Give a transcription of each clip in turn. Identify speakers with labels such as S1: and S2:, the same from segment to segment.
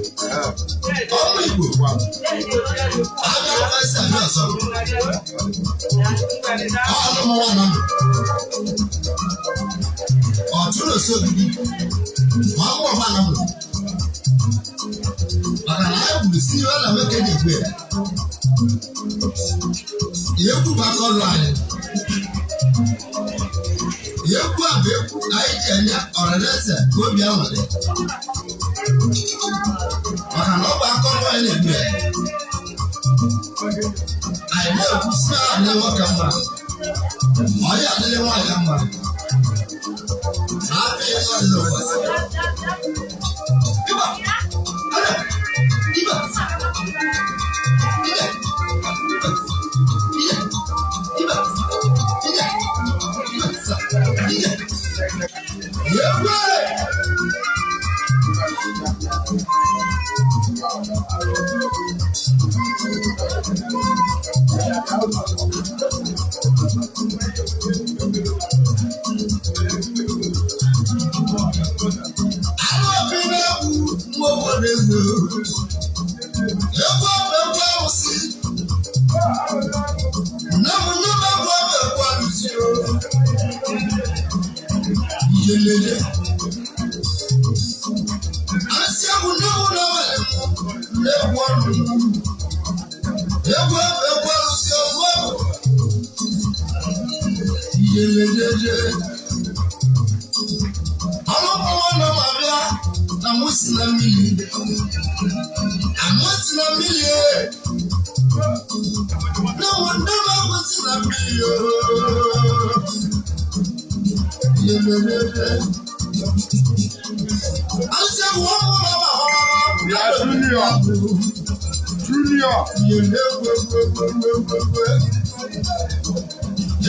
S1: Ọmụ Igbo abịa esi abịa ọzọ ọnụ m nwa nọ ọtụrụ osi ogidi ma ọ bụ ọgba na mụ maka na anyị kwuru si ihe na nwoke na-ekwu ya egwu bụ aka ọrụ anyị. Egwu a bụ egwu anyị ji enye ọranaeze ka obi aṅụrị, maka na ọ bụ aka ọrụ anyị na-ekwu ya. Anyị na-ekwu si na adịghị nwoke mma, ọ ya adịghị nwaanyị mma, na afọ ihe ọ dị n'ụbọchị. Iba, ada, iba, ide, iba, ide, iba, ide, iba, sa, ide. Yegwe! Anụ obi na-egwu nwa obodo egwu. Egwu ọbụ egwu arụsị. Nne m nne m egwu ọbụ egwu arụsị o. Ijelele. Arụsị egwu nne m na ọbara m na-egwu ọnụ. Egwu ọbụ egwu arụsị ọgwụ ọbụ. Ijeleleje. Ọlọ́pàá náà máa bịa na mụ si na mmiri. Amụ si na mmiri e. Nne m nne m agwụ si na mmiri ooo. Ijeleleje. Arụsị egwu ọmụ na ma
S2: Ya Junior. Junior.
S1: Iyele egwu egwu egwu egwu egwu egwu.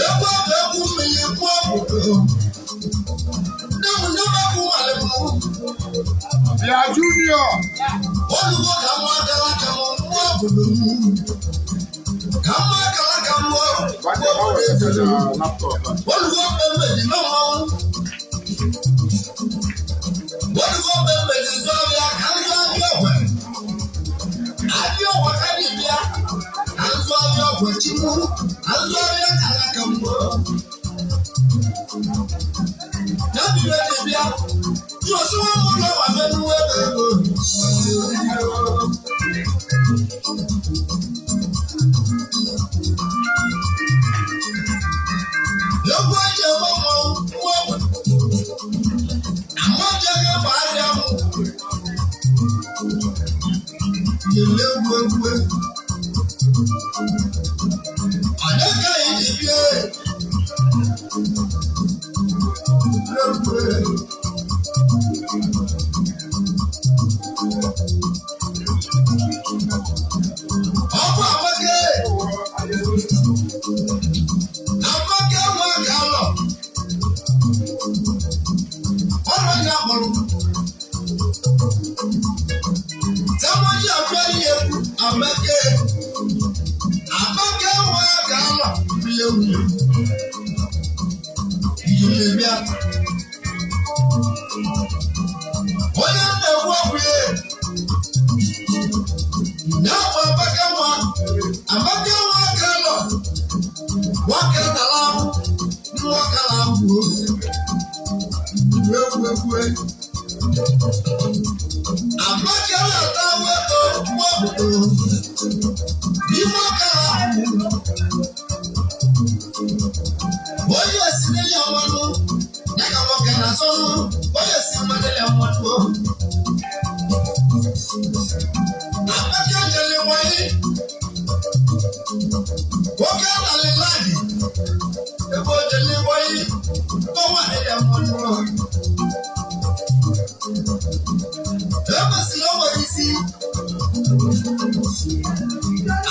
S1: Egwu bụ egwu mmiri kwuo obodo. Nne m nne m egwu nwale m.
S2: Bịa Junior.
S1: Olugo ka mma akara aka m mmụọ obodo m. Ka mma akara aka m mụọ
S2: Gbanye gbanwe
S1: obodo.
S2: laptop a.
S1: Olugo mmemme dị na mmanwụ. Olugo mmemme dị nzọ abịa ka nzọ abịa ọgwe. Abịa ọgwe ka dị bịa. Ka nzọ abịa ọgwe chukwu. Ka nzọ abịa akara aka m mụọ. Ya bụ ibe dị bịa. Jụọ sị nwa m ụlọ ma bịa n'uwe ebe ego. Egwu eji eme mmanwụ nwa obodo. Amajaghị ma arịa m. Yele egwu egwu. Onye ka anyị ji bịa? Egwu. Ọ bụ Amaka. Amaka nwa ka nọ. Ọrụ ya kpọrọ m. Samoji abịa ihe egwu Amaka. Amaka nwa ka nọ. Mmiri egwu. Ijele bịa. Onye na-egwu ọgwụ ya. Ya bụ Amaka nwa. Amaka nwa ka nọ. Nwoke tara ahụ. Nwoke na-abụ. Egwu egwu. Amaka na-ata weto nwa obodo. Ime ọka na-abụ. Onye si n'elu mmanụ, ya ka nwoke na-asọnụ. Onye si mmanụ ya mmanụ. Amaka jere nwanyị. Nwoke nalị ladi. Ebe o jele mmụọ. E kwesịrị o nwere isi.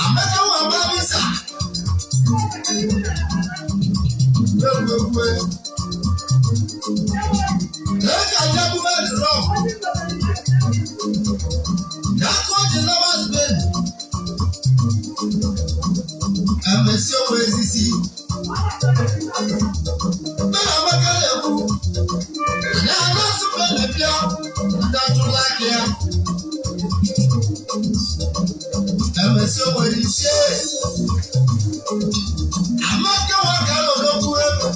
S1: Amaka nwa Mabisa. Egwegwe. Eka Jabube drọm. Yàtọ̀ di lovers babe. Ẹ̀mẹ̀sí owó ezisi. Bẹ́ẹ̀ Amaka na-ekwu. Na anasụpe na-ebịa ndị atụla aka ya. Ẹ̀mẹ̀sí owó isi. Amaka nwa ka nọ n'okwu ego.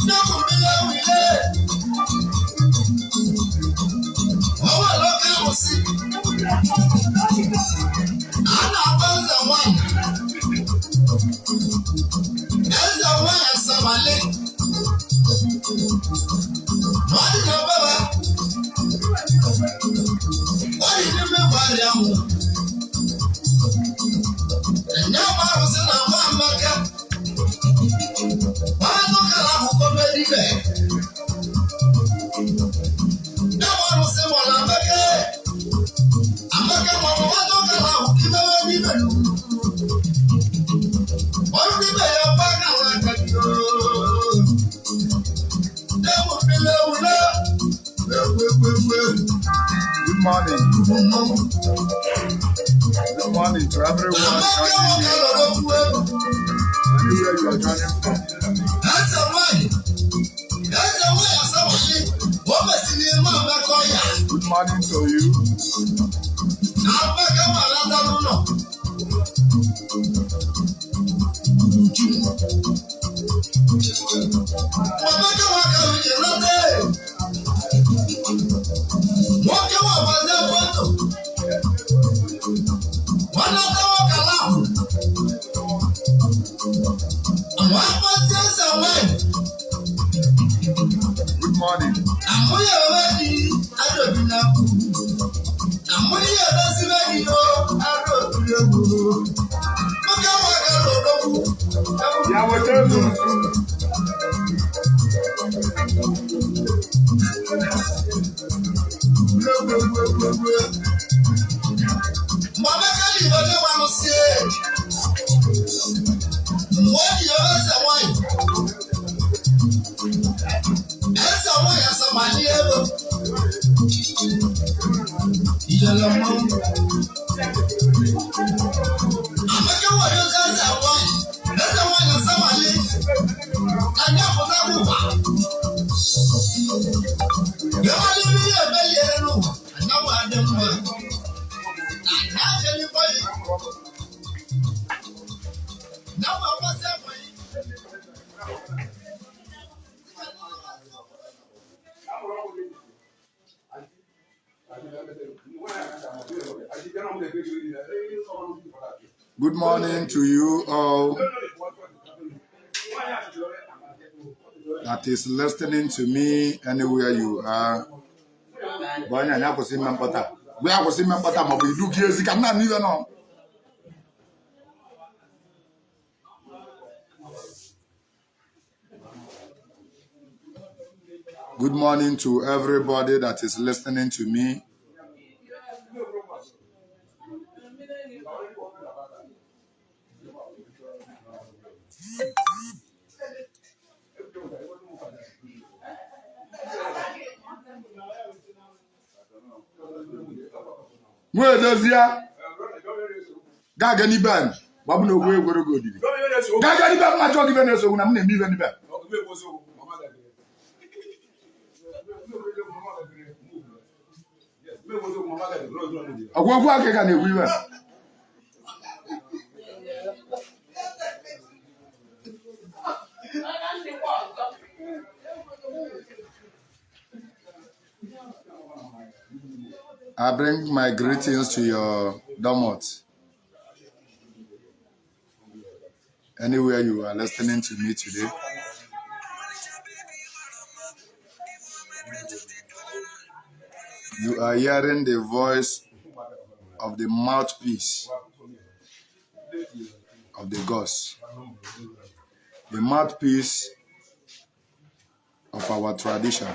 S1: N'okwu mmiri ewile. Ọwọ́ lọ́kà arụsị. A na-akpọ eze nwanyị. Eze nwanyị Asamale. Ma ọ dị na baba. Ọ dị n'ime gbarị ahụ. Nye bụ arụsị na-agba Amaka. Anụ kara akwụkwọ medibe. Nye bụ arụsị mụrụ Amaka. Amaka mụrụ nwadụ kara akwụkwọ imewe n'ibe. Ọrụ n'ibe ya ba kara aka gị. Ewu mmiri ewu na ewu ewu ewu ewu.
S2: Good morning.
S1: Mmọnwụ.
S2: Good morning to everyone
S1: Amaka
S2: joining
S1: nwoke
S2: me.
S1: nọ n'okwu ego.
S2: Anywhere you are joining from.
S1: Eze nwanyị. Eze nwanyị Asamale. O mesịrị ime Amaka ọya.
S2: Good morning to you.
S1: Amaka ma lata n'ụlọ. Uju. Amaka nwa ka m ji lata e. Nwoke nwa gbazie moto. Nwanata nwoke ala ahụ. Nwa gbazie eze nwanyị.
S2: Good morning.
S1: Àmúyẹ̀ bàbá di adòbí náà kú. Àmúyẹ̀ bá sí bá di o adòbí ewu. Nwoke nwa ka lọ n'okwu.
S2: Ya weta elu nsu.
S1: Mgbe Amaka ji onye gbanụ sie. Mgbe o ji eze nwanyị. Eze nwanyị asamali ego. Ijele mmanwụ. Amaka nwere ozi eze nwanyị. Eze nwanyị asamali. Anyị apụta n'ụwa. Yọọ n'ime ihe emeliere n'ụwa. Anyanwụ adị mma. Anyị adịghị Nyawụ amasị akwaghị.
S2: Good morning to you all that is listening to me anywhere you are. Bụ onye anyị akwụsị ime mkpọta. Gwa ya kwụsị ime mkpọta maọbụ idu gị ezi ka nna m iwe nọ. Good morning to everybody that is listening to me. Nwa edozie gaa n'ibe m gbabụ na ogwu egwere gị odidi. Gaa n'ibe m ma jụọ gị ibe na-esogbu na m na-eme ibe n'ibe. Ọgwụ okwu aka ka na-ekwu ibe. I bring my greetings to your domot. Anywhere you are listening to me today. You are hearing the voice of the mouthpiece of the gods. The mouthpiece of our tradition.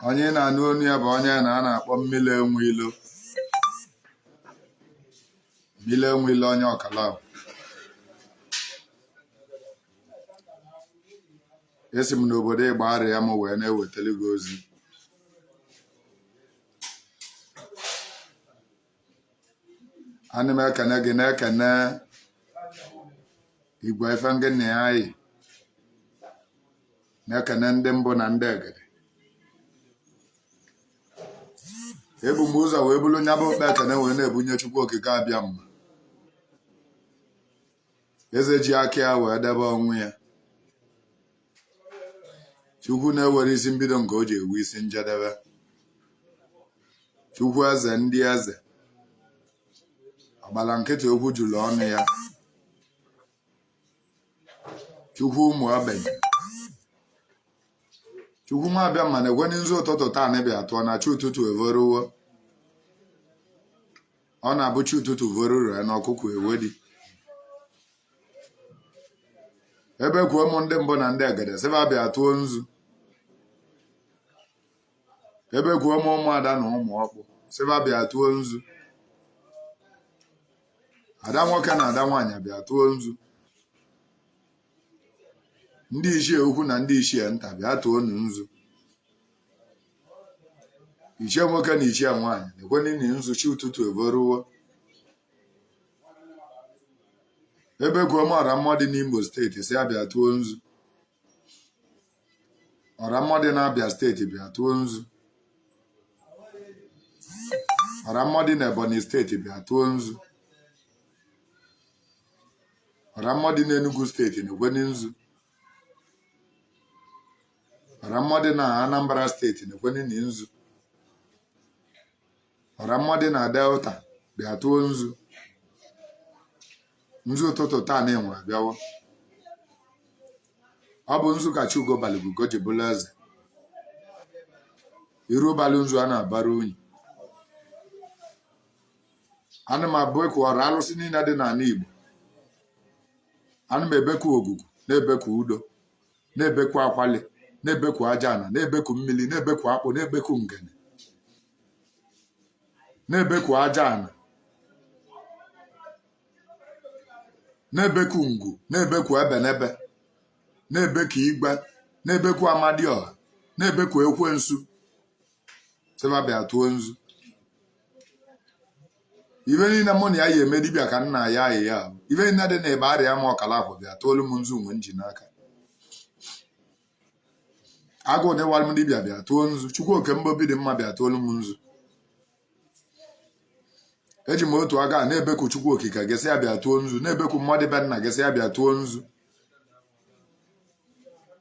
S2: Onye na-anụ onu ya bụ onye na a na-akpọ Mmili Enwe Ilo. Mmili Enwe Ilo onye ọkala. Esi m n'obodo Ịgbarịa m wee na-ewetara gị ozi. Ana m ekene gị, na-ekene igwe ife ngị na ya yi, na-ekene ndị mbụ na ndị egede. Ebu m ụzọ wee bulu nya bụ okpe ekene wee na-ebunye Chukwu Okike Abịama, eze ji aka ya wee debe onwe ya. Chukwu na-ewere isi mbido nke o ji ewu isi njedebe. Chukwu eze ndị eze, ọgbala nkịtị okwu juru ọnụ ya. Chukwu ụmụ ogbenye, Chukwu nwa Abịama na-ekwe nzu ụtụtụ taa na bịa tụọ na chi ụtụtụ evoruwo. Ọ na-abụ chi ụtụtụ voruru ya na ọkụkọ ewedi. Ebe kwuo m ndị mbụ na ndị egede sị fa bịa tụọ nzu. Ebe kwuo m ụmụada na ụmụ ọkpụ sị fa bịa tụọ nzu. Ada nwoke na ada nwaanyị bịa tụọ nzu. Ndị ichie ukwu na ndị ichie nta bịa tụọ nzu. Ichie nwoke na ichie nwaanyị na-ekwe na nzu chi ụtụtụ evoruwo. Ebe kwuo m ọra mmụọ dị n'Imo steeti si abịa tụọ nzu. Ọra mmụọ dị n'Abịa steeti bịa tụọ nzu. Ọra mmụọ dị n'Ebonyi steeti bịa tụọ nzu. Ọra mmụọ dị n'Enugu steeti na-ekwe nzu. Ọra mmụọ dị na Anambra steeti na-ekwe nzu. Ọra mmụọ dị na Delta bịa tụọ nzu. Nzu ụtụtụ taa na-enwe abịawo. Ọ bụ nzu ka Chugo baligugo ji bụrụ eze. Iru balụ nzu a na-abara unyi. Ana m abụ ekwuọra alụsị niile dị n'ala Igbo. Ana m ebekwu ogugu, na-ebekwu udo, na-ebekwu akwali, na-ebekwu aja ana, na-ebekwu mmiri, na-ebekwu akpụ, na-ebekwu ngene, na-ebekwu aja ana, na-ebekwu ngwu, na-ebekwu ebenebe, na-ebekwu igwe, na-ebekwu amadioha, na-ebekwu ekwensu. Sị fa bịa tụọ nzu. Ibe niile mụ na ya yi eme dibịa ka nna ya ayị ya. Ibe niile dị na ebe arịa m ọkala akwụ bịa tụọlụ m nzu nwe nji n'aka. Agụụ dịwalụ m dibịa bịa tụọ nzu. Chukwu oke mbobi dị mma bịa tụọlụ m nzu. Eji m otu aka na-ebekwu Chukwu okike gị sị ya bịa tụọ nzu, na-ebekwu mmadụ be nna gị sị ya bịa tụọ nzu.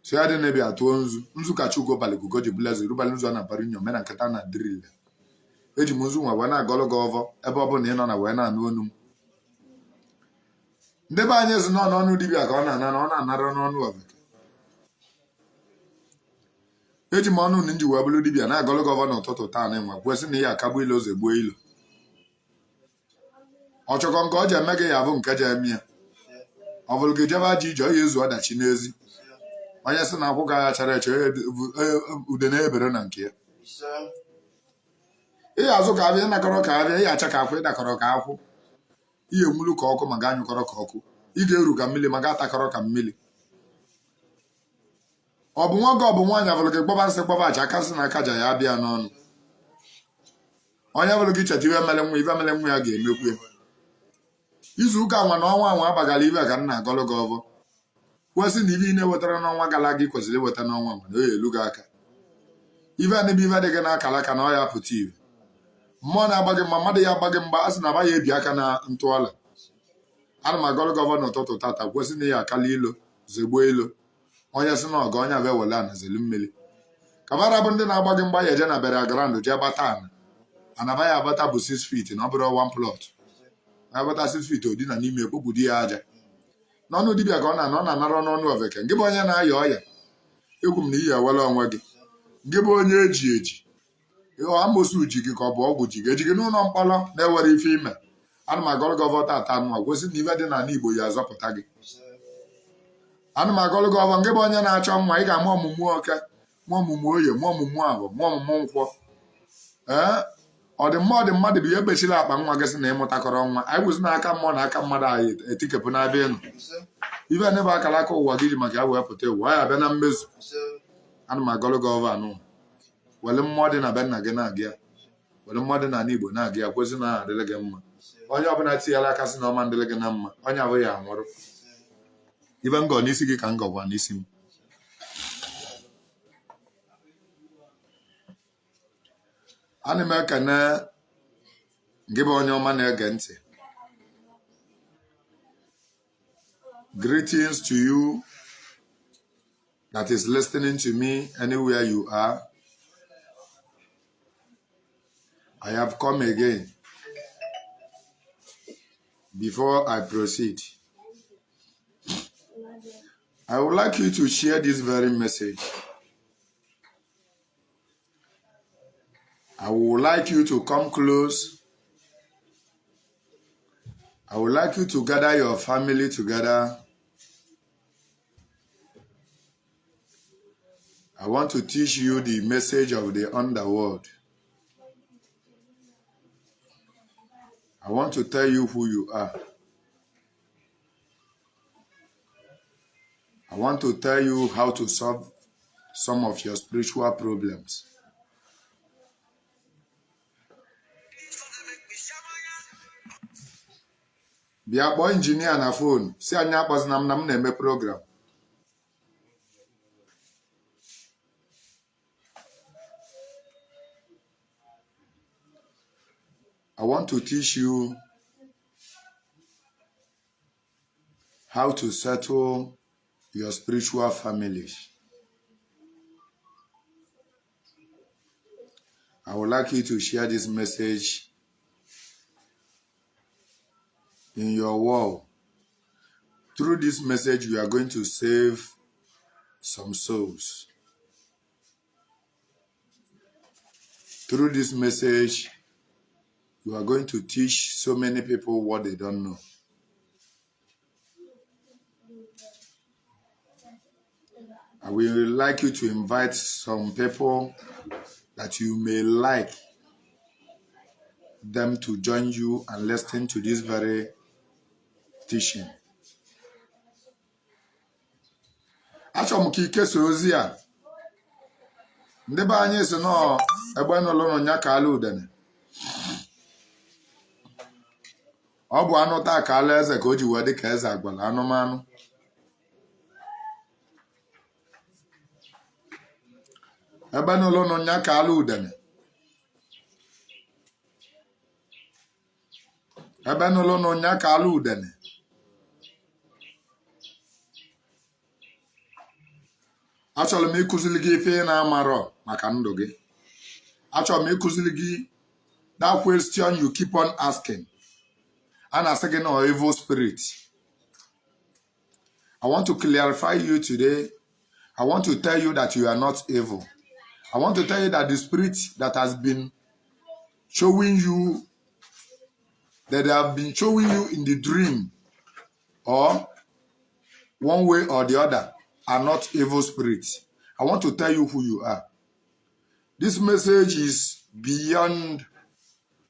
S2: So ya dị na-ebịa tụọ nzu. Nzu ka Chugo baligugo ji bụla eze, rubalị nzu a na-abara inyo mena nkịta na dril. Eji m nzu nwa wee na-agọlụ gị ọvọ ebe ọ bụla ị nọ na wee na-anụ onu m. Ndị be anyị ezi nọ n'ọnụ dibịa ka ọ na-ana na ọ na-anara n'ọnụ ofeke. Eji m ọnụ nji wee bụrụ dibịa na-agọlụ gị ọvọ n'ụtụtụ taa na nwa kwesị na ihe akagbu ilo ụzọ egbuo ilo. Ọchọkọ nke ọ ji eme gị ya bụ nke ji eme ya. Ọ bụrụ gị jebe aja ije ọ ya ezu ọdachi n'ezi. Onye sị na akwụ gaghị achara eche ude na-ebere na nke ya. Ị azụ ka abịa ịnakọrọ ka abịa, ị acha ka akwụ ịdakọrọ ka akwụ. Ị enwulu ka ọkụ ma ga-anyụkọrọ ka ọkụ. Ị ga-eru ka mmiri ma ga-atakọrọ ka mmiri. Ọ bụ nwoke ọ bụ nwaanyị bụrụ gị gbọba nsị gbọba aja aka nsị na aka ja ya abịa n'ọnụ. Onye bụrụ gị cheta ibe mere nwa ibe mere nwa ya ga-emekwu ya. Izu ụka nwa na ọnwa nwa abagala ibe ka m na-agọlụ gị ọvọ. Kwesị na ibe ị na-ewetara n'ọnwa gara aga ị kwesịrị iweta n'ọnwa nwa na o ya elu gị aka. Ibe a n'ebe ibe dị gị n'akara aka na ọ ya pụta ibe. Mmụọ na-agba gị mgba, mmadụ ya agba gị mgba, a sị na aba ya ebi aka na ntụọla. Ana m agọlụ gị ọvọ n'ụtụtụ tata kwesị na ya akala ilo zegbuo ilo. Onye sị na ọga onye abịa wele ana zelu mmiri. Kabara bụ ndị na-agba gị mgba ya eje na burial ground jee gbata ana. Anaba ya agbata bụ 6 feet na ọ bụrụ 1 plot. Agbata 6 feet odina n'ime ekpopụ di ya aja. N'ọnụ dibịa ka ọ na-ana, ọ na-anara n'ọnụ ofeke. Ngị bụ onye na-aya ọya, ekwu m na iyi ewele onwe gị. Ngị bụ onye eji eji, Amosu ji gị ka ọ bụ ọgwụ ji gị, eji gị n'ụlọ mkpọrọ na-ewere ife ime. Ana m agọrọ gị ọfọ tata nwa, gosi na ife dị n'ala Igbo ya azọpụta gị. Ana m agọrọ gị ọfọ, nke bụ onye na-achọ nwa, ị ga-amụ ọmụmụ oke, mụọ ọmụmụ oye, mụọ ọmụmụ abụ, mụọ ọmụmụ nkwọ. Ee, ọdịmma ọdị mmadụ bụ ihe kpechiri akpa nwa gị sị na ịmụtakọrọ nwa. Anyị kwụsị n'aka mmụọ na aka mmadụ, anyị etikepụ n'ebe ị nọ. Ife ndị bụ akara aka ụwa gị ji maka ya wee pụta ụwa ya abịa na mmezu. Ana m agọrọ gị ọfọ anụ, were mmụọ dị na be nna gị na-aga ya, were mmụọ dị n'ala Igbo na-aga ya, kwesị na adịrị gị mma. Onye ọbụla tinyere aka sị na ọma ndịrị gị na mma, onye abụghị anwụrụ. Ibe ngọ n'isi gị ka ngọkwa n'isi m. Ana m ekene gị bụ onye ọma na-ege ntị. Greetings to you that is listening to me anywhere you are. I have come again. Before I proceed, I would like you to share this very message. I would like you to come close. I would like you to gather your family together. I want to teach you the message of the underworld. I want to tell you who you are. I want to tell you how to solve some of your spiritual problems. Bịa kpọọ injinia na phone, si anyị akpọzina m na m na-eme program. I want to teach you how to settle your spiritual families. I would like you to share this message in your wall. Through this message, we are going to save some souls. Through this message, you are going to teach so many people what they don't know. I will like you to invite some people that you may like them to join you and listen to this very teaching. Achọrọ m ka ikesa ozi a. Ndị be anyị si nọọ egbe nụlụnụ nya ka ala udene. Ọ bụ anụ taa ka ala eze ka o ji wee dị ka eze agwala anụmanụ. Ebe nụlụnụ nya ka ala udene. Ebe nụlụnụ nya ka ala udene. Achọrọ m ịkụziri gị ife ị na-amarọ maka ndụ gị. Achọrọ m ịkụziri gị that question you keep on asking. A na-asị gị na evil spirit. I want to clarify you today. I want to tell you that you are not evil. I want to tell you that the spirit that has been showing you, that they have been showing you in the dream or one way or the other, are not evil spirits. I want to tell you who you are. This message is beyond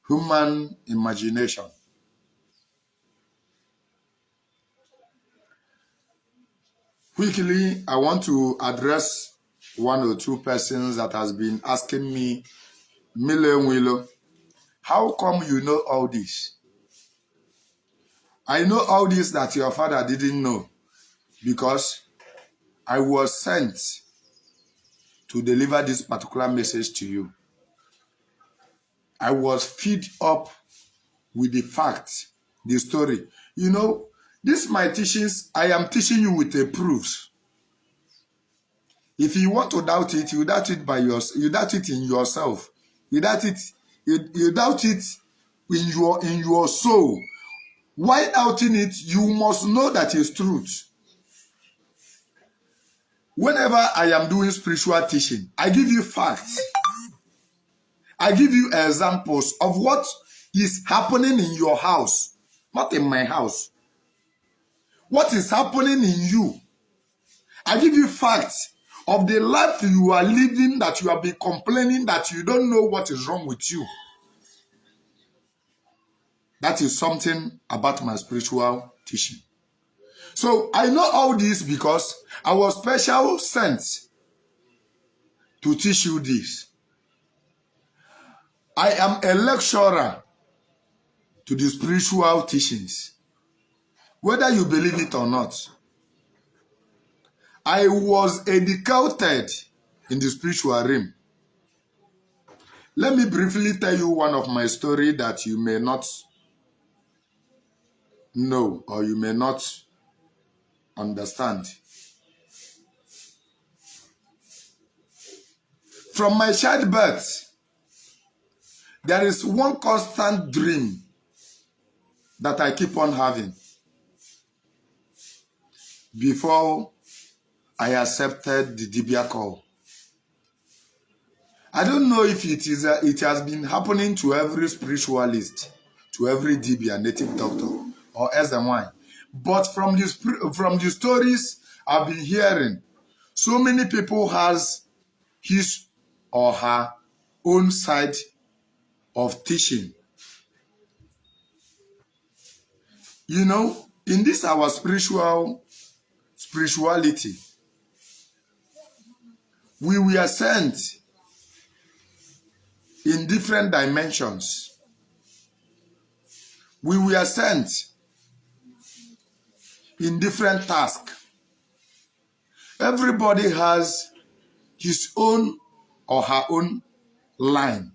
S2: human imagination. Quickly, I want to address one or two persons that has been asking me, Mile Wilo, how come you know all this? I know all this that your father didn't know because I was sent to deliver this particular message to you. I was fed up with the facts, the story. This my teachings, I am teaching you with the proofs. If you want to doubt it, you doubt it by your, you doubt it in yourself. You doubt it, you doubt it in your soul. Why doubting it? You must know that it's truth. Whenever I am doing spiritual teaching, I give you facts. I give you examples of what is happening in your house, not in my house. What is happening in you. I give you facts of the life you are living that you have been complaining that you don't know what is wrong with you. That is something about my spiritual teaching. So I know all this because I was special sent to teach you this. I am a lecturer to the spiritual teachings, whether you believe it or not. I was educated in the spiritual realm. Let me briefly tell you one of my story that you may not know or you may not understand. From my childbirth, there is one constant dream that I keep on having before I accepted the Dibia call. I don't know if it has been happening to every spiritualist, to every Dibia native doctor or SMY. But from the stories I've been hearing, so many people has his or her own side of teaching. In this our spirituality, we were sent in different dimensions. We were sent in different tasks. Everybody has his own or her own line.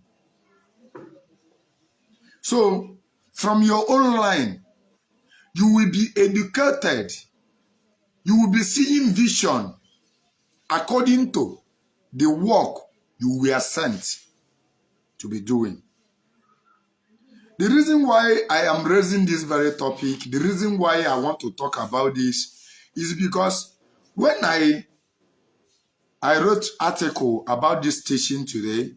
S2: So, from your own line, you will be educated. You will be seeing vision according to the work you were sent to be doing. The reason why I am raising this very topic, the reason why I want to talk about this is because when I wrote article about this teaching today,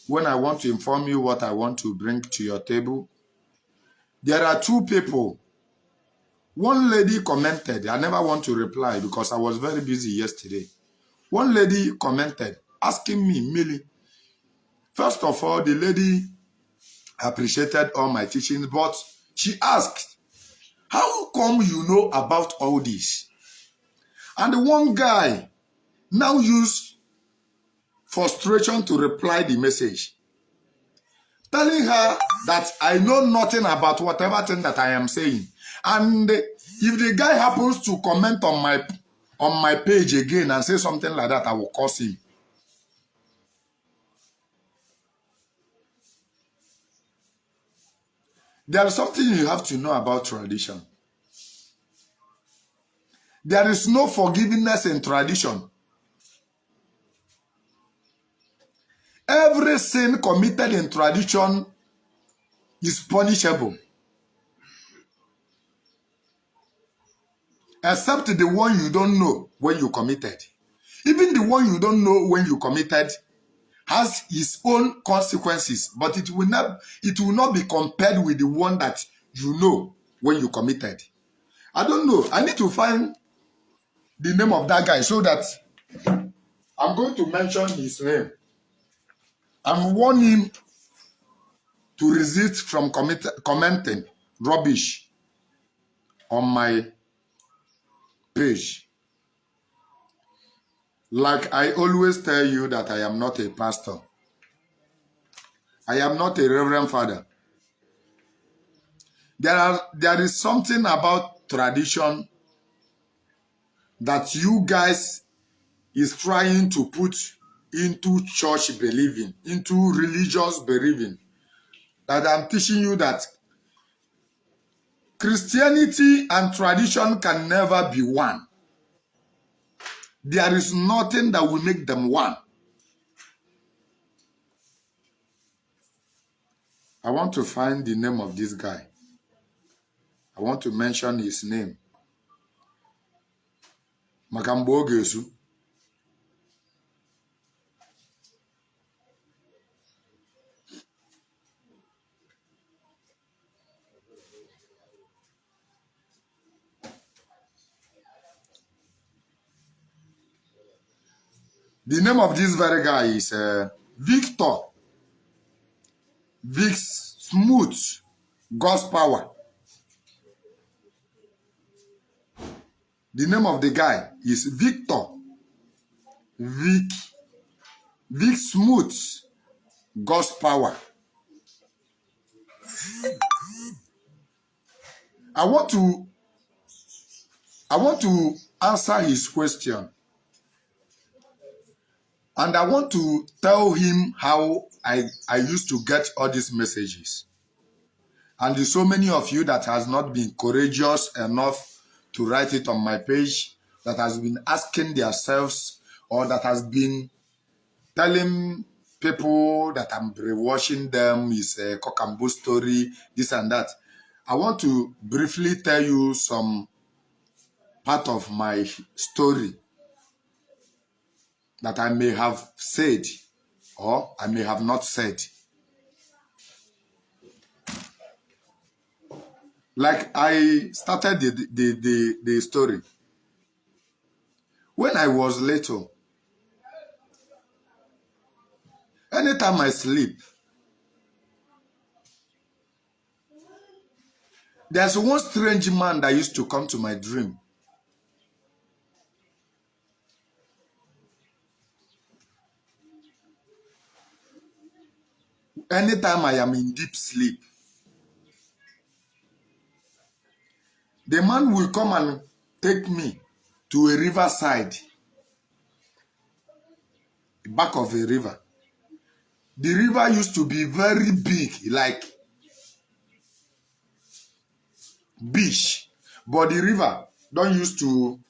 S2: when I want to inform you what I want to bring to your table, there are two people. One lady commented, I never want to reply because I was very busy yesterday. One lady commented, asking me, Millie, first of all, the lady appreciated all my teachings, but she asked, "How come you know about all this?" And the one guy now used frustration to reply the message, telling her that I know nothing about whatever thing that I am saying. And if the guy happens to comment on my page again and say something like that, I will curse him. There is something you have to know about tradition. There is no forgiveness in tradition. Every sin committed in tradition is punishable, except the one you don't know when you committed. Even the one you don't know when you committed has its own consequences, but it will not be compared with the one that you know when you committed. I don't know. I need to find the name of that guy so that I'm going to mention his name and warn him to resist from commenting rubbish on my page. Like I always tell you that I am not a pastor. I am not a reverend father. There is something about tradition that you guys is trying to put into church believing, into religious believing. That I'm teaching you that Christianity and tradition can never be one. There is nothing that will make them one. I want to find the name of this guy. I want to mention his name. Maka mgbe ọ ga-esu. The name of this very guy is Victor Vic Smooth Godspower. The name of the guy is Victor Vic Smooth Godspower. I want to answer his question. And I want to tell him how I used to get all these messages. And there's so many of you that has not been courageous enough to write it on my page, that has been asking themselves or that has been telling people that I'm brainwashing them, is a cock and bull story, this and that. I want to briefly tell you some part of my story that I may have said or I may have not said. Like I started the story. When I was little, anytime I sleep, there's one strange man that used to come to my dream. Anytime I am in deep sleep, the man will come and take me to a riverside, back of a river. The river used to be very big, like beach, but the river don't used to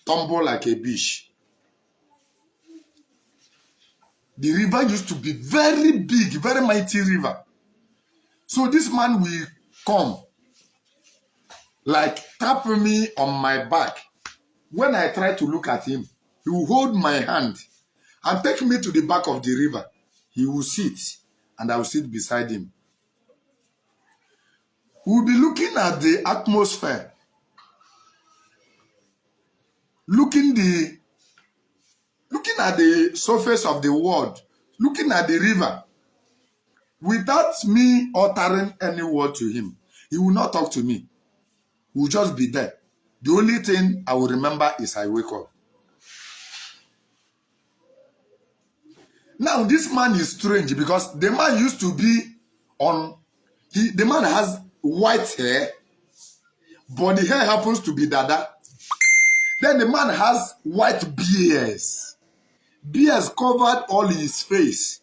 S2: tumble like a beach. The river used to be very big, very mighty river. So this man will come, like tap me on my back. When I try to look at him, he will hold my hand and take me to the back of the river. He will sit and I will sit beside him. We'll be looking at the atmosphere, looking at the surface of the world, looking at the river, without me uttering any word to him. He will not talk to me. He will just be there. The only thing I will remember is I wake up. Now, this man is strange because the man used to be on, the man has white hair, but the hair happens to be dada. Then the man has white beards. Beards covered all his face.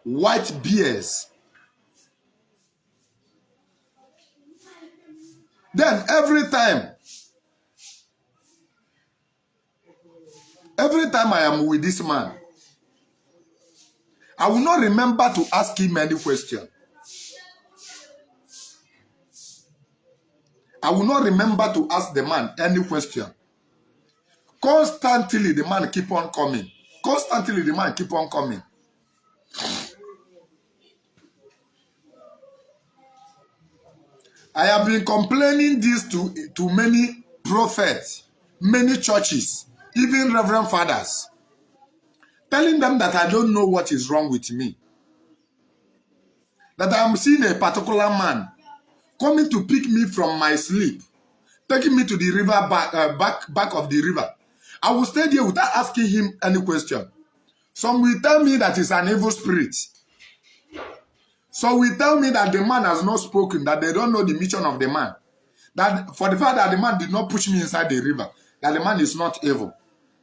S2: White beards. Then every time I am with this man, I will not remember to ask him any question. I will not remember to ask the man any question. Constantly, the man keep on coming. Constantly, the man keep on coming. I have been complaining this to many prophets, many churches, even reverend fathers, telling them that I don't know what is wrong with me. That I am seeing a particular man coming to pick me from my sleep, taking me to the river back of the river. I will stay there without asking him any question. Some will tell me that it's an evil spirit. Some will tell me that the man has not spoken, that they don't know the mission of the man. That for the fact that the man did not push me inside the river, that the man is not evil.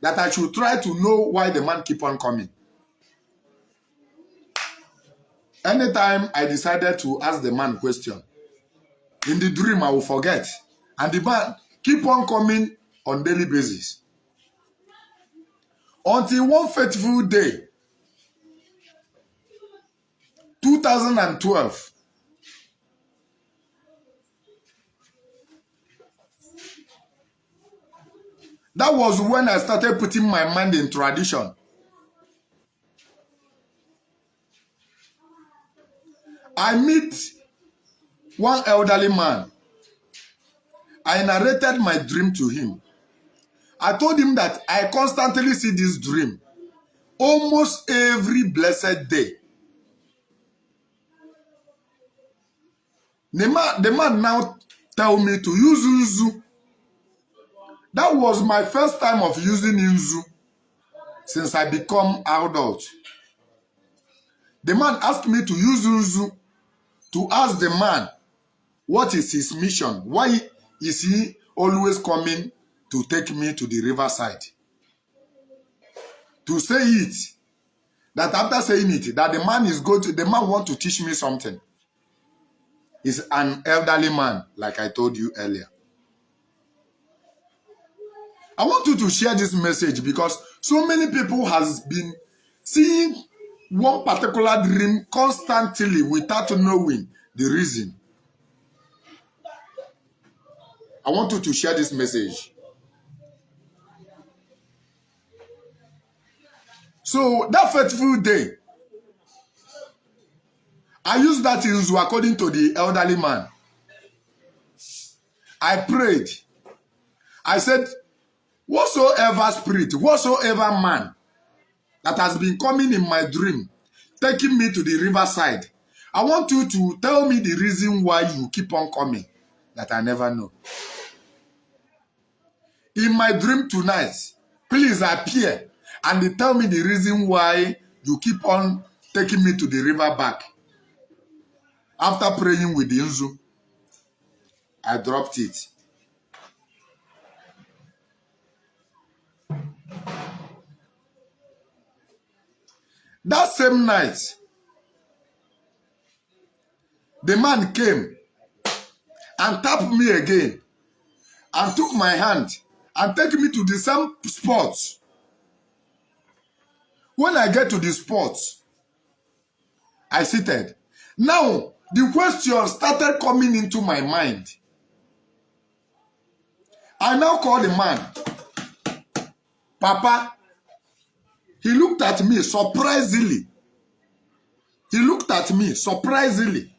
S2: That I should try to know why the man keep on coming. Anytime I decided to ask the man question, in the dream I will forget. And the man keep on coming on daily basis. Until one fateful day, 2012, that was when I started putting my mind in tradition. I meet one elderly man. I narrated my dream to him. I told him that I constantly see this dream almost every blessed day. The man now tell me to use nzu. That was my first time of using nzu since I become adult. The man asked me to use nzu to ask the man what is his mission. Why is he always coming to take me to the riverside? To say it, that after saying it, that the man want to teach me something. He's an elderly man, like I told you earlier. I want you to share this message because so many people has been seeing one particular dream constantly without knowing the reason. I want you to share this message. So that fateful day, I used that nzu according to the elderly man. I prayed. I said, "Whatsoever spirit, whatsoever man that has been coming in my dream, taking me to the riverside, I want you to tell me the reason why you keep on coming that I never know. In my dream tonight, please appear and tell me the reason why you keep on taking me to the river back." After praying with the nzu, I dropped it. That same night, the man came and tapped me again and took my hand and take me to the same spot. When I get to the spot, I seated. Now, the question started coming into my mind. I now call the man, "Papa." He looked at me surprisingly. He looked at me surprisingly.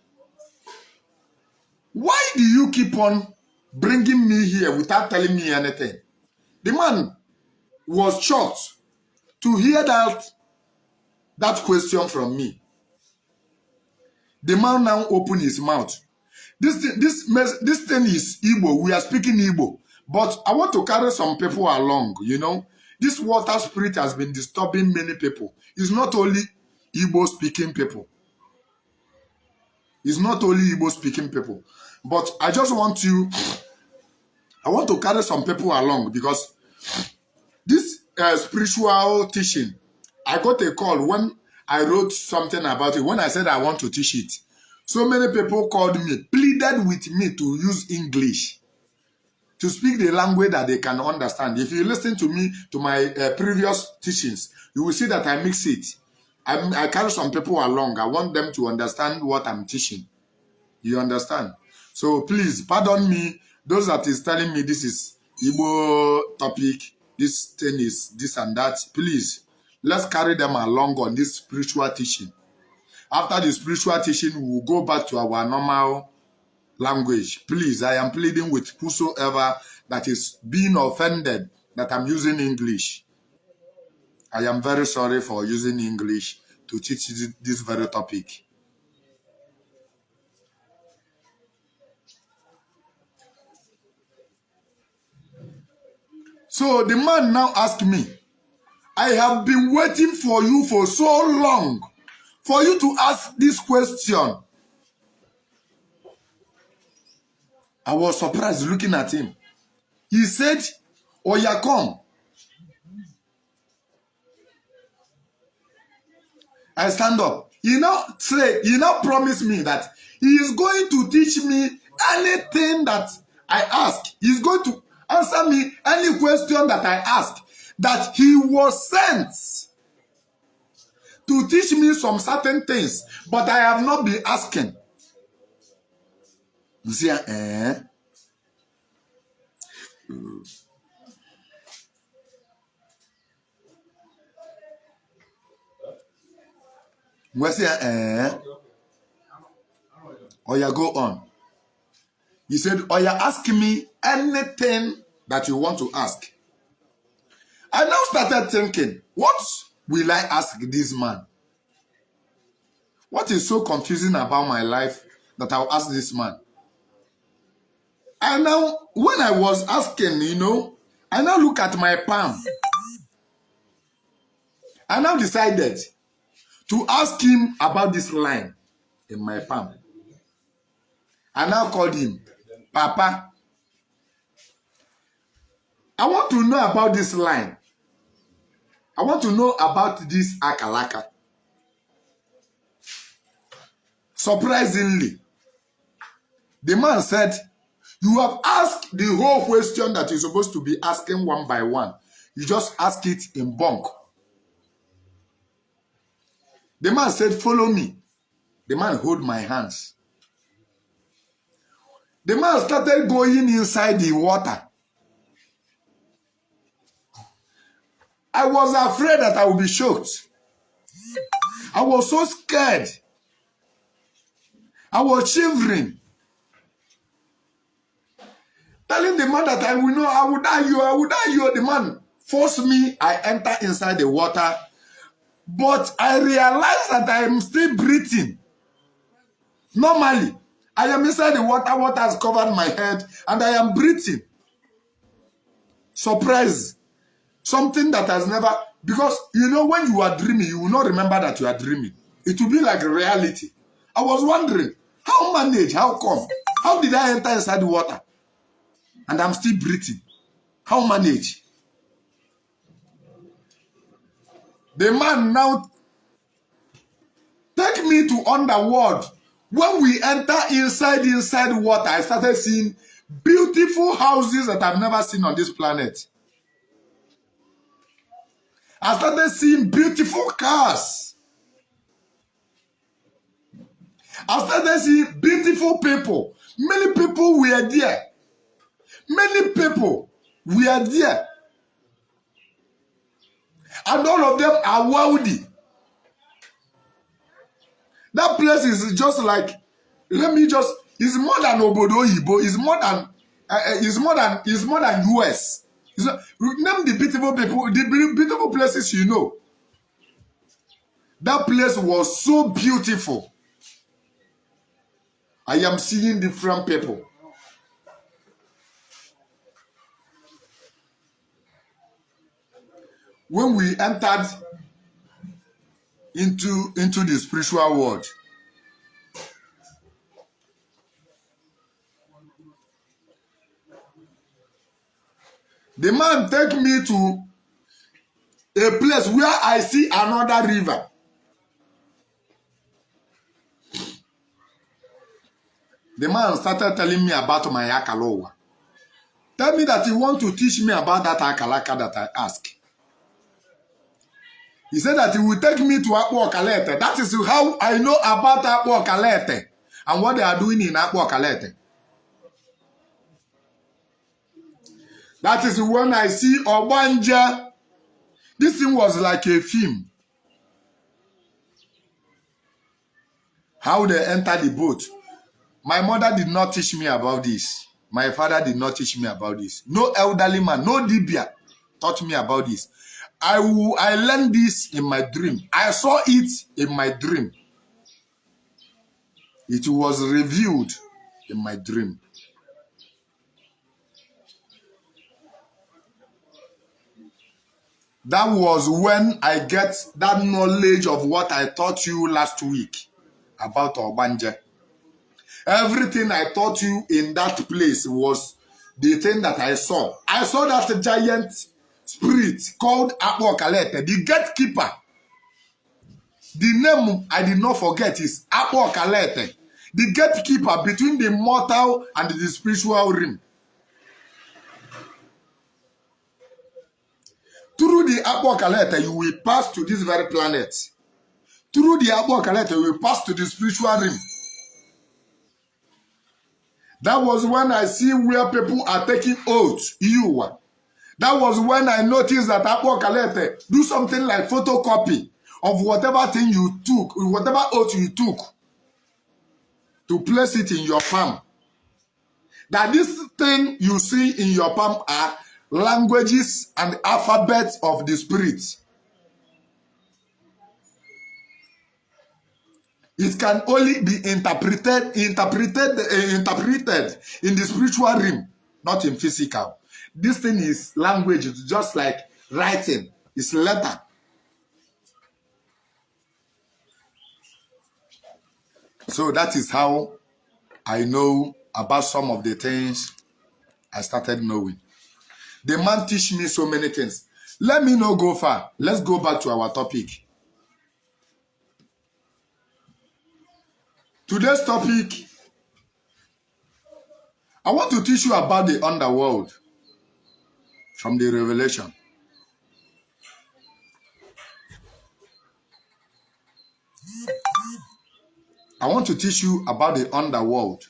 S2: "Why do you keep on bringing me here without telling me anything?" The man was shocked to hear that question from me. The man now opened his mouth. This thing is Igbo. We are speaking Igbo. But I want to carry some people along. This water spirit has been disturbing many people. It's not only Igbo speaking people. It's not only Igbo speaking people. But I want to carry some people along because this spiritual teaching, I got a call when I wrote something about it. When I said I want to teach it, so many people called me, pleaded with me to use English, to speak the language that they can understand. If you listen to me, to my previous teachings, you will see that I mix it. I carry some people along. I want them to understand what I'm teaching. You understand? So please pardon me. Those that is telling me this is Igbo topic, this thing is this and that. Please, let's carry them along on this spiritual teaching. After the spiritual teaching, we will go back to our normal language. Please, I am pleading with whosoever that is being offended that I'm using English. I am very sorry for using English to teach this very topic. So the man now asked me, "I have been waiting for you for so long for you to ask this question." I was surprised looking at him. He said, "Oya, come." I stand up. He now promised me that he is going to teach me anything that I ask. He's going to answer me any question that I ask. That he was sent to teach me some certain things, but I have not been asking. M sị ya, "Eh?" M wee sị ya, "Eh? Oya, go on." He said, "Oya, ask me anything that you want to ask." I now started thinking, what will I ask this man? What is so confusing about my life that I'll ask this man? And now, when I was asking, I now look at my palm. I now decided to ask him about this line in my palm. I now called him, "Papa, I want to know about this line. I want to know about this akalaka." Surprisingly, the man said, "You have asked the whole question that you're supposed to be asking one by one. You just ask it in bulk." The man said, "Follow me." The man hold my hands. The man started going inside the water. I was afraid that I would be choked. I was so scared. I was shivering. Telling the man that I will know, I will die you, I will die you. The man forced me, I enter inside the water. But I realized that I am still breathing. Normally, I am inside the water, water has covered my head, and I am breathing. Surprise. Something that has never, because you know when you are dreaming, you will not remember that you are dreaming. It will be like reality. I was wondering, how manage, how come? How did I enter inside the water? And I'm still breathing. How manage? The man now take me to underworld. When we enter inside water, I started seeing beautiful houses that I've never seen on this planet. I started seeing beautiful cars. I started seeing beautiful people. Many people were there. Many people were there. And all of them are wealthy. That place is just like, let me just, it's more than obodo oyibo, it's more than US. It's not, name the beautiful people, the beautiful places. That place was so beautiful. I am seeing different people. When we entered into the spiritual world, the man take me to a place where I see another river. The man started telling me about my akala ụwa. Tell me that he want to teach me about that akalaka that I ask. He said that he will take me to Akpo Okalete. That is how I know about Akpo Okalete and what they are doing in Akpo Okalete. That is when I see Ogbanje. This thing was like a film. How they enter the boat. My mother did not teach me about this. My father did not teach me about this. No elderly man, no dibia taught me about this. I learned this in my dream. I saw it in my dream. It was revealed in my dream. That was when I get that knowledge of what I taught you last week about Ogbanje. Everything I taught you in that place was the thing that I saw. I saw that giant spirit called Akpo Okalete, the gatekeeper. The name I did not forget is Akpo Okalete, the gatekeeper between the mortal and the spiritual realm. Through the Akpo Okalete, you will pass to this very planet. Through the Akpo Okalete, you will pass to the spiritual realm. That was when I see where people are taking oaths. You. That was when I noticed that Akpo Okalete do something like photocopy of whatever thing you took, whatever oath you took, to place it in your palm. That this thing you see in your palm are Languages and alphabet of the spirit. It can only be interpreted in the spiritual realm, not in physical. This thing is language, it's just like writing, it's letter. So that is how I know about some of the things I started knowing. The man teach me so many things. Let me not go far. Let's go back to our topic. Today's topic, I want to teach you about the underworld from the Revelation. I want to teach you about the underworld.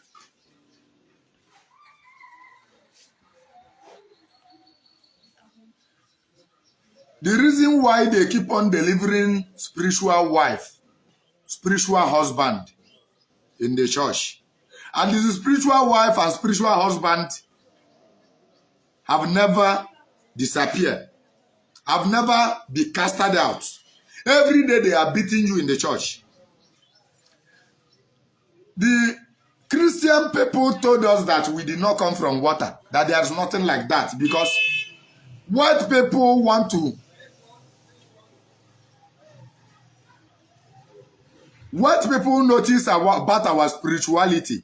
S2: The reason why they keep on delivering spiritual wife, spiritual husband in the church, and this spiritual wife and spiritual husband have never disappeared, have never been casted out. Every day they are beating you in the church. The Christian people told us that we did not come from water, that there is nothing like that, because white people want to. White people notice about our spirituality.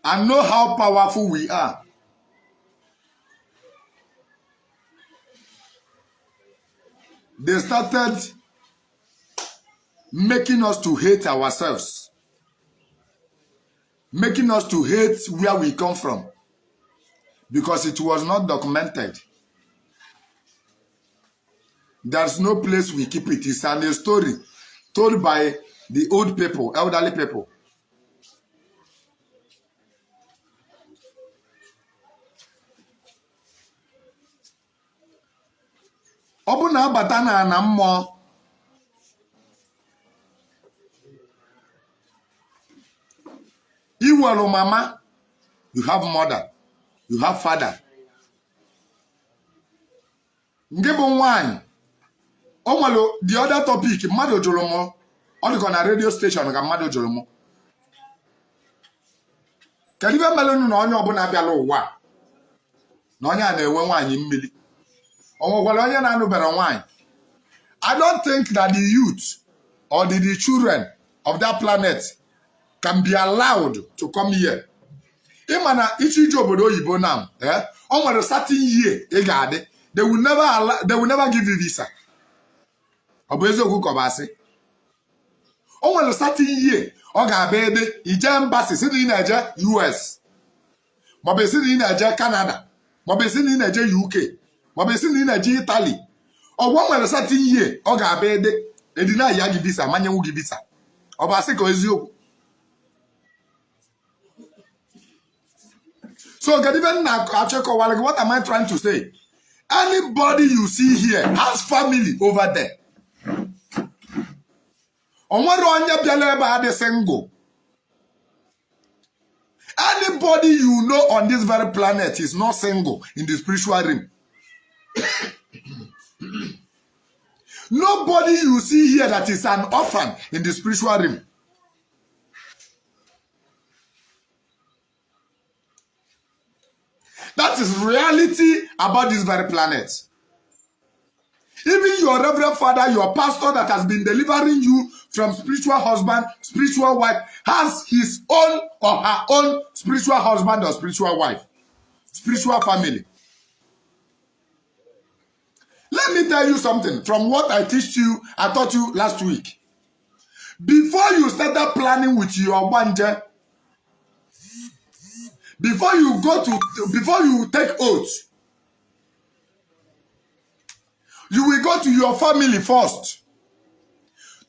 S2: And know how powerful we are. They started making us to hate ourselves, making us to hate where we come from, because it was not documented. There's no place we keep it. It's a story told by the old people, elderly people. Ọ bụ na abata na ana mmụọ, iwelu mama, you have mother, you have father. Nke bụ nwaanyị, o nwere the other topic mmadụ jụrụ m, ọ dịkọ na radio station ka mmadụ jụrụ m, kedu ife mere na onye ọbụla bịara ụwa na onye a na-enwe nwaanyị mmiri, o nwekwara onye na-anụbara nwaanyị? I don't think that the youth or the children of that planet can be allowed to come here. Ịma na iche ije obodo oyibo now, o nwere certain year ị ga-adị, they will never allow, they will never give you visa. Ọ bụ eziokwu ka ọ bụ asị? O nwere certain year ọ ga-abịa ede ije embassy, si na ị na-eje US, maọbụ esi na ị na-eje Canada, maọbụ esi na ị na-eje UK, maọbụ esi na ị na-eje Italy. Ọgwọ nwere certain year ọ ga-abịa ede edina ya gị visa, manyenwu gị visa. Ọ bụ asị ka eziokwu? So kedu ife m na-achọ ịkọwara gị? What am I trying to say? Anybody you see here has family over there. O nwere onye bịara ebe a dị single. Anybody you know on this very planet is not single in the spiritual realm. Nobody you see here that is an orphan in the spiritual realm. That is reality about this very planet. Even your reverend father, your pastor that has been delivering you from spiritual husband, spiritual wife, has his own or her own spiritual husband or spiritual wife, spiritual family. Let me tell you something from what I teach you, I taught you last week. Before you started planning with your ogbanje, before you take oath, you will go to your family first.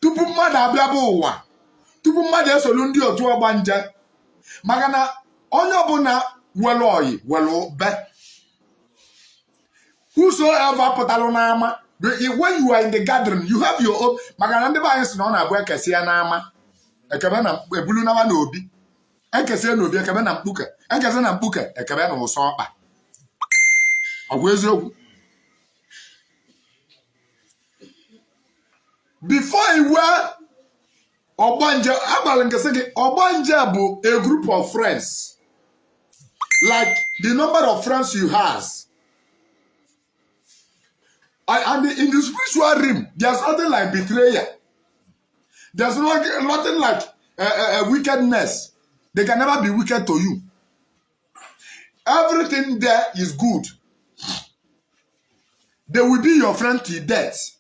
S2: Tupu mmadụ abịa bụ ụwa, tupu mmadụ esolu ndị otu ọgbanje, maka na onye ọbụla welu oyi welu be, whosoever pụtalụ n'ama When you are in the gathering, you have your own. Maka na ndị be anyị sị na ọ na-abụ ekesịa n'ama, ekebe na ebulu nawa n'obi, ekesịa n'obi, ekebe na mkpuke, ekesịa na mkpuke, ekebe na ụsọ ọkpa. Ọ bụ eziokwu. Before iwe ọgbanje agbara nke sị gị, ọgbanje bụ a group of friends, like the number of friends you has. And in the spiritual realm, there's nothing like betrayal. There's nothing like wickedness. They can never be wicked to you. Everything there is good. They will be your friend till death.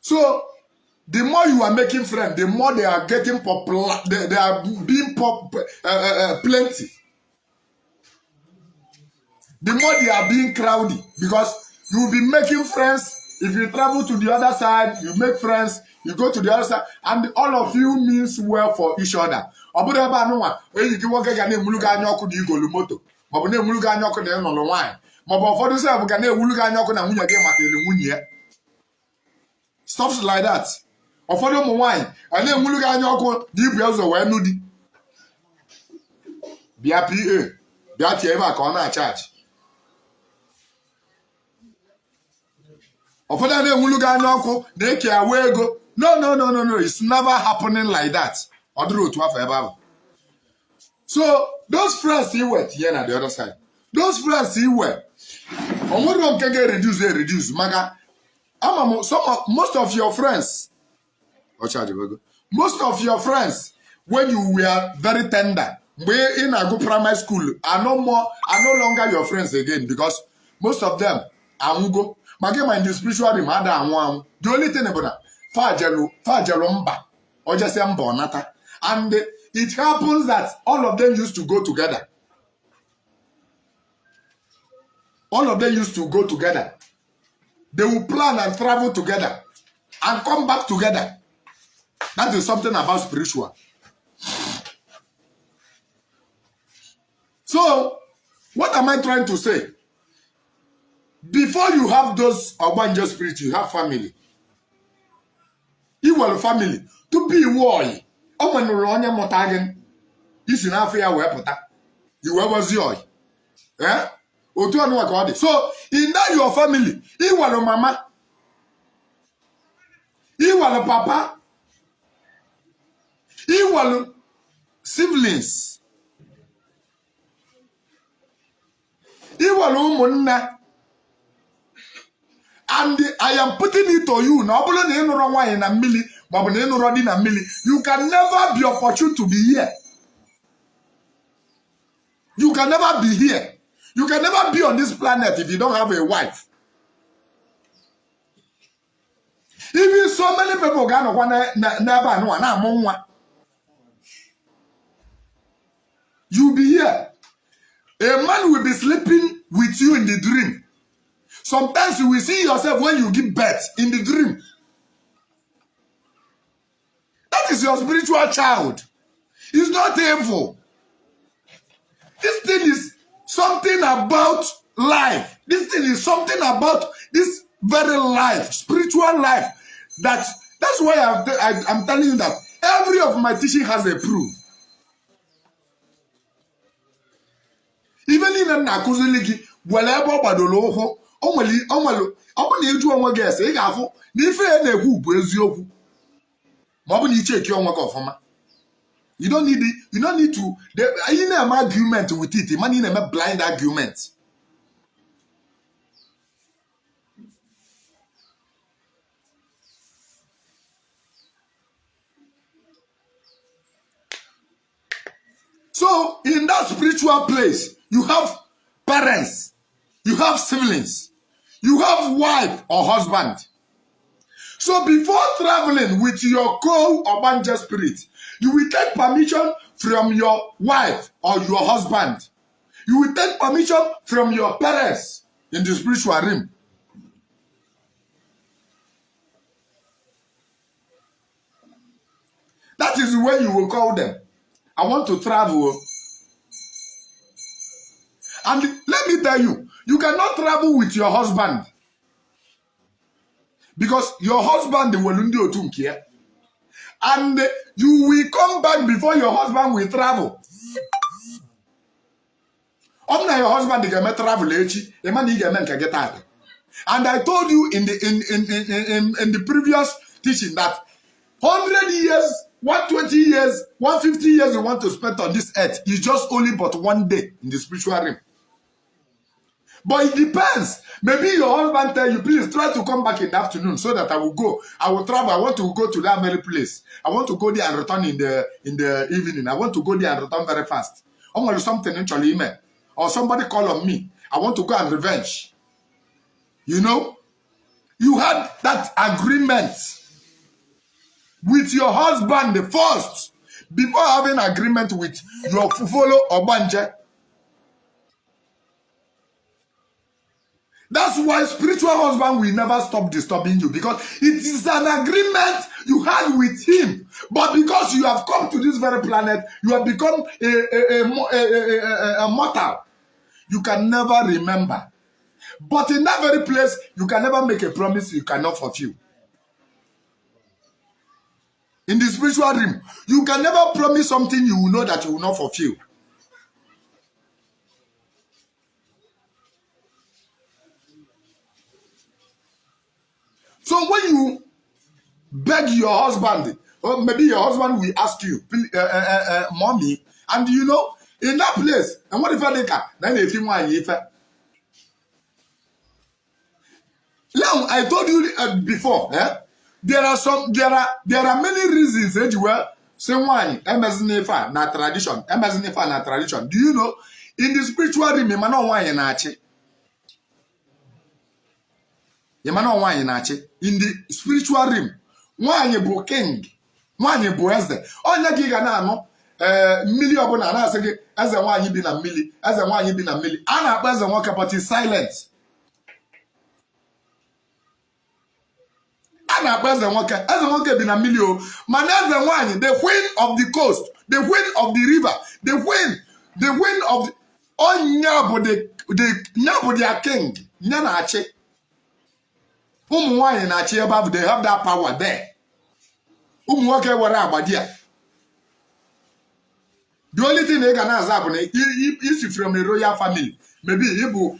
S2: So the more you are making friends, the more they are getting popular. They are being plenty. The more they are being crowded, because you will be making friends. If you travel to the other side, you make friends. You go to the other side, and all of you means well for each other. Ọ bụrụ ebe anụnwa enyi gị nwoke ga na-enwulu gị anya ọkụ na igolu moto, maọbụ na-enwulu gị anya ọkụ na ịnụlụ nwaanyị, maọbụ ụfọdụ sef ga na-enwulu gị anya ọkụ na nwunye gị maka elu nwunye ya, stuff like that. Ụfọdụ ụmụ nwaanyị a na-enwulu gị anya ọkụ na ibu ụzọ wee nụ di, bịa pa bịa tie ebe a ka ọ na-achaji. Ụfọdụ a na-enwulu gị anya ọkụ na-eke awa ego. No, no, no, no, no, it's never happening like that. Ọ dịrị otu afọ ebe ahụ. So those friends iwe tinye na the other side, those friends iwe, o nwere nke ga-reduce ereduce, maka ama m some of, most of your friends, ọchajibego, most of your friends when you were very tender, mgbe ị na-agụ primary school, are no more, are no longer your friends again, because most of them anwụgo. Maka ịma, in the spiritual realm, ada anwụ anwụ. The only thing bụ na fajelu mba, ojesia mba, ọ nata. And it happens that all of them used to go together. All of them used to go together. They will plan and travel together and come back together. That is something about spiritual. So what am I trying to say? Before you have those ogbanje spirit, you have family. I nwere family tupu iwu oyi. O nwenụrụ onye mụta gị, isi n'afọ ya wee pụta, i wee gbazie oyi. Eh, otu ọnụnwa ka ọ dị. So in that your family, ị nwere mama, ị nwere papa, ị nwere siblings, ị nwere ụmụnne. And I am putting it to you na ọ bụrụ na ị nụrụ nwaanyị na mmiri, maọbụ na ị nụrụ di na mmiri, you can never be opportune to be here. You can never be here. You can never be on this planet if you don't have a wife. Even so many people ga-anọkwa n'ebe a nụwa na-amụ nwa, you be here. A man will be sleeping with you in the dream. Sometimes you will see yourself when you give birth in the dream. That is your spiritual child. It's not evil. This thing is something about life. This thing is something about this very life, spiritual life. That's why I'm telling you that every of my teaching has a proof. Ife niile m na-akụzili gị nwere ebe ọ gbadoro ụkwụ. O nwere, o nwere. Ọ bụ na ịjụ onwe gị ese, ị ga-afụ na ife ya na-ekwu bụ eziokwu, ma ọ bụ na icheki onwe gị ọfụma. You don't need to ị na-eme argument with it, mana ị na-eme blind argument. So in that spiritual place, you have parents, you have siblings, you have wife or husband. So before traveling with your co-Ogbanje spirit, you will take permission from your wife or your husband. You will take permission from your parents in the spiritual realm. That is when you will call them. "I want to travel." And let me tell you, you cannot travel with your husband. Because your husband nwere ndị otu nke ya. And you will come back before your husband will travel. Ọ bụ na your husband ga-eme travel echi, ị ma na ị ga-eme nke gị tata. And I told you in the previous teaching that 100 years, 120 years, 150 years you want to spend on this earth is just only but one day in the spiritual realm. But it depends. Maybe your husband tell you, please try to come back in the afternoon so that I will go. I will travel. I want to go to that very place. I want to go there and return in the evening. I want to go there and return very fast. O nwere something m chọrọ ime. Or somebody call on me. I want to go and revenge. You know? You had that agreement with your husband first before having agreement with your fellow Ogbanje. That's why spiritual husband will never stop disturbing you, because it is an agreement you had with him. But because you have come to this very planet, you have become a mortal. You can never remember. But in that very place, you can never make a promise you cannot fulfill. In the spiritual realm, you can never promise something you will know that you will not fulfill. So when you beg your husband, or maybe your husband will ask you, "Mommy," and you know, in that place, and what if I then if you want if now I told you before, eh? There are many reasons eji wee sị nwaanyị emezina ife a na tradition, emezina ife a na tradition. Do you know, in the spiritual realm, ịma na nwaanyị na-achị? Ịma na nwaanyị na-achị in the spiritual realm? Nwaanyị bụ king, nwaanyị bụ eze. Onye gị ga na-anụ ee mmiri ọbụla na-asị gị eze nwaanyị bi na mmiri, eze nwaanyị bi na mmiri. A na-akpọ eze nwoke, but is silent. A na-akpọ eze nwoke, eze nwoke bi na mmiri o, mana eze nwaanyị, the queen of the coast, the queen of the river, the queen of the onya bụ the nya bụ their king, nya na-achị. Ụmụ nwaanyị na-achị ebe ahụ. They have that power there. Ụmụ nwoke were agbadi a. The only thing ị ga na-aza bụ na isi from a royal family, maybe ịbụ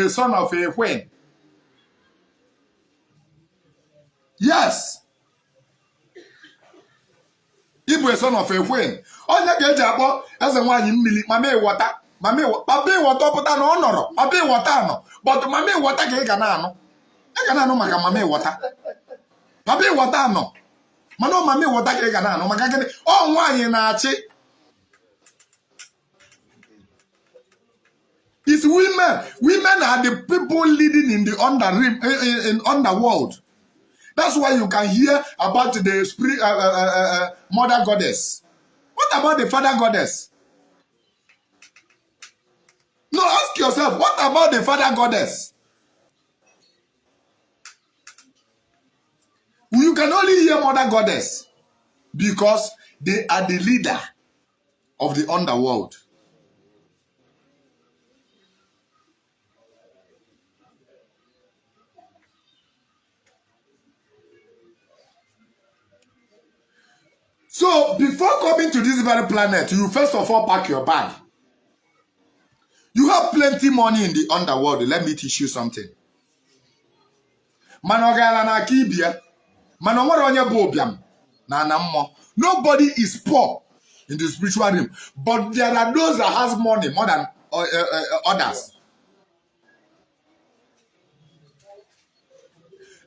S2: a son of a queen. Yes, ịbụ a son of a queen. Onye ga-eji akpọ eze nwaanyị mmiri, mama ịwọta, mama papa ịwọta pụta na ọ nọrọ papa ịwọta anọ, but mama ịwọta ka ị ga na-anụ. Ị ga na-anụ maka mama ịwọta. Papa ịwọta anọ, mana ọ mama ịwọta ka ị ga na-anụ. Maka gịnị? Ọ nwaanyị na-achị. It's women. Women are the people leading in the under in underworld. That's why you can hear about the spirit mother goddess. What about the father goddess? No, ask yourself, what about the father goddess? You can only hear mother goddess because they are the leader of the underworld. So before coming to this very planet, you first of all pack your bag. You have plenty money in the underworld. Let me teach you something. Mana ọ gaala n'aka ibia, mana o nwere onye bụ ụbịam na ana mmụọ. Nobody is poor in the spiritual realm, but there are those that has money more than others.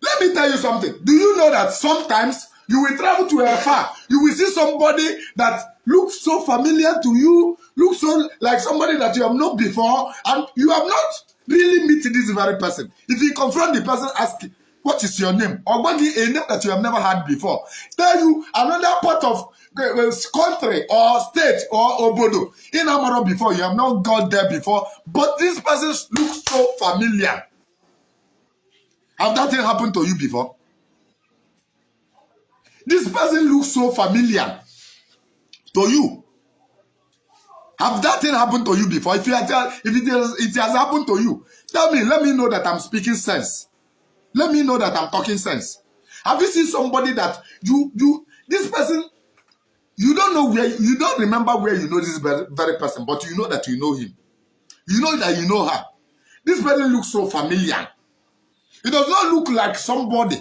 S2: Let me tell you something. Do you know that sometimes you will travel to a far, you will see somebody that looks so familiar to you, looks so like somebody that you have known before, and you have not really met this very person. If you confront the person, ask, "What is your name?" Or gwa gị a name that you have never heard before. Tell you another part of country or state or obodo in Amaro before, you have not got there before, but this person looks so familiar. Have that thing happened to you before? This person looks so familiar to you. Have that thing happened to you before? If it has happened to you, tell me. Let me know that I'm speaking sense. Let me know that I'm talking sense. Have you seen somebody that you this person, you don't know where, you don't remember where you know this very, very person, but you know that you know him. You know that you know her. This person looks so familiar. It does not look like somebody,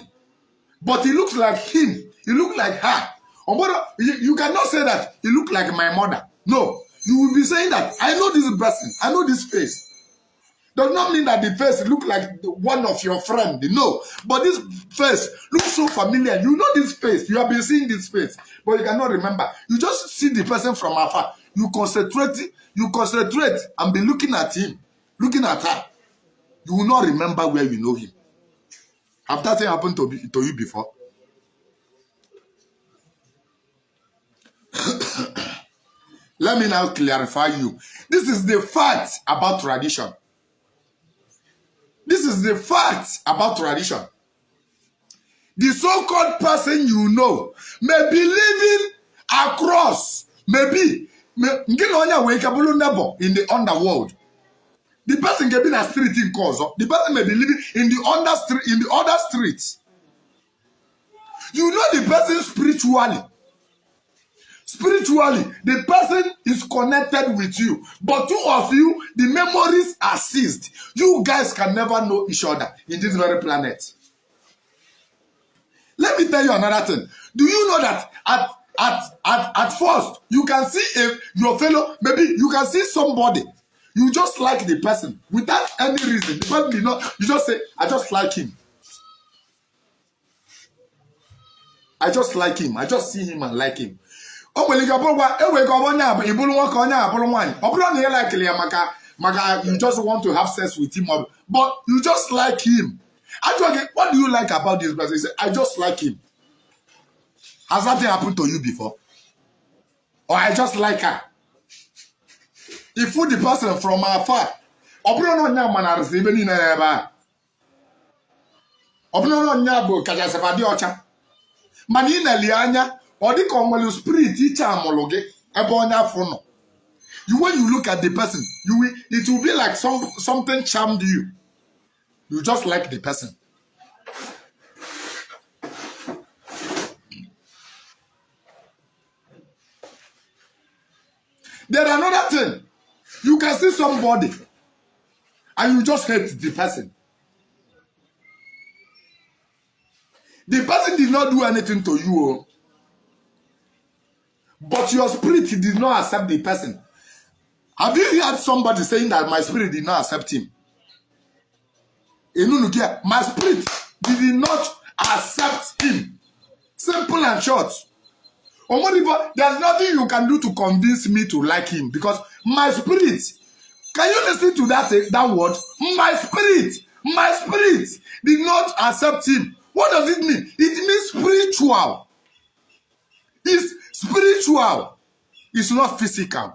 S2: but he looks like him. He looks like her. You cannot say that he looked like my mother. No, you will be saying that I know this person. I know this face. Does not mean that the face look like one of your friend. No, but this face looks so familiar. You know this face. You have been seeing this face, but you cannot remember. You just see the person from afar. You concentrate. You concentrate and be looking at him, looking at her. You will not remember where you know him. Have that thing happened to you before? Let me now clarify you. This is the fact about tradition. This is the fact about tradition. The so-called person you know may be living across, maybe, nke na onye nwere ike bụrụ neighbor in the underworld. The person can be na street nke ọzọ. The person may be living in the under street, in the other street. You know the person spiritually. Spiritually, the person is connected with you. But two of you, the memories are seized. You guys can never know each other in this very planet. Let me tell you another thing. Do you know that at first, you can see your fellow, maybe you can see somebody. You just like the person without any reason. The person did not, you just say, I just like him. I just like him. I just see him and like him. O nwere ike bụrụkwa enwere ike ọ bụ onye abụ ịbụrụ nwoke onye abụrụ nwaanyị ọ bụrụ na ị likeli ya maka you just want to have sex with him, but you just like him. Ajụọ gị, what do you like about this person? You say, I just like him. Has that thing happened to you before? Or I just like her. If the person from afar, ọ bụrụ na onye a manarịsị ebe niile ebe a, ọ bụrụ na onye a bụ kachasị dị ọcha, mana ị na-eli anya ọ dị ka ọ nwere spirit iche amụrụ gị ebe onye afọ nọ. You, when you look at the person, you will, it will be like something charmed you. You just like the person. There another thing. You can see somebody and you just hate the person. The person did not do anything to you, but your spirit did not accept the person. Have you heard somebody saying that my spirit did not accept him? My spirit did not accept him. Simple and short. There's nothing you can do to convince me to like him, because my spirit. Can you listen to that word? My spirit did not accept him. What does it mean? It means spiritual. It's spiritual. It's not physical.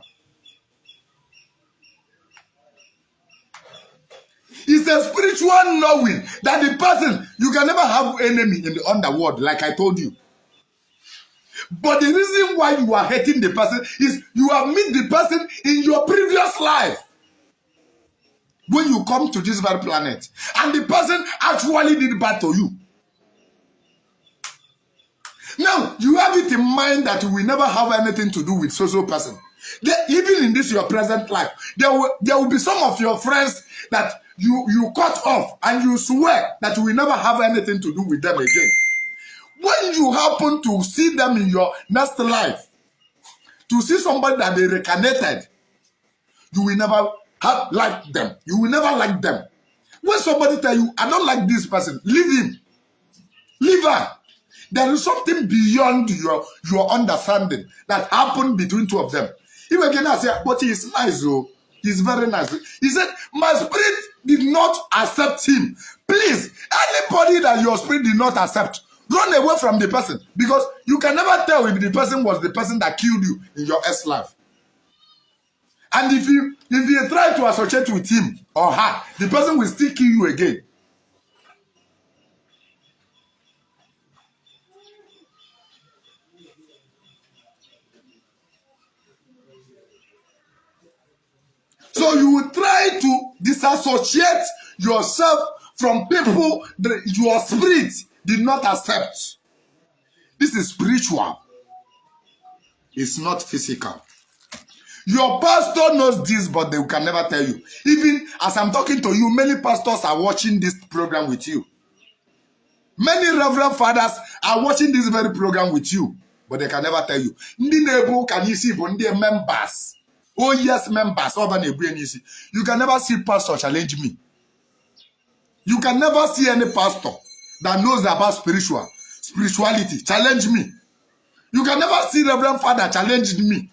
S2: It's a spiritual knowing that the person, you can never have enemy in the underworld, like I told you. But the reason why you are hating the person is you have met the person in your previous life. When you come to this very planet, and the person actually did bad to you. Now, you have it in mind that you will never have anything to do with so-so person. Even in this your present life, there will be some of your friends that you cut off and you swear that you will never have anything to do with them again. When you happen to see them in your next life, to see somebody that they reincarnated, you will never have like them. You will never like them. When somebody tell you, I don't like this person, leave him. Leave her. There is something beyond your understanding that happened between two of them. If again I say, but he is nice, though. He's very nice. He said, my spirit did not accept him. Please, anybody that your spirit did not accept, run away from the person, because you can never tell if the person was the person that killed you in your ex life. And if you try to associate with him or her, the person will still kill you again. So you will try to disassociate yourself from people that your spirit did not accept. This is spiritual. It's not physical. Your pastor knows this, but they can never tell you. Even as I'm talking to you, many pastors are watching this program with you. Many reverend fathers are watching this very program with you, but they can never tell you. Ndị na-ebu ụka n'isi bụ ndị members. Oh yes, members. Ọ ba na-ebu ya n'isi. You can never see pastor challenge me. You can never see any pastor that knows about spirituality challenge me. You can never see reverend father challenge me.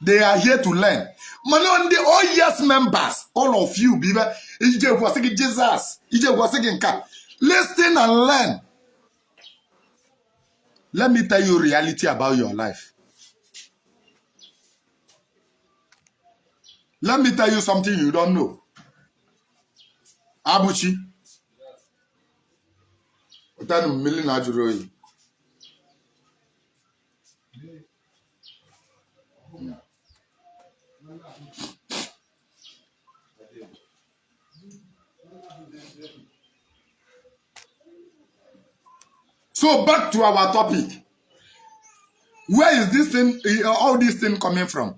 S2: They are here to learn. Mana ndị oh yes members, all of you bụ ibe ije kwasị gị Jesus, ije kwasị gị nke a. Listen and learn. Let me tell you reality about your life. Let me tell you something you don't know. Abuchi. Ụtanụ mmiri na ajụrụ oyi. So back to our topic. Where is this thing, all this thing coming from?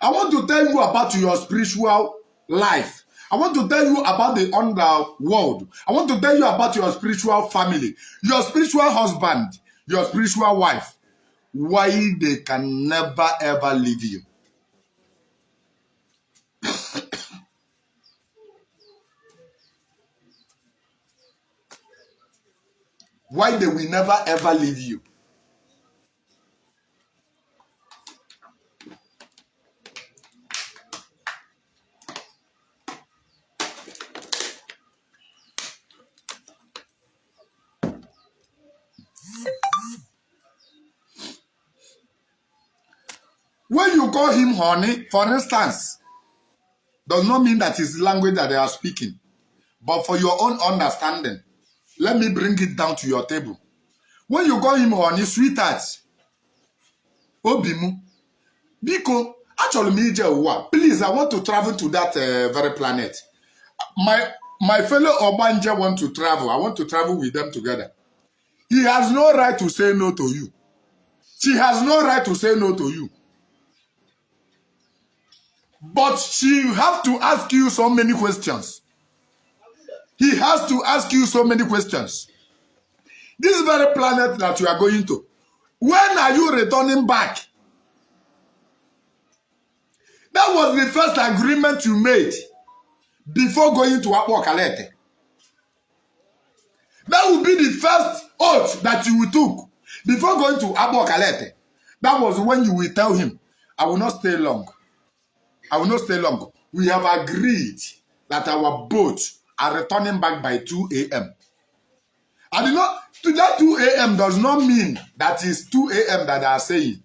S2: I want to tell you about your spiritual life. I want to tell you about the underworld. I want to tell you about your spiritual family, your spiritual husband, your spiritual wife. Why they can never ever leave you. Why they will never ever leave you. When you call him honey, for instance, does not mean that it's language that they are speaking. But for your own understanding, let me bring it down to your table. When you call him honey, sweetheart, obi m, biko, achọrọ m ije ụwa. Please, I want to travel to that very planet. My fellow Ogbanje want to travel. I want to travel with them together. He has no right to say no to you. She has no right to say no to you. But she have to ask you so many questions. He has to ask you so many questions. This very planet that you are going to, when are you returning back? That was the first agreement you made before going to Akpo Kalete. That will be the first oath that you took before going to Akpo Kalete. That was when you will tell him, I will not stay long. I will not stay long. We have agreed that our boat are returning back by 2 a.m. I did not, to that 2 a.m. does not mean that it's 2 a.m. that they are saying.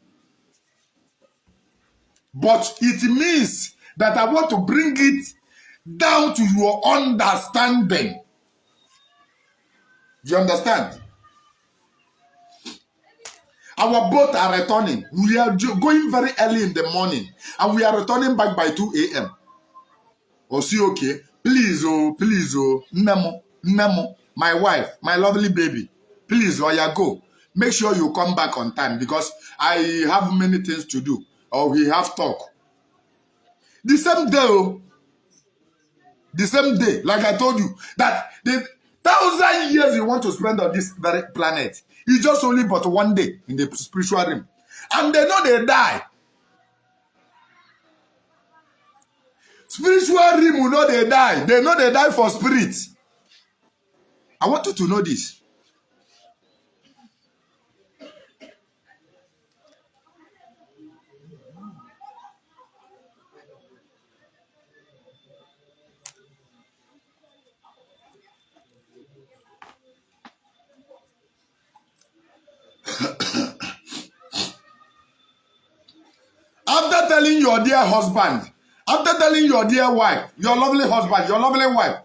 S2: But it means that I want to bring it down to your understanding. You understand? Our boat are returning. We are going very early in the morning and we are returning back by 2 a.m. Oh, see, okay. Please, oh, please, oh, Nemo, Nemo, my wife, my lovely baby. Please, oh, yeah, go. Make sure you come back on time because I have many things to do or we have talk. The same day, oh, the same day, like I told you, that the 1,000 years you want to spend on this very planet is just only but one day in the spiritual realm. And they know they die. Spiritual realm will know they die. They know they die for spirit. I want you to know this. After telling your dear husband, after telling your dear wife, your lovely husband, your lovely wife,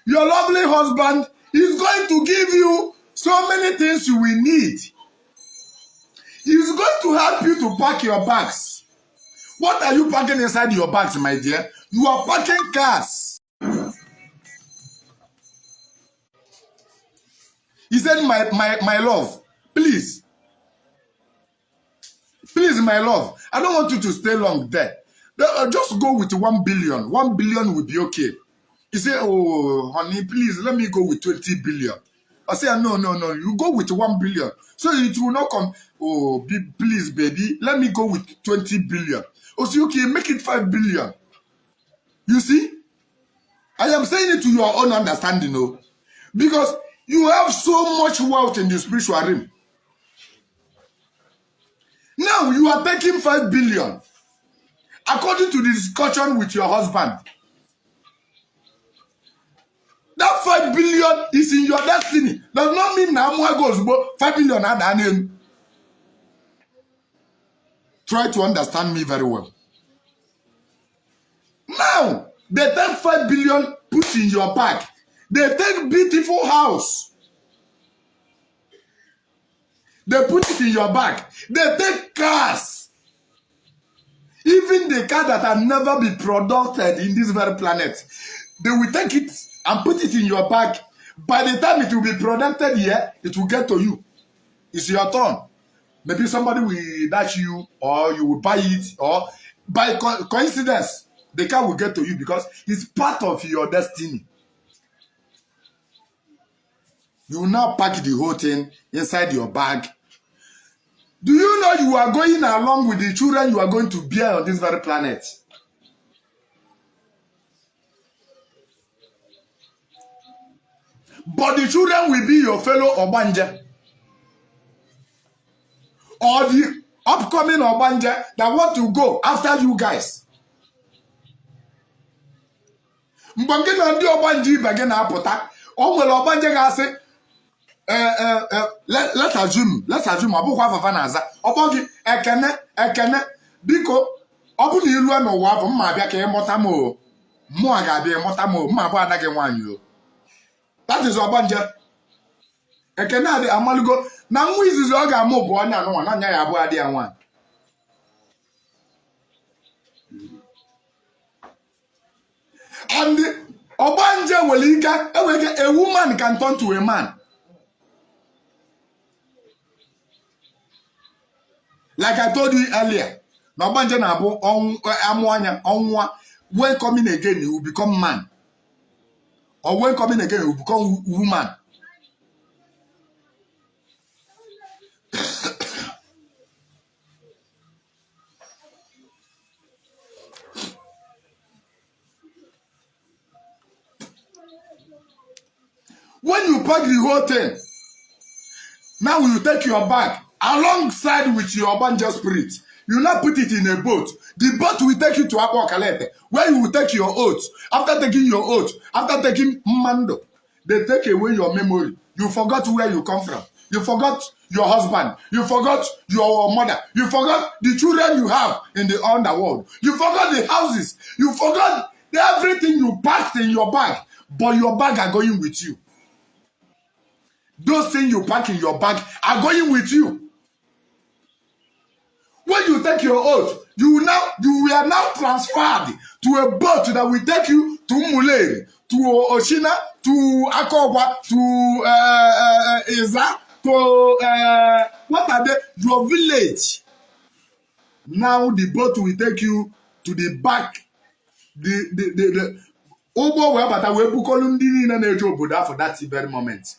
S2: your lovely husband is going to give you so many things you will need. He's going to help you to pack your bags. What are you packing inside your bags, my dear? You are packing cars. He said, My love, please, please, my love, I don't want you to stay long there. Just go with 1 billion. 1 billion will be okay. He said, "Oh, honey, please, let me go with 20 billion." I said, "No, no, no, you go with 1 billion. So it will not come. Oh, please, baby, let me go with 20 billion." Oh, so okay, make it 5 billion. You see, I am saying it to your own understanding, oh, because you have so much wealth in the spiritual realm. Now you are taking 5 billion. According to the discussion with your husband, that 5 billion is in your destiny. Does not mean na amụọ gị ozugbo 5 billion ada n'elu. Try to understand me very well. Now, they take 5 billion, put in your bag. They take beautiful house. They put it in your bag. They take cars. Even the car that have never been produced in this very planet, they will take it and put it in your bag. By the time it will be produced here, it will get to you. It's your turn. Maybe somebody will dash you, or you will buy it, or by coincidence, the car will get to you because it's part of your destiny. You will now pack the whole thing inside your bag. Do you know you are going along with the children you are going to bear on this very planet? But the children will be your fellow Ogbanje, or the upcoming Ogbanje that want to go after you guys. Mgbe gị na ndị ọgbanje ibe gị na-apụta, o nwere ọgbanje ga-asị, let's assume ọ bụkwa afafa na-aza ọkpọ gị Ekene, Ekene, biko, ọ bụ na ilue n'ụwa bụ mma abịa ka ịmụta m o, mmụọ ga-abịa ịmụta m o, mma abụ ada gị nwaanyị o. That is ọgbanje. Ekene adị amalugo na nwa izizi ọ ga-amụ bụ onye anụnwa na anya ya abụọ adị ya nwaanyị. And ọgbanje nwere ike enwere ike, a woman can turn to a man. Like I told you earlier, na ọgbanje na-abụ ọnwụ amụ anya ọnwụa, when coming again he will become man, or when coming again he will become woman. When you pack the whole thing, now you take your bag alongside with your Ogbanje spirit. You now put it in a boat. The boat will take you to Akwa Okalete, where you will take your oath. After taking your oath, after taking Mando, they take away your memory. You forgot where you come from. You forgot your husband. You forgot your mother. You forgot the children you have in the underworld. You forgot the houses. You forgot everything you packed in your bag. But your bag are going with you. Those things you pack in your bag are going with you. When you take your oath, you are now transferred to a boat that will take you to Umuleri, to Oshina, to Akogwa, to Iza, to what are they? Your village. Now the boat will take you to the back. The ụgbọ wee bata wee bukọlụ ndị niile na-eje obodo afọ that very moment.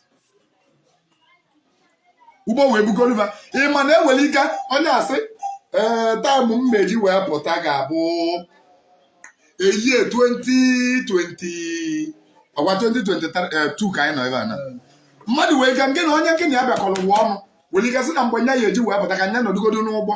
S2: Ụgbọ wee bukọlụ fa. Ị ma na enwere ike onye asị, ee, time mmeji wee pụta ga-abụ eyie 2020, ọgwa 2022 ka anyị nọ ebe a na mmadụ wee gaa nke na onye nke na ya bịakọrọ ụwa ọnụ were ike sị na mgbe nya ya eji wee pụta ka nya nọdụgodo n'ụgbọ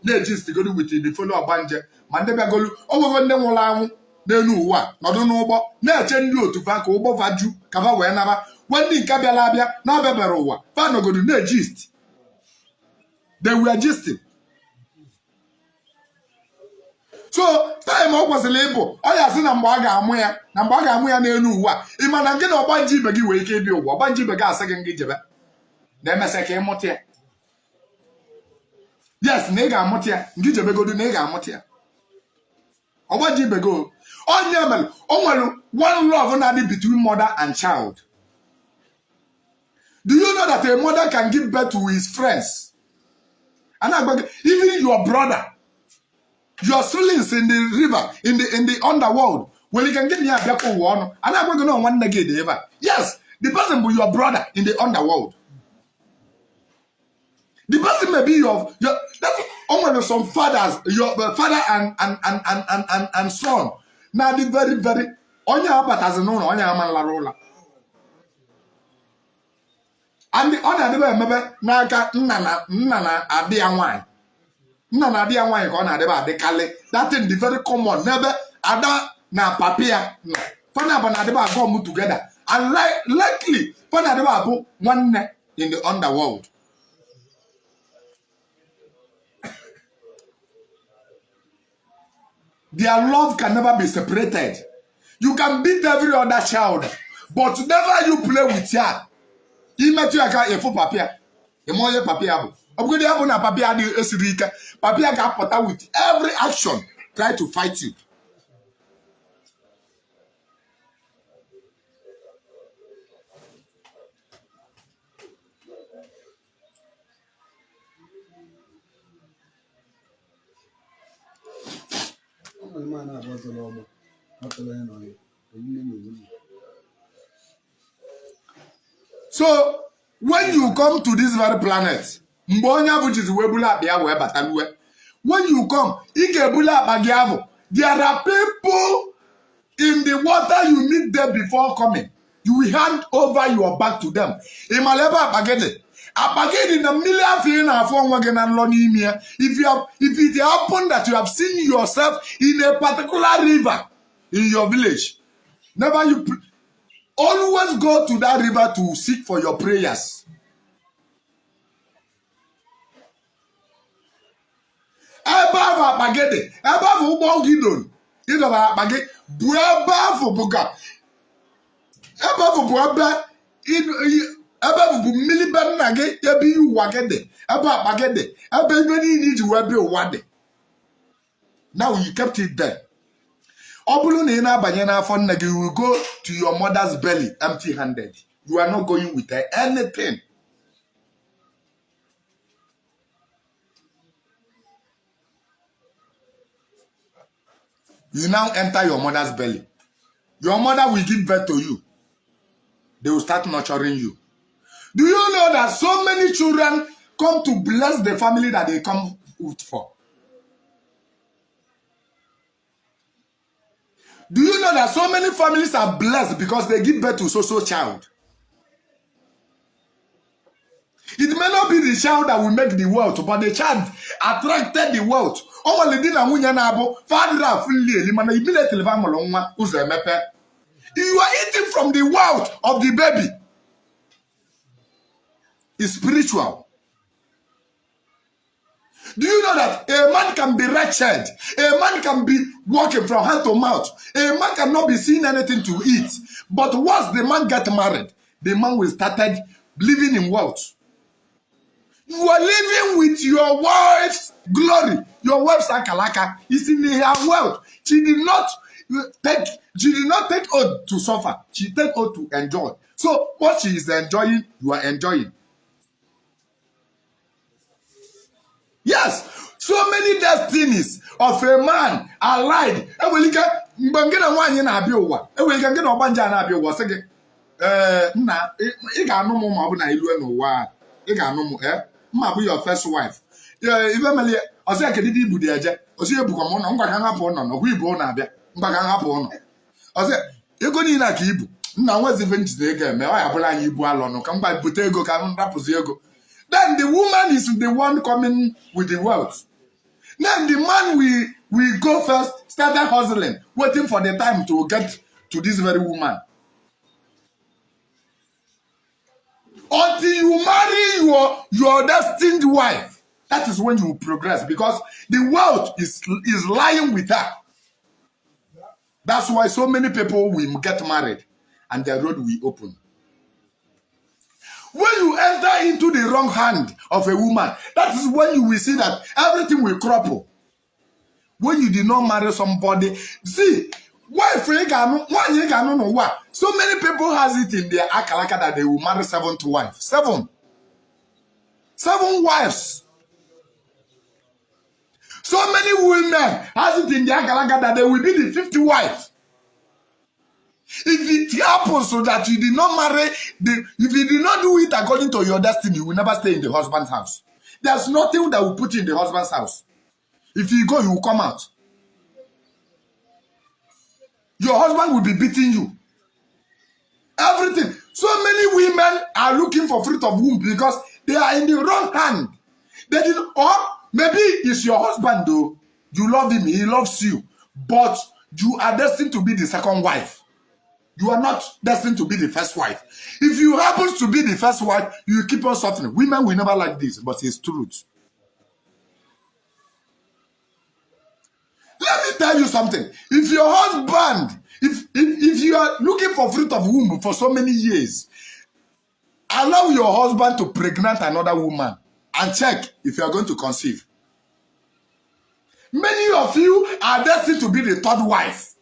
S2: na-eji stigodo with the fellow ọgbanje, ma ndị bịagolu onwego ndị nwụrụ anwụ n'elu ụwa nọdụ n'ụgbọ na-eche ndị otu fa ka ụgbọ fa ju ka fa wee naba gwa ndị nke bịara abịa na-abịabara ụwa fa nọgodo na-egist. They were gisting. So time ọ kwesịrị ịbụ ọ ya sị na mgbe a ga-amụ ya na mgbe a ga-amụ ya n'elu ụwa, ị ma na gị na ọgbanje ibe gị nwere ike ịbịa ụwa, ọgbanje ibe gị asị gị ngị jebe na emesịa ka ịmụta ya. Yes, na ị ga-amụta ya, ngị jebegodu na ị ga-amụta ya. Ọgbanje ibe gị onye mere o nwere one love na-adị between mother and child. Do you know that a mother can give birth to his friends? And even your brother, your siblings in the river, in the underworld, well, you can get me a one. And I'm going to one again ever. Yes, the person will your brother in the underworld. The person may be your that's almost some fathers, your father and son. Now the very very onye abatazi n'ụlọ, onye ama nlara ụlọ. And ọ na-adịba emebe n'aka nna na nna na adị ya nwaanyị, nna na adị ya nwaanyị ka ọ na-adịba adịkalị. That thing dị very common n'ebe ada na papi ya nọ. Fana bụ na-adịba agụ ọmụ together and likely fana adịba abụ nwanne in the underworld. Their love can never be separated. You can beat every other child, but never you play with her. Imetụ ya ka ịfụ papịa, ịma onye papịa bụ. Ọ bụgodị ya bụ na papịa adịghị esiri ike, papịa ga-apụta with every action, try to fight you.
S3: Ọ nwere nwaanyị na-abụ ọzọ ọgbọ atụrụ ya n'ọhịa owume na owume.
S2: So when you come to this very planet, mgbe onye abụ jizi wee bulu akpa ya wee bata luwe, when you come, ị ga-ebulu akpa gị ahụ. There are people in the water you meet there before coming. You will hand over your bag to them. Ị mara ebe akpa gị dị? Akpa gị dị na mmiri afọ ị na-afụ onwe gị na nlọ n'ime ya. If it happen that you have seen yourself in a particular river in your village, never you always go to that river to seek for your prayers. Ebe ahụ akpa gị dị, ebe ahụ ụgbọ gị doro ịdọbara akpa gị, bụ ebe ahụ bụ ka ebe ahụ bụ ebe ahụ bụ mmiri be nna gị, ebe ihe ụwa gị dị, ebe akpa gị dị, ebe ibe niile iji wee bịa ụwa dị. Now you kept it there. Ọ bụrụ na ị na-abanye n'afọ nne gị, you will go to your mother's belly empty handed. You are not going with anything. You now enter your mother's belly. Your mother will give birth to you. They will start nurturing you. Do you know that so many children come to bless the family that they come out for? Do you know that so many families are blessed because they give birth to so-so child? It may not be the child that will make the wealth, but the child attracted the wealth. O nwere di na nwunye na-abụ fadịrị afụ nli eli, mana immediately fa mụrụ nwa, ụzọ emepe. You are eating from the wealth of the baby. It's spiritual. Do you know that a man can be wretched? A man can be walking from hand to mouth. A man cannot be seeing anything to eat. But once the man get married, the man will started living in wealth. You are living with your wife's glory. Your wife's akalaka is in her wealth. She did not take oath to suffer. She take oath to enjoy. So what she is enjoying, you are enjoying. Yes, so many destinies of a man are lied. Enwere ike mgbe ngị na nwaanyị na-abịa ụwa, enwere ike ngị na ọgbanje a na-abịa ụwa, sị gị, "Ee, nna, ị ga-anụ m ma ọ bụ na ilue n'ụwa a, ị ga-anụ m, ee, mma bụ your first wife." Ee, ife mere ọsị ya, "Kedu ibu dị eje?" Ọsị ya, "Ebukwa m ụlọ ngwa ka m hapụ ụlọ nọkwa ibu ụlọ abịa ngwa ka m hapụ ụlọ." Ọsị ego niile a ka ibu nna nwezi ife njide ego eme, ọ ya bụrụ anyị ibu alọnụ ka mgba bute ego ka m rapụzi ego. Then the woman is the one coming with the wealth. Then the man will go first, started hustling, waiting for the time to get to this very woman. Until you marry your destined wife, that is when you will progress, because the wealth is lying with her. That's why so many people will get married and their road will open. When you enter into the wrong hand of a woman, that is when you will see that everything will crumple. When you did not marry somebody, see, wife ị ga-anụ, nwaanyị ị ga-anụ n'ụwa. So many people has it in their akalaka that they will marry seventh wife. Seven. Seven wives. So many women has it in their akalaka that they will be the fifth wife. If it happens so that you did not marry, if you did not do it according to your destiny, you will never stay in the husband's house. There's nothing that will put you in the husband's house. If you go, you will come out. Your husband will be beating you. Everything. So many women are looking for fruit of womb because they are in the wrong hand. They did, or maybe it's your husband though. You love him, he loves you, but you are destined to be the second wife. You are not destined to be the first wife. If you happen to be the first wife, you keep on suffering. Women will never like this, but it's truth. Let me tell you something. If your husband, if you are looking for fruit of womb for so many years, allow your husband to pregnant another woman and check if you are going to conceive. Many of you are destined to be the third wife.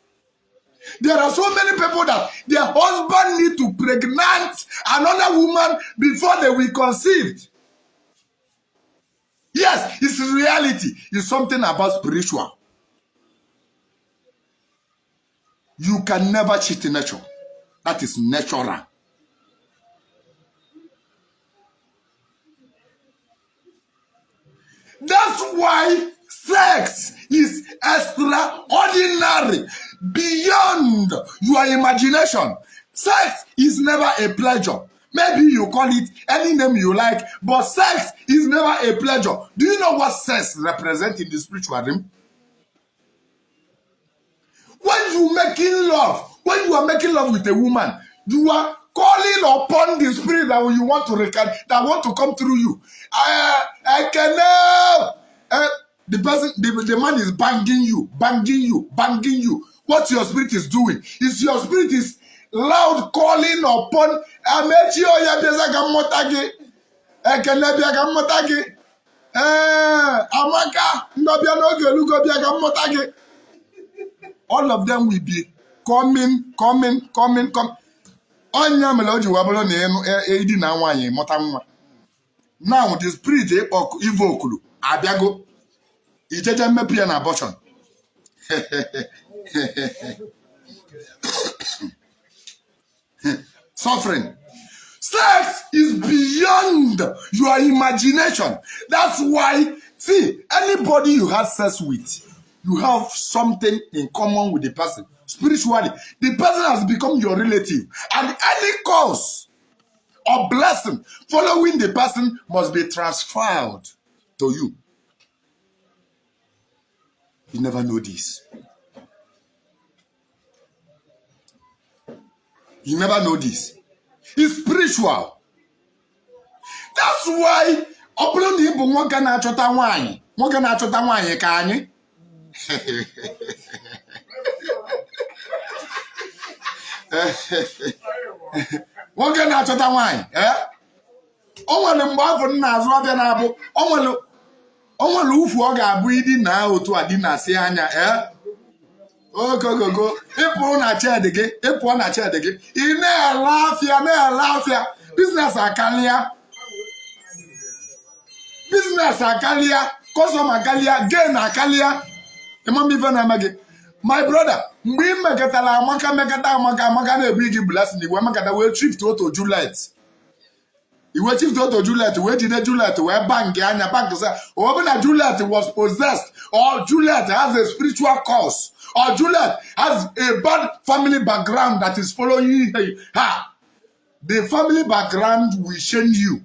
S2: There are so many people that their husband need to pregnant another woman before they will conceive. Yes, it's reality. It's something about spiritual. You can never cheat nature. That is natural. That's why sex is extraordinary, beyond your imagination. Sex is never a pleasure. Maybe you call it any name you like, but sex is never a pleasure. Do you know what sex represents in the spiritual realm? When you making love, when you are making love with a woman, you are calling upon the spirit that you want to recant, that want to come through you. I cannot. The person, the man is banging you, banging you, banging you. What your spirit is doing is your spirit is loud calling upon Amechi oya bịaza ka mmụta gị, Ekene bịa ka mmụta gị, ee Amaka ndọbịa n'oge elugo bịa ka mmụta gị. All of them will be coming, coming, coming, come. Ọnya mere o ji wee bụrụ na ịdina nwaanyị mụta nwa. Now the spirit ịkpọ ivokulu abịago, ijeje mmepe ya na abortion. Suffering. Sex is beyond your imagination. That's why, see, anybody you have sex with, you have something in common with the person. Spiritually, the person has become your relative. And any cause or blessing following the person must be transferred to you. You never know this. You never know this. It's spiritual. That's why ọ bụrụ na ị bụ nwoke na-achọta nwaanyị, nwoke na-achọta nwaanyị ka anyị, nwoke na-achọta nwaanyị, o nwere mgbe afọ m na-azụ abịa na-abụ o nwere ufu ọ ga-abụ ịdị na otu a dị na si anya, ogogogo ịpụrụ na chedi gị, ịpụọ na chedi gị, ị na-ele afịa, na-ele afịa, business akarịa, business akarịa, customer akarịa, gain akarịa. Ịmama ife na-eme gị, my brother, mgbe ị mekọtara amaka mekọta amaka amaka na-ebu gị blessing, iwe mekọta wee shift otu Juliet, iwe shift otu Juliet wee jide Juliet wee bank anya bank sị ọ bụ na Juliet was possessed or Juliet has a spiritual curse or Juliet has a bad family background that is following her. The family background will shame you.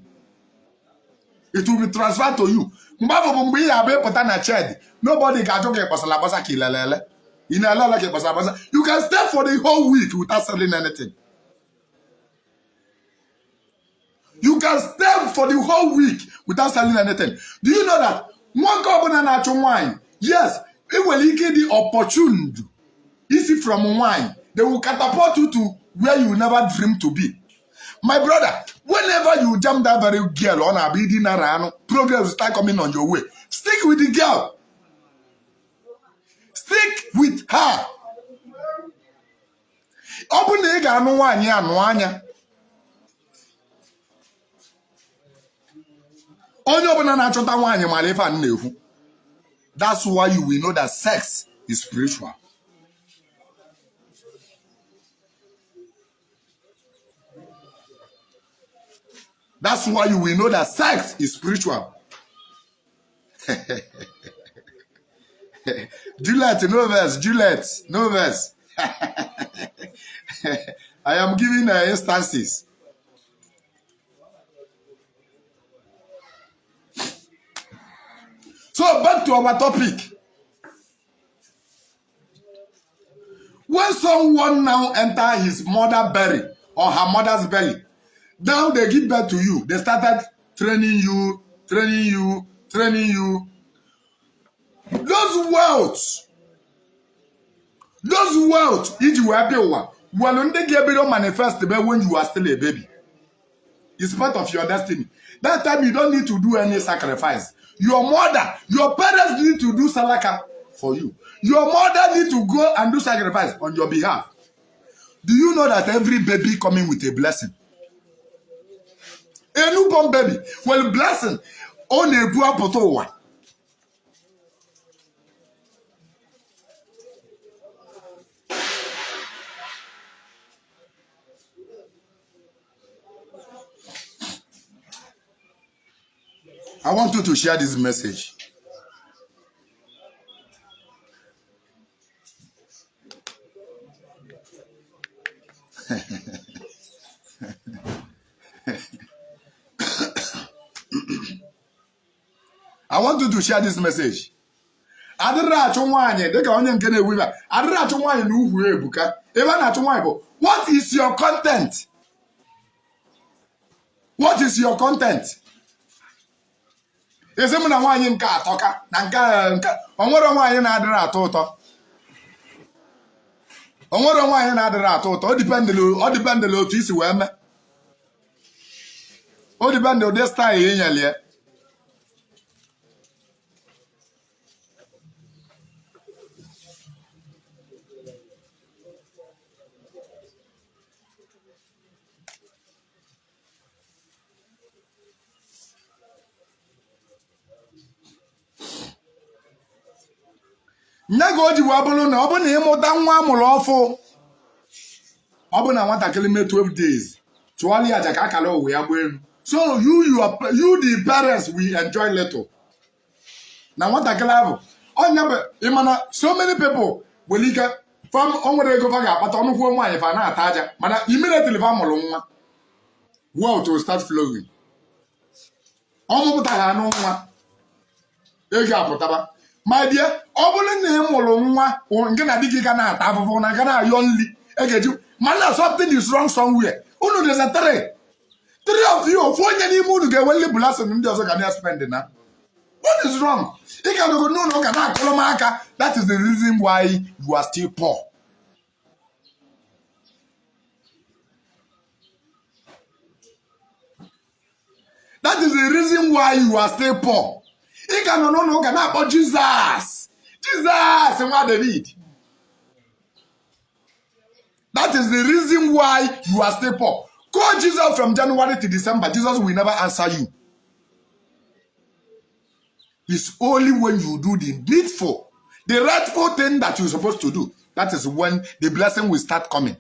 S2: It will be transferred to you. Mgbe ahụ bụ mgbe ị ga-abịa ịpụta na ched, nobody ga-ajụ gị kpasara agbasa ka ilelele. Ị na-elele ka ịkpasara agbasa. You can stay for the whole week without selling anything. You can stay for the whole week without selling anything. Do you know that nwoke ọbụla na-achụ nwaanyị, yes, ị nwere ike ịdị opportuned isi from nwaanyị, they will catapult you to where you never dream to be. My brother, whenever you jam that very girl ọ na-abụ ịdị nara anụ, progress start coming on your way. Stick with the girl. Stick with her. Ọ bụ na ị ga-anụ nwaanyị anụ anya. Onye ọbụla na-achọta nwaanyị mara ife a na-ekwu. That's why you will know that sex is spiritual. That's why you will know that sex is spiritual. Juliet, no verse. Juliet, no verse. I am giving instances. So back to our topic. When someone now enter his mother belly or her mother's belly, now they give birth to you. They started training you, training you, training you. Those wealth iji wee bịa ụwa, well, ndị ga-ebido manifest be when you are still a baby. It's part of your destiny. That time you don't need to do any sacrifice. Your mother, your parents need to do salaka for you. Your mother need to go and do sacrifice on your behalf. Do you know that every baby coming with a blessing? A newborn baby, well, blessing, ọ na-ebu apụta ụwa. I want you to share this message. I want you to share this message. Adịrị achụ nwaanyị dịka onye nke na-ewu ibe, adịrị achụ nwaanyị na ugwu ebuka. Ebe a na-achụ nwaanyị bụ, what is your content? What is your content? Ezi m na nwaanyị nke atọka na nke onwere nwaanyị na-adịrị atọ ụtọ, onwere nwaanyị na-adịrị atọ ụtọ. Ọ dependịlị otu isi wee mee, o dependị ụdị style ị nyere ya. Nye ka o ji wee bụrụ na ọ bụ na ịmụta nwa amụrụ ọfụ, ọ bụ na nwatakịrị mee 12 days, chụọla ya aja ka akara ụwa ya gbaa elu. So you the parents will enjoy little na nwatakịrị ahụ. Ọnya bụ ịmana so many people nwere ike fam o nwere ego fa ga-akpata ọnụkwuo nwaanyị, fa na-ata aja, mana immediately fa mụrụ nwa, wealth will start flowing. Ọmụpụta ha anụ nwa, ego apụtaba. Ma die, ọ bụrụ na ị mụrụ nwa nke na di gị ga na-ata afụfụ na ga na-ayọ nri e ga-eji, mana something is wrong somewhere. Unu dịza three, three of you, ofu onye n'ime unu ga-enwe nli blessing, ndị ọzọ ga na-spend na. What is wrong? Ị ka nọgo n'ụlọ ụka na-akụrụ m aka. That is the reason why you are still poor. That is the reason why you are still poor. Ị ka nọ n'ụlọ ụka na-akpọ Jizọs, Jizọs nwa David. That is the reason why you are still poor. Call Jesus from January to December, Jesus will never answer you. It's only when you do the needful, the rightful thing that you're supposed to do, that is when the blessing will start coming.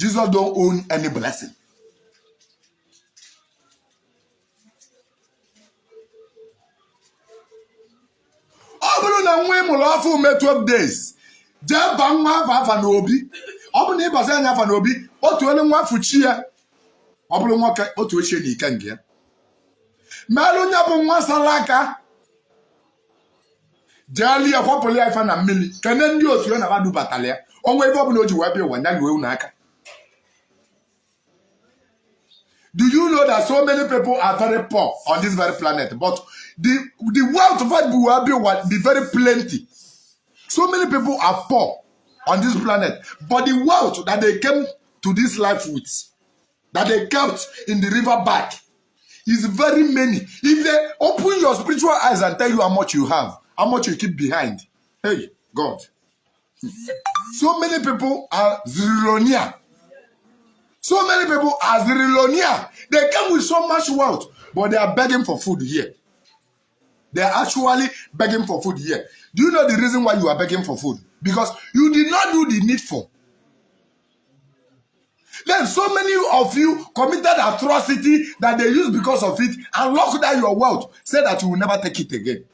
S2: Jesus don't own any blessing. Ọ bụrụ na nwa ị mụrụ ọfụ mee 12 days, jee ba nwa afa afa n'obi. Ọ bụrụ na ịbasị anya afa n'obi, otu onye nwa fuchi ya, ọ bụrụ nwoke, otu ochie na ike nke ya merụ onye bụ nwa sara aka, jee lie, kwapụrụ ya ife na mmiri, kene ndị otu ya na ba dubatara ya. Ọnwa ebe ọbụla o ji wee bịa ụwa, nya luo unu aka. Do you know that so many people are very poor on this very planet, but the wealth of will be very plenty? So many people are poor on this planet, but the wealth that they came to this life with, that they kept in the river back, is very many. If they open your spiritual eyes and tell you how much you have, how much you keep behind, hey, God. So many people are zillionaire. So many people are zillionaire. They come with so much wealth, but they are begging for food here. They are actually begging for food here. Do you know the reason why you are begging for food? Because you did not do the needful. Then so many of you committed atrocity that they use because of it and lock down your wealth, say that you will never take it again.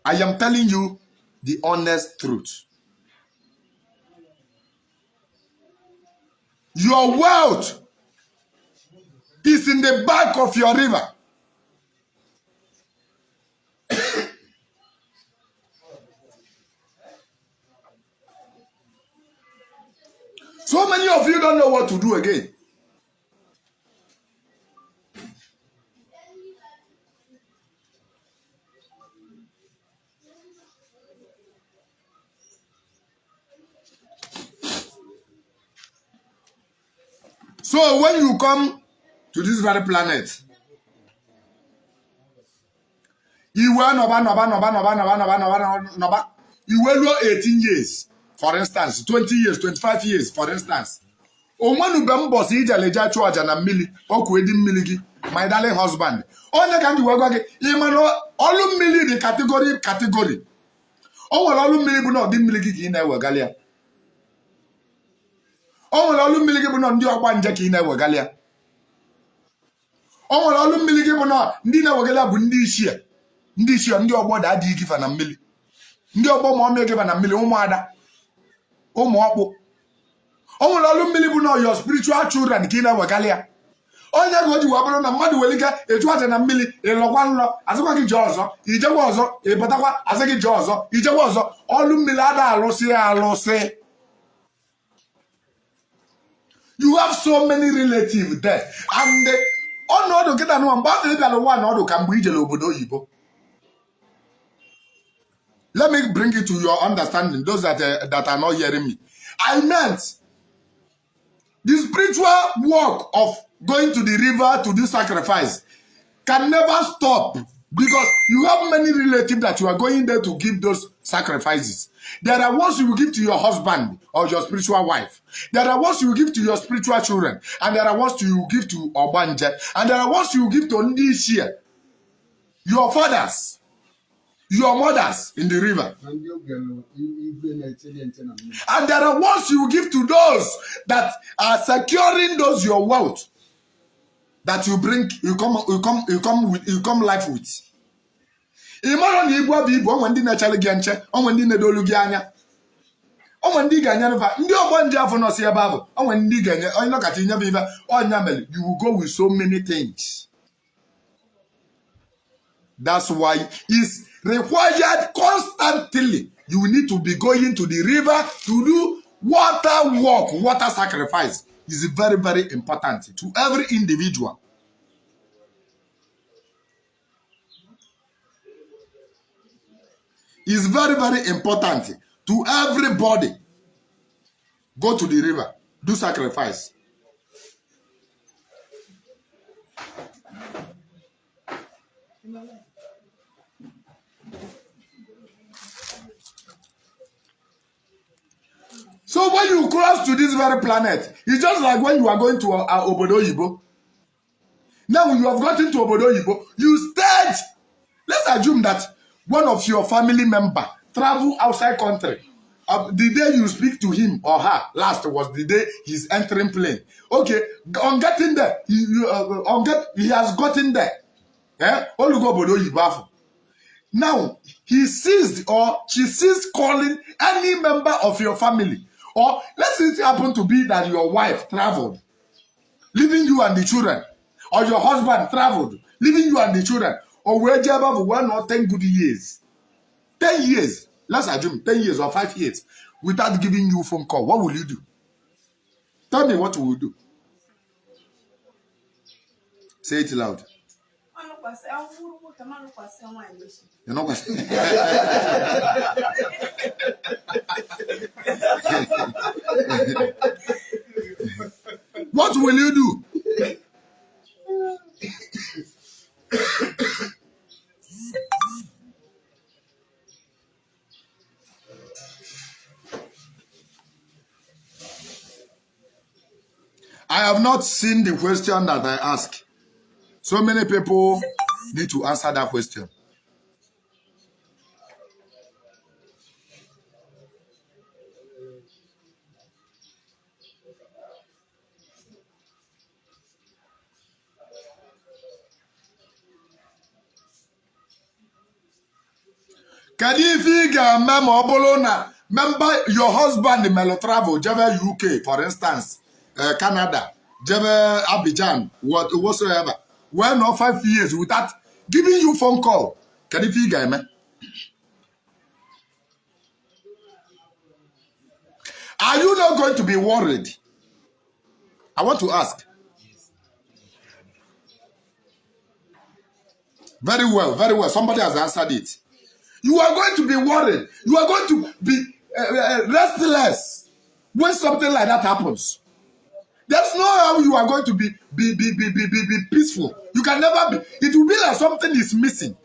S2: I am telling you the honest truth. Your wealth is in the back of your river. So many of you don't know what to do again. So when you come to this very planet, iwe nọba nọba nọba nọba nọba nọba nọba nọba iwe ruo 18 years, for instance, 20 years, 25 years, for instance. Onwenube mbọsị ijele je chụọ aja na mmiri ọkụ edi mmiri gị, my darling husband. Onye ka m ji wee gwa gị, ị ma na ọlụ mmiri dị category category. O nwere ọlụ mmiri bụ na ọdị mmiri gị ka ị na-ewegali ya. O nwere ọlụ mmiri gị bụ na ndị ọgba nje ka ị na-ewegali ya. O nwere ọlụ mmiri gị bụ na ndị na-ewegali ya bụ ndị ichie, ndị ichie, ndị ọgbọ da adịghị gịfa na mmiri, ndị ọgbọ ma ọmịa gịfa na mmiri, ụmụada, ụmụ ọkpụ. O nwere ọlụ mmiri bụ na your spiritual children ka ị na-ewegali ya. Onye ka o ji wee bụrụ na mmadụ nwere ike ịchụ aja na mmiri, ịlọkwa nlọ, asịkwa gị jee ọzọ, ijekwa ọzọ, ịbatakwa, asị gị jee ọzọ, ijekwa ọzọ. Ọlụ mmiri ada alụsị ya alụsị. You have so many relatives there, and ọnọdụ kịta nụwa mgbe afọ ịbịara ụwa na ọdụ ka mgbe ijere obodo oyibo. Let me bring it to your understanding, those that are not hearing me. I meant the spiritual work of going to the river to do sacrifice can never stop, because you have many relatives that you are going there to give those sacrifices. There are ones you will give to your husband or your spiritual wife. There are ones you will give to your spiritual children. And there are ones you will give to Ogbanje. And there are ones you will give to ndị ichie, your fathers, your mothers in the river.
S3: Na ndị oge igwe na-echere nche na mmiri.
S2: And there are ones you will give to those that are securing those your wealth that you bring, you come life with. Ị mara na ibu abụ ibu, onwe ndị na-echere gị nche, onwe ndị na-edolu gị anya, onwe ndị ga-enyere fa, ndị ọgbọ ndị afọ nọsi ebe ahụ, onwe ndị ga-enye onye nọkacha inyebe ibe ọnya mere. You will go with so many things. That's why it's required constantly. You need to be going to the river to do water work. Water sacrifice is very, very important to every individual. It's very, very important to everybody. Go to the river, do sacrifice. So when you cross to this very planet, it's just like when you are going to obodo oyibo. Now you have gotten to obodo oyibo, you stayed. Let's assume that one of your family member travel outside country. The day you speak to him or her last was the day he's entering plane. Okay, on getting there, he, you, on get, he has gotten there. Eh? Olugo obodo oyibo afọ. Now, he ceased or she ceased calling any member of your family. Or let's say it happened to be that your wife traveled, leaving you and the children. Or your husband traveled, leaving you and the children. Or where you have 1 or 10 good years. 10 years. Let's assume 10 years or 5 years without giving you phone call. What will you do? Tell me what you will do. Say it loud.
S4: Alụkwasị awụrụ nwoke ma alụkwasị nwaanyị echi.
S2: You're not going. What will you do? have not seen the question that I ask. So many people need to answer that question. Kedu ife ị ga-eme ma ọ bụrụ na member your husband melụ travel jebe UK, for instance, Canada, jebe Abidjan, whatsoever, wee nọ 5 years without giving you phone call? Kedu ife ị ga-eme? Are you not going to be worried? I want to ask. Very well, very well. Somebody has answered it. You are going to be worried. You are going to be restless when something like that happens. There's no how you are going to be peaceful. You can never be. It will be like something is missing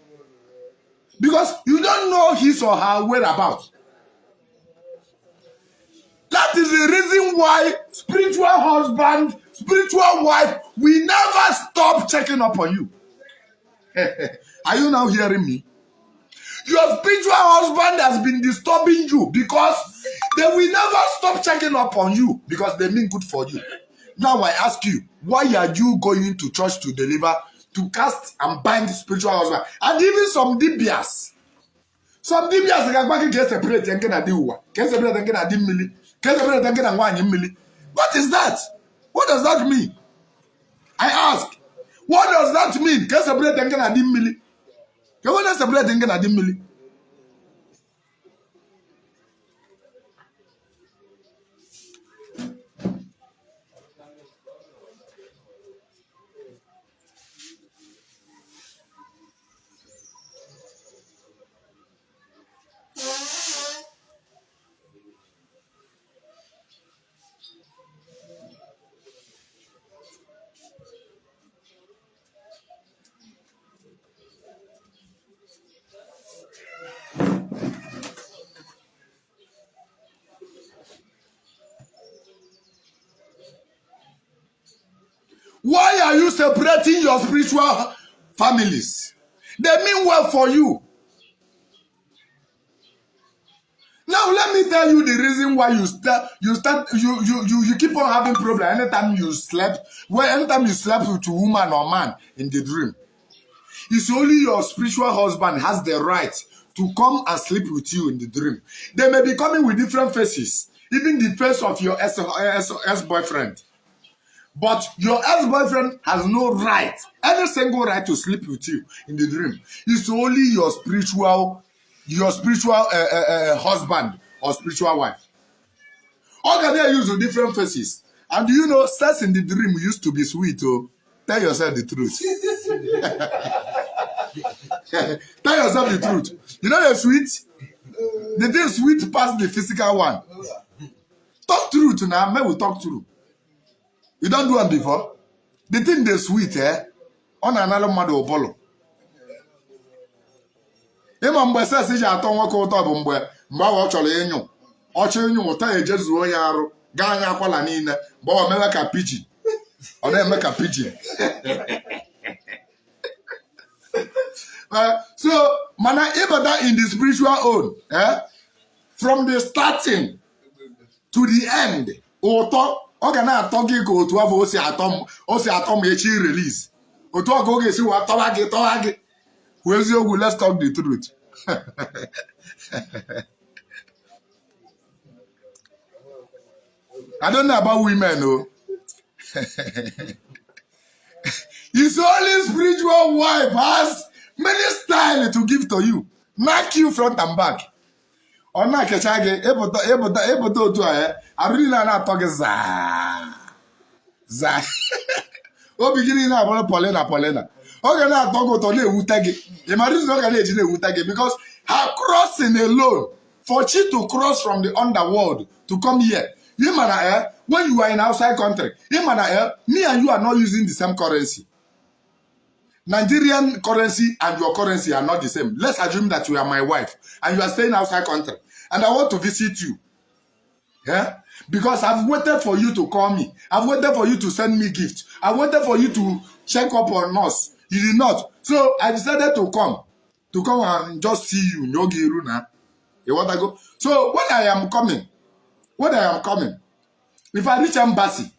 S2: because you don't know his or her whereabouts. That is the reason why spiritual husband, spiritual wife will never stop checking up on you. Are you now hearing me? Your spiritual husband has been disturbing you because they will never stop checking up on you, because they mean good for you. Now I ask you, why are you going to church to deliver, to cast and bind spiritual husband? And even some dibias. Some dibias ga-agwa gị ka e separate nke na di ụwa, ka e separate nke na di mmiri, ka e separate nke na nwaanyị mmiri. What is that? What does that mean? I ask. What does that mean? Ka e separate nke na di mmiri. Ka e wee separate nke na di mmiri. Why are you separating your spiritual families? They mean well for you. Now let me tell you the reason why you start you keep on having problem anytime you slept, well, anytime you slept with a woman or man in the dream. It's only your spiritual husband has the right to come and sleep with you in the dream. They may be coming with different faces, even the face of your ex boyfriend. But your ex-boyfriend has no right, any single right to sleep with you in the dream. It's only your spiritual husband or spiritual wife. All can they use different faces. And do you know, sex in the dream used to be sweet? Oh, tell yourself the truth. Tell yourself the truth. You know the sweet? The thing sweet past the physical one. Talk truth now. May we talk truth. You don't do one before. The thing dey sweet, eh? Ọ na-analụ mmadụ ụbụlụ. Ịma mgbe sex ji atọ nwoke ụtọ bụ mgbe ahụ ọ chọrọ ịnyụ. Ọchọ ịnyụ ụtọ ya ejezuo ya arụ gaa anya akwala niile mgbe ọ mewe ka pigeon. Ọ na-eme ka pigeon. So mana ịbata in the spiritual own, eh? From the starting to the end, ụtọ ọ ga na-atọ gị ka otu afọ o si atọ m, o si atọ m echi release, otu ọ ka ọ ga-esi wee tọwa gị, tọwa gị. Kwuo eziokwu, let's talk the truth. I don't know about women, oh. His only spiritual wife has many style to give to you. Knock you front and back. Ọ na-akecha gị ịpụta, ịpụta, ịpụta otu a ya arụ niile a na-atọ gị zaa zaa, obi gị niile abụrụ polina polina. Ọ ga na-atọ gị ụtọ, na-ewute gị. Ị mara reason ọ ga na-eji na-ewute gị? Because her crossing alone, for chi to cross from the underworld to come here, ị ma na when you are in outside country, ị ma na me and you are not using the same currency. Nigerian currency and your currency are not the same. Let's assume that you are my wife and you are staying outside country and I want to visit you. Yeah? Because I've waited for you to call me. I've waited for you to send me gift. I've waited for you to check up on us. You did not. So I decided to come. To come and just see you. N'oge iru na. You want to go? So when I am coming, when I am coming, if I reach embassy,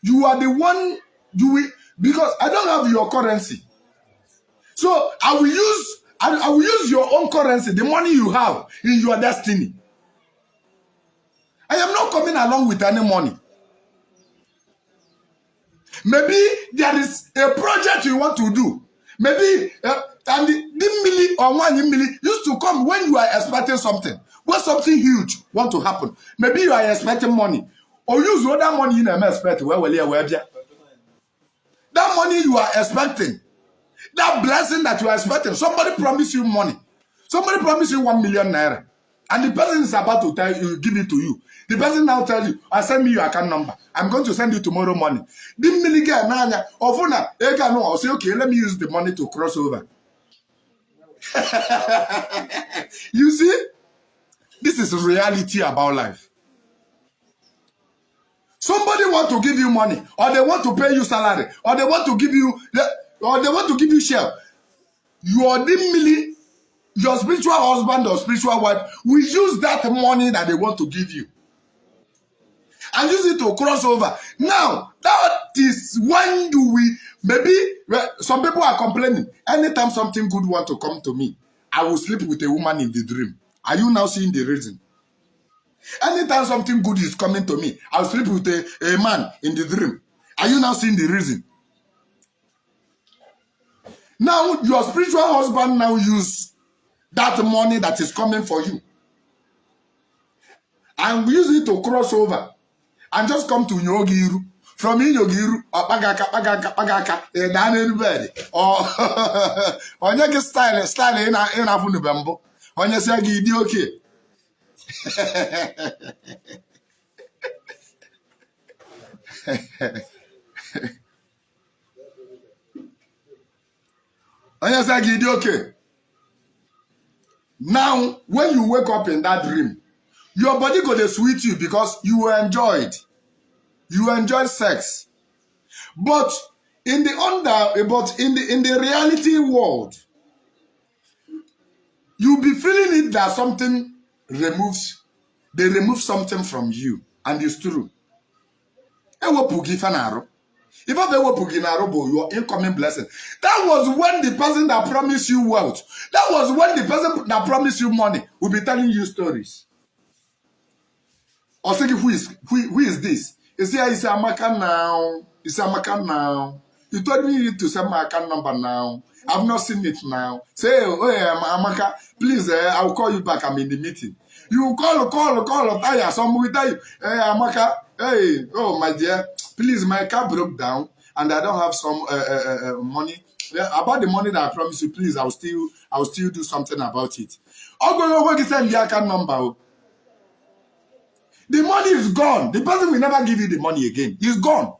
S2: you are the one you will, because I don't have your currency. So I will use your own currency, the money you have in your destiny. I am not coming along with any money. Maybe there is a project you want to do. Maybe and the mmili or one mmili used to come when you are expecting something. When something huge want to happen. Maybe you are expecting money. Or use other money you never expect. Where will you where that money you are expecting, that blessing that you are expecting, somebody promise you money. Somebody promise you 1 million naira. And the person is about to tell you, give it to you. The person now tells you, "I send me your account number. I'm going to send you tomorrow morning." The mmili ga n'anya, ọfụna ego anụ, ọ say, "Okay, let me use the money to cross over." You see, this is reality about life. Somebody want to give you money, or they want to pay you salary, or they want to give you, or they want to give you share. Your mmili, your spiritual husband or spiritual wife will use that money that they want to give you and use it to cross over. Now, that is when you will maybe, well, some people are complaining. Anytime something good want to come to me, I will sleep with a woman in the dream. Are you now seeing the reason? Anytime something good is coming to me, I'll sleep with a man in the dream. Are you now seeing the reason? Now, your spiritual husband now use that money that is coming for you and use it to cross over and just come to nyogi iru. From inyo gị iru, ọ kpaga aka, kpaga aka, kpaga aka, ị daa n'elu bed. Ọ onye gị style style ị na-afụnube mbụ. Onye sị gị dị oke. Onye sị gị dị oke. Now, when you wake up in that dream, your body go dey sweet you because you enjoyed. You enjoyed sex. But in the under, but in the reality world, you be feeling it that something removes, they remove something from you, and it's true. Ewepụ gị ife na-arụ. Ife bụ ewepụ gị na-arụ bụ your incoming blessing. That was when the person that promised you wealth, that was when the person that promised you money will be telling you stories. Or say, who is this? You see, it's Amaka now. It's Amaka now. You told me you need to send my account number now. I've not seen it now. Say, "Oh, yeah, Amaka, please, I'll call you back. I'm in the meeting." You call, call, call, tire. Some will tell you, "Hey, Amaka, hey, oh, my dear, please, my car broke down and I don't have some money. Yeah, about the money that I promised you, please, I will still do something about it." Oh, go, go, go, send the account number. Oh. The money is gone. The person will never give you the money again. It's gone.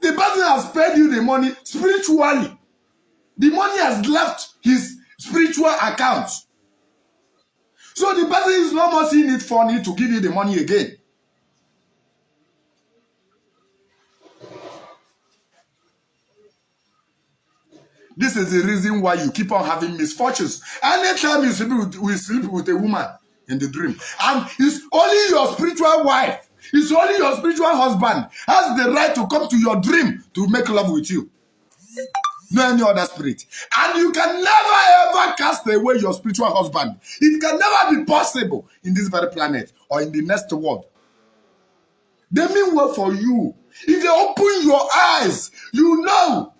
S2: The person has paid you the money spiritually. The money has left his spiritual account. So the person is no more seeing it funny to give you the money again. This is the reason why you keep on having misfortunes. Anytime you sleep with a woman in the dream, and it's only your spiritual wife, it's only your spiritual husband has the right to come to your dream to make love with you. No any other spirit. And you can never ever cast away your spiritual husband. It can never be possible in this very planet or in the next world. They mean well for you. If they open your eyes, you know.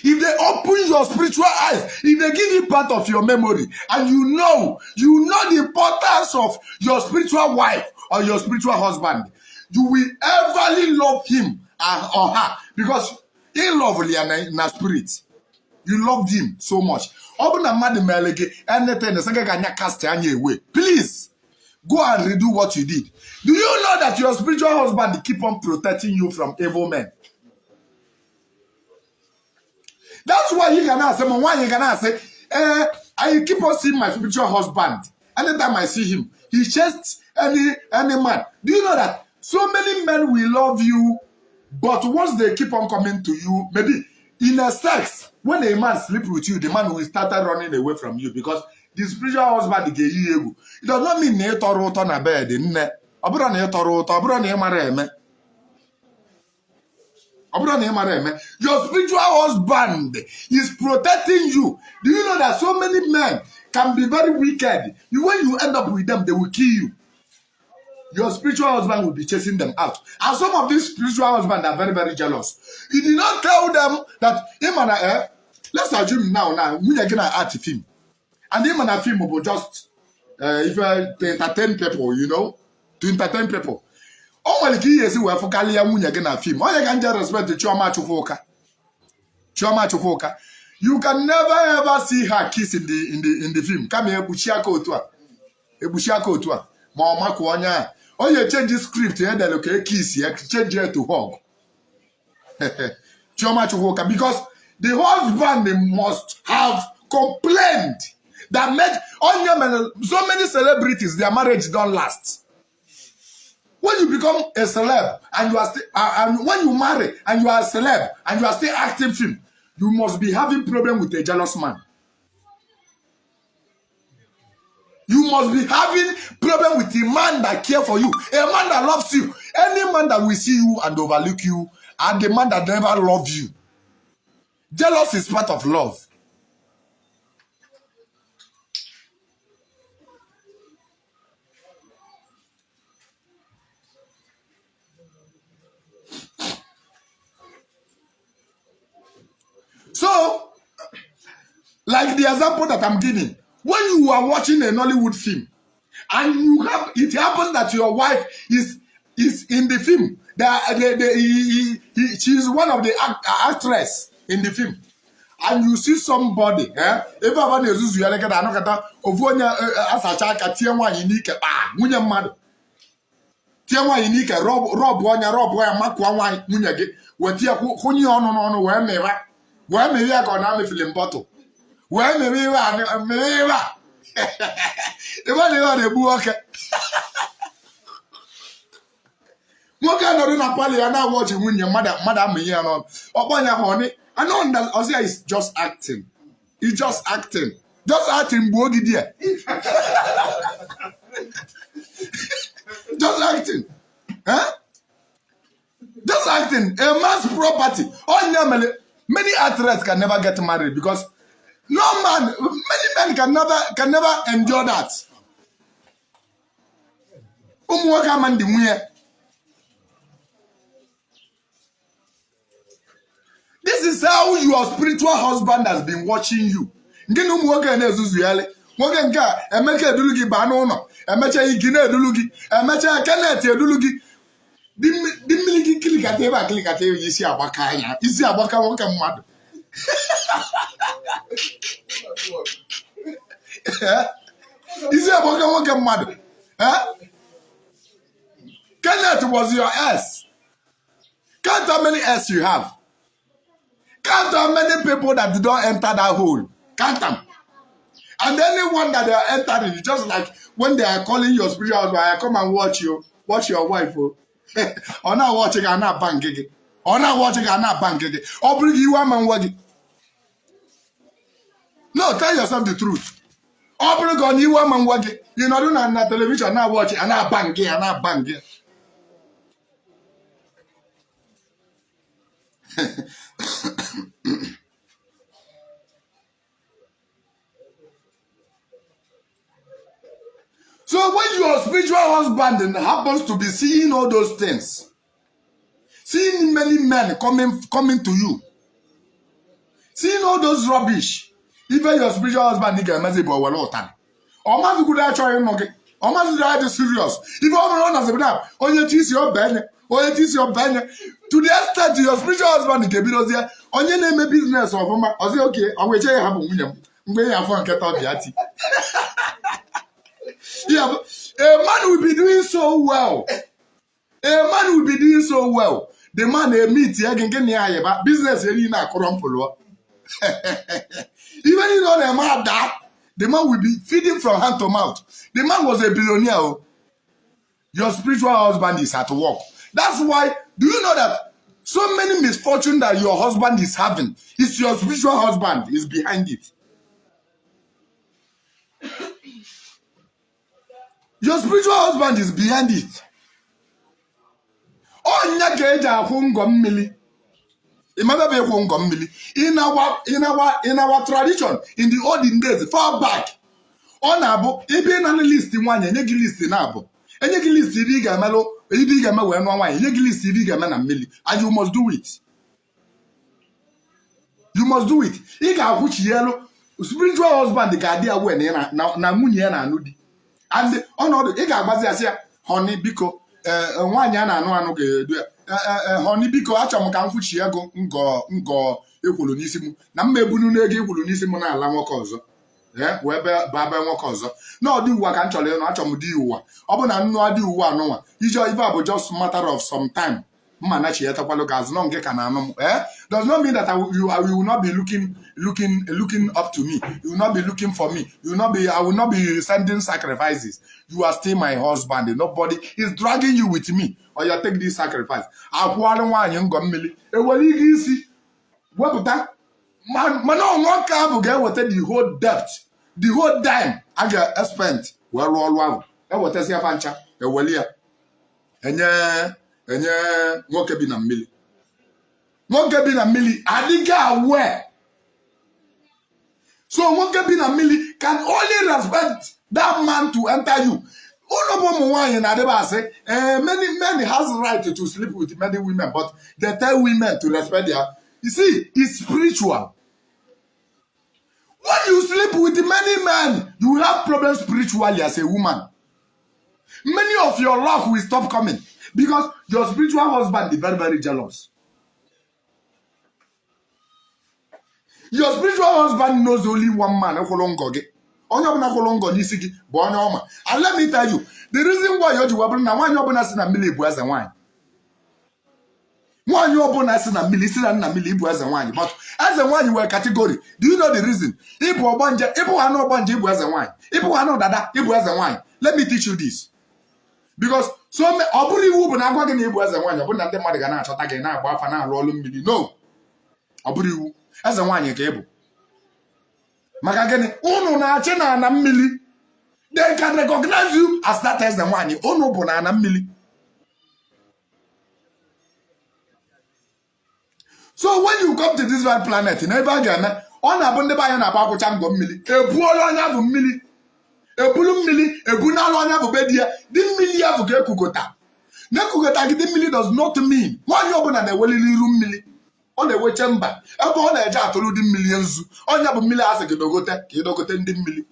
S2: If they open your spiritual eyes, if they give you part of your memory, and you know the importance of your spiritual wife or your spiritual husband, you will everly love him or her because he love ya na spirit. You loved him so much. Ọ bụrụ na mmadụ mere gị anything, sị gị ka anya cast anya away. Please go and redo what you did. Do you know that your spiritual husband keep on protecting you from evil men? That's why you can ask, nwaanyị ga na-asị, "Ee, I keep on seeing my spiritual husband. Anytime I see him, he chased any man. Do you know that so many men will love you, but once they keep on coming to you, maybe in a sex, when a man sleep with you, the man will start running away from you because the spiritual husband ga-eyi egwu. It does not mean na ị tọrọ ụtọ na bed, nne. Ọ bụrụ na ị tọrọ ụtọ, ọ bụrụ na ị mara eme. Ọ bụrụ na ị mara eme, your spiritual husband is protecting you. Do you know that so many men can be very wicked? When you end up with them, they will kill you. Your spiritual husband will be chasing them out. And some of these spiritual husbands are very, very jealous. You did not tell them that him and let's assume now nwunye gị na art film, and him and a film bụ just if to entertain people, to entertain people. O nwere ka ihe esi wee fụkarịa nwunye gị na film. Onye ka nje respect Chioma Chukwuka. Chioma Chukwuka, you can never ever see her kiss in the film. Kama ekpuchi aka otu a, ekpuchi aka otu a, ma ọ makụọ onye a, onye change script edelu ka e kiss ya, change it to hug Chioma Chukwuka, because the husband must have complained that made onye mere. So many celebrities, their marriage don't last. When you become a celeb and you are still and when you marry and you are a celeb and you are still acting film, you must be having problem with a jealous man. You must be having problem with a man that care for you, a man that loves you. Any man that will see you and overlook you, and the man that never love you. Jealous is part of love. So, like the example that I'm giving, when you are watching a Nollywood film and you have it happens that your wife is in the film, the, he, she's one of the actress in the film, and you see somebody, eh, ebe ọba na-ezuzu ya lekọta anọkọta ofu onye asacha aka tie nwaanyị n'ike kpaa nwunye mmadụ, tie nwaanyị n'ike, rọbụ ọnya, rọbụ ya, makụọ nwaanyị nwunye gị, weta ya, kwụnye ya ọnụ n'ọnụ, wee mịwa, wee mịwa ya ka ọ na-amị film bottle, wee mịwa iwe a, mịwa iwe a, ebe na ihe ọ na-egbu nwoke. Nwoke nọrọ na parlour ya na-awa ọchị, nwunye mmadụ, mmadụ amịnye ya n'ọnụ, ọkpọ ya honey anọ. Ọsị ya is just acting, is just acting, just acting. Gbuo gị di ya, just acting, eh? Just acting. A man's property. Onye mere many actress can never get married, because no man, many men can never endure that. Ụmụ nwoke ama ndị nwunye. This is how your spiritual husband has been watching you. Gị na ụmụ nwoke na-ezuzugharị, nwoke nke a Emeka edulu gị baa n'ụlọ, emecha igi na-edulu gị, emecha Kenneth edulu gị dị mmiri gị, kilikata ebe a, kilikata ebe, isi agbaka anya, isi agbaka nwoke mmadụ, isi agbaka nwoke mmadụ. Kenneth was your ex. Count how many ex you have. Count how many people that did not enter that hole. Count them. And anyone that they are entering, just like when they are calling your spiritual husband, "I come and watch you, watch your wife." Oh. Ọ na-watch gị, a na-aba nke gị. Ọ na-watch gị, a na-aba nke gị. Ọ bụrụ gị iwe ama nwa gị. No, tell yourself the truth. Ọ bụrụ gị ọ na iwe ama nwa gị, ị nọdụ na television na-watch, a na-aba nke ya, na-aba nke ya. So when your spiritual husband happens to be seeing all those things, seeing many men coming to you, seeing all those rubbish, even your spiritual husband ga-emezi bụ owere ụtarị. Ọ mazịkwudo achọghị ịnụ gị. Ọ mazịkwudo adị serious. Ife ọ bụrụ ọ na-azịbụda onye ti isi ọbenye, onye ti isi ọbenye. To the extent your spiritual husband ga-ebidozie onye na-eme business ọfụma, ọzi oke ọ nweche ya hapụ nwunye m mgbe ya afọ nkịta ọbịa ti. Yeah, but a man will be doing so well. A man will be doing so well. The man meet ya gị gị na ya ayịba business ya niile akụrọ mpụlụọ. Ibe niile ọ na-eme ada. The man will be feeding from hand to mouth. The man was a billionaire. Oh. Your spiritual husband is at work. That's why, do you know that so many misfortune that your husband is having is your spiritual husband is behind it? Your spiritual husband is behind it. Ọ nya ka eji akwụ ngọ mmiri. Ịmaba bụ ịkwụ ngọ mmiri. In our tradition, in the olden days, far back, ọ na-abụ ebe ị na list nwaanyị, enye gị list na-abụ, enye gị list ibe ị ga-emelụ, ibe ị ga-eme wee nụọ nwaanyị, enye gị list ibe ị ga-eme na mmiri, and you must do it. You must do it. Ị ga-akwụchi elu. Spiritual husband ga-adị ya wee na nwunye ya na-anụ di, and ọnọdụ ị ga-agbazi ya, sị ya, "Honey, biko," ee, nwaanyị a na-anụ anụ ga-edu ya, "Honey, biko, achọrọ m ka m kwuchi ego ngọ ngọ ekwuru n'isi m na mma ebunu n'ego ekwuru n'isi m na-ala nwoke ọzọ, ee, wee baa be nwoke ọzọ na ọdị ụwa ka m chọrọ ịnụ. Achọrọ m di ụwa. Ọ bụ na nnu adị ụwa anụnwa ije ife a bụ just matter of some time, mma nachighetakwalụ gị azụ nọ nke ka na-anụ m. Eh, does not mean that I will not be looking up to me. You will not be looking for me. You will not be I will not be sending sacrifices. You are still my husband. Nobody is dragging you with me. Or you take this sacrifice." Akwụgharị nwaanyị ngọ mmiri, ewere ike isi wepụta, mana nwoke ahụ ga-eweta the whole debt, the whole dime a ga-spend wee rụọ ọrụ ahụ. Ewetazi afa ncha, eweli ya enye enye nwoke bi na mmiri. Nwoke bi na mmiri adịghị aware. So nwoke bi na mmiri can only respect that man to enter you. Ụlọ bụ ụmụ nwaanyị na-adịba asị, eh, many men has right to sleep with many women, but they tell women to respect their, you see, it's spiritual. When you sleep with many men, you will have problems spiritually as a woman. Many of your luck will stop coming because your spiritual husband is very, very jealous. Your spiritual husband knows only one man kwụrụ ngọ gị. Onye ọbụla kwụrụ ngọ n'isi gị bụ onye ọma. And let me tell you the reason why o ji wee bụrụ na nwaanyị ọbụla si na mmiri bụ eze nwaanyị. Nwaanyị ọbụla si na mmiri, si na nna mmiri, ịbụ eze nwaanyị. But eze nwaanyị nwere category. Do you know the reason? Ịbụ ọgbanje, ịbụ ha na ọgbanje, ịbụ eze nwaanyị. Ịbụ ha na dada, ịbụ eze nwaanyị. Let me teach you this, because so ọ bụrụ iwu bụ na agwa gị na ịbụ eze nwaanyị, ọ bụrụ na ndị mmadụ ga na-achọta gị, na-agba afa, na-arụ ọrụ mmiri, no, ọ bụrụ iwu. Eze nwaanyị ka ị bụ. Maka gịnị? Unu na-achị na ana mmiri. They can recognize you as that eze nwaanyị unu bụ na ana mmiri. So when you come to this very planet, na ebe a ga-eme, ọ na-abụ ndị be anyị na-agba akwụcha ngọ mmiri, ebuola onye bụ mmiri, ebulu mmiri, ebunala onye bụ be di ya. Di mmiri ya bụ ka ekukọta na-ekukọta gị. Di mmiri does not mean nwaanyị ọbụla na-eweliri iru mmiri. Ọ na-eweche mba ebe ọ na-eje atụrụ di mmiri nzu. Onye bụ mmiri asị gị dogote ka ịdogote ndị mmiri.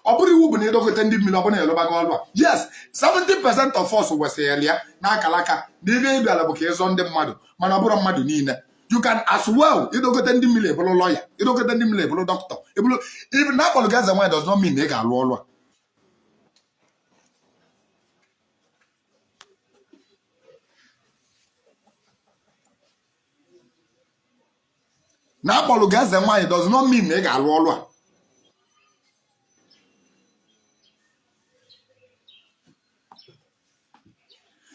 S2: Ọ bụrụ iwu bụ na ịdogote ndị mmiri, ọ bụrụ na ịlụbago ọlụ a. Yes, 70% of us wesịrị ya n'akalaka na ibe ị bịara bụ ka ịzọ ndị mmadụ, mana ọ bụrụ mmadụ niile. You can as well ịdogote ndị mmiri, ebụrụ lọya, ịdogote ndị mmiri, ebụrụ dọkịta, ebụrụ even na akpọrọ gị eze nwaanyị does not mean na ị ga-alụ ọlụ a. Na akpọrọ gị eze nwaanyị does not mean na ị ga-alụ ọlụ a.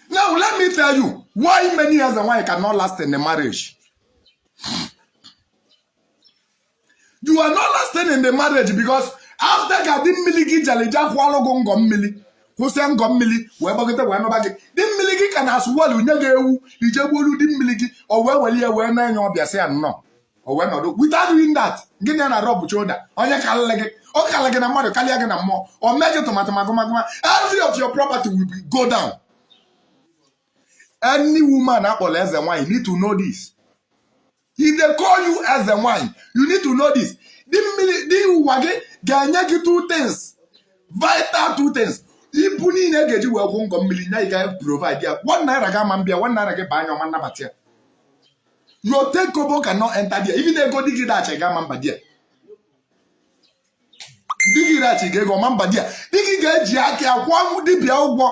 S2: Now let me tell you why many eze nwaanyị cannot last in a marriage. You are not lasting in the marriage because after ka di mmiri gị jere je kwụọlụ gị ngọ mmiri, kwụsịa ngọ mmiri, wee gbagite wee nọba gị, di mmiri gị ka na asụwalụ nye gị ewu ije gbuolu di mmiri gị. O wee were ya wee na-enye ọbịa, sị ya nnọọ. O wee nọdụ without doing that. Gịnị ya na rub shoulder? Onye kalịrị gị, ọ kalị gị na mmadụ, karịa gị na mmụọ. O mee gị tụmatụ magụmagụma. Every of your property will be go down. Any woman akpọrọ eze nwanyị need to know this. If they call you eze nwanyị, you need to know this. Di mmiri, di ụwa gị ga-enye gị two things, vital two things. Ibu niile ga-eji wee kwụ ngọ mmiri nye, ị ga provide ya. ₦1 ga-ama mbịa, ₦1 gị baa anya ọma nnabata ya. Your ten kobo cannot enter there. Even ego di gị dachi ga-ama mba there. Di gị dachi ga ego ọma mba there. Di gị ga-eji aka ya kwụọ dibịa ụgwọ,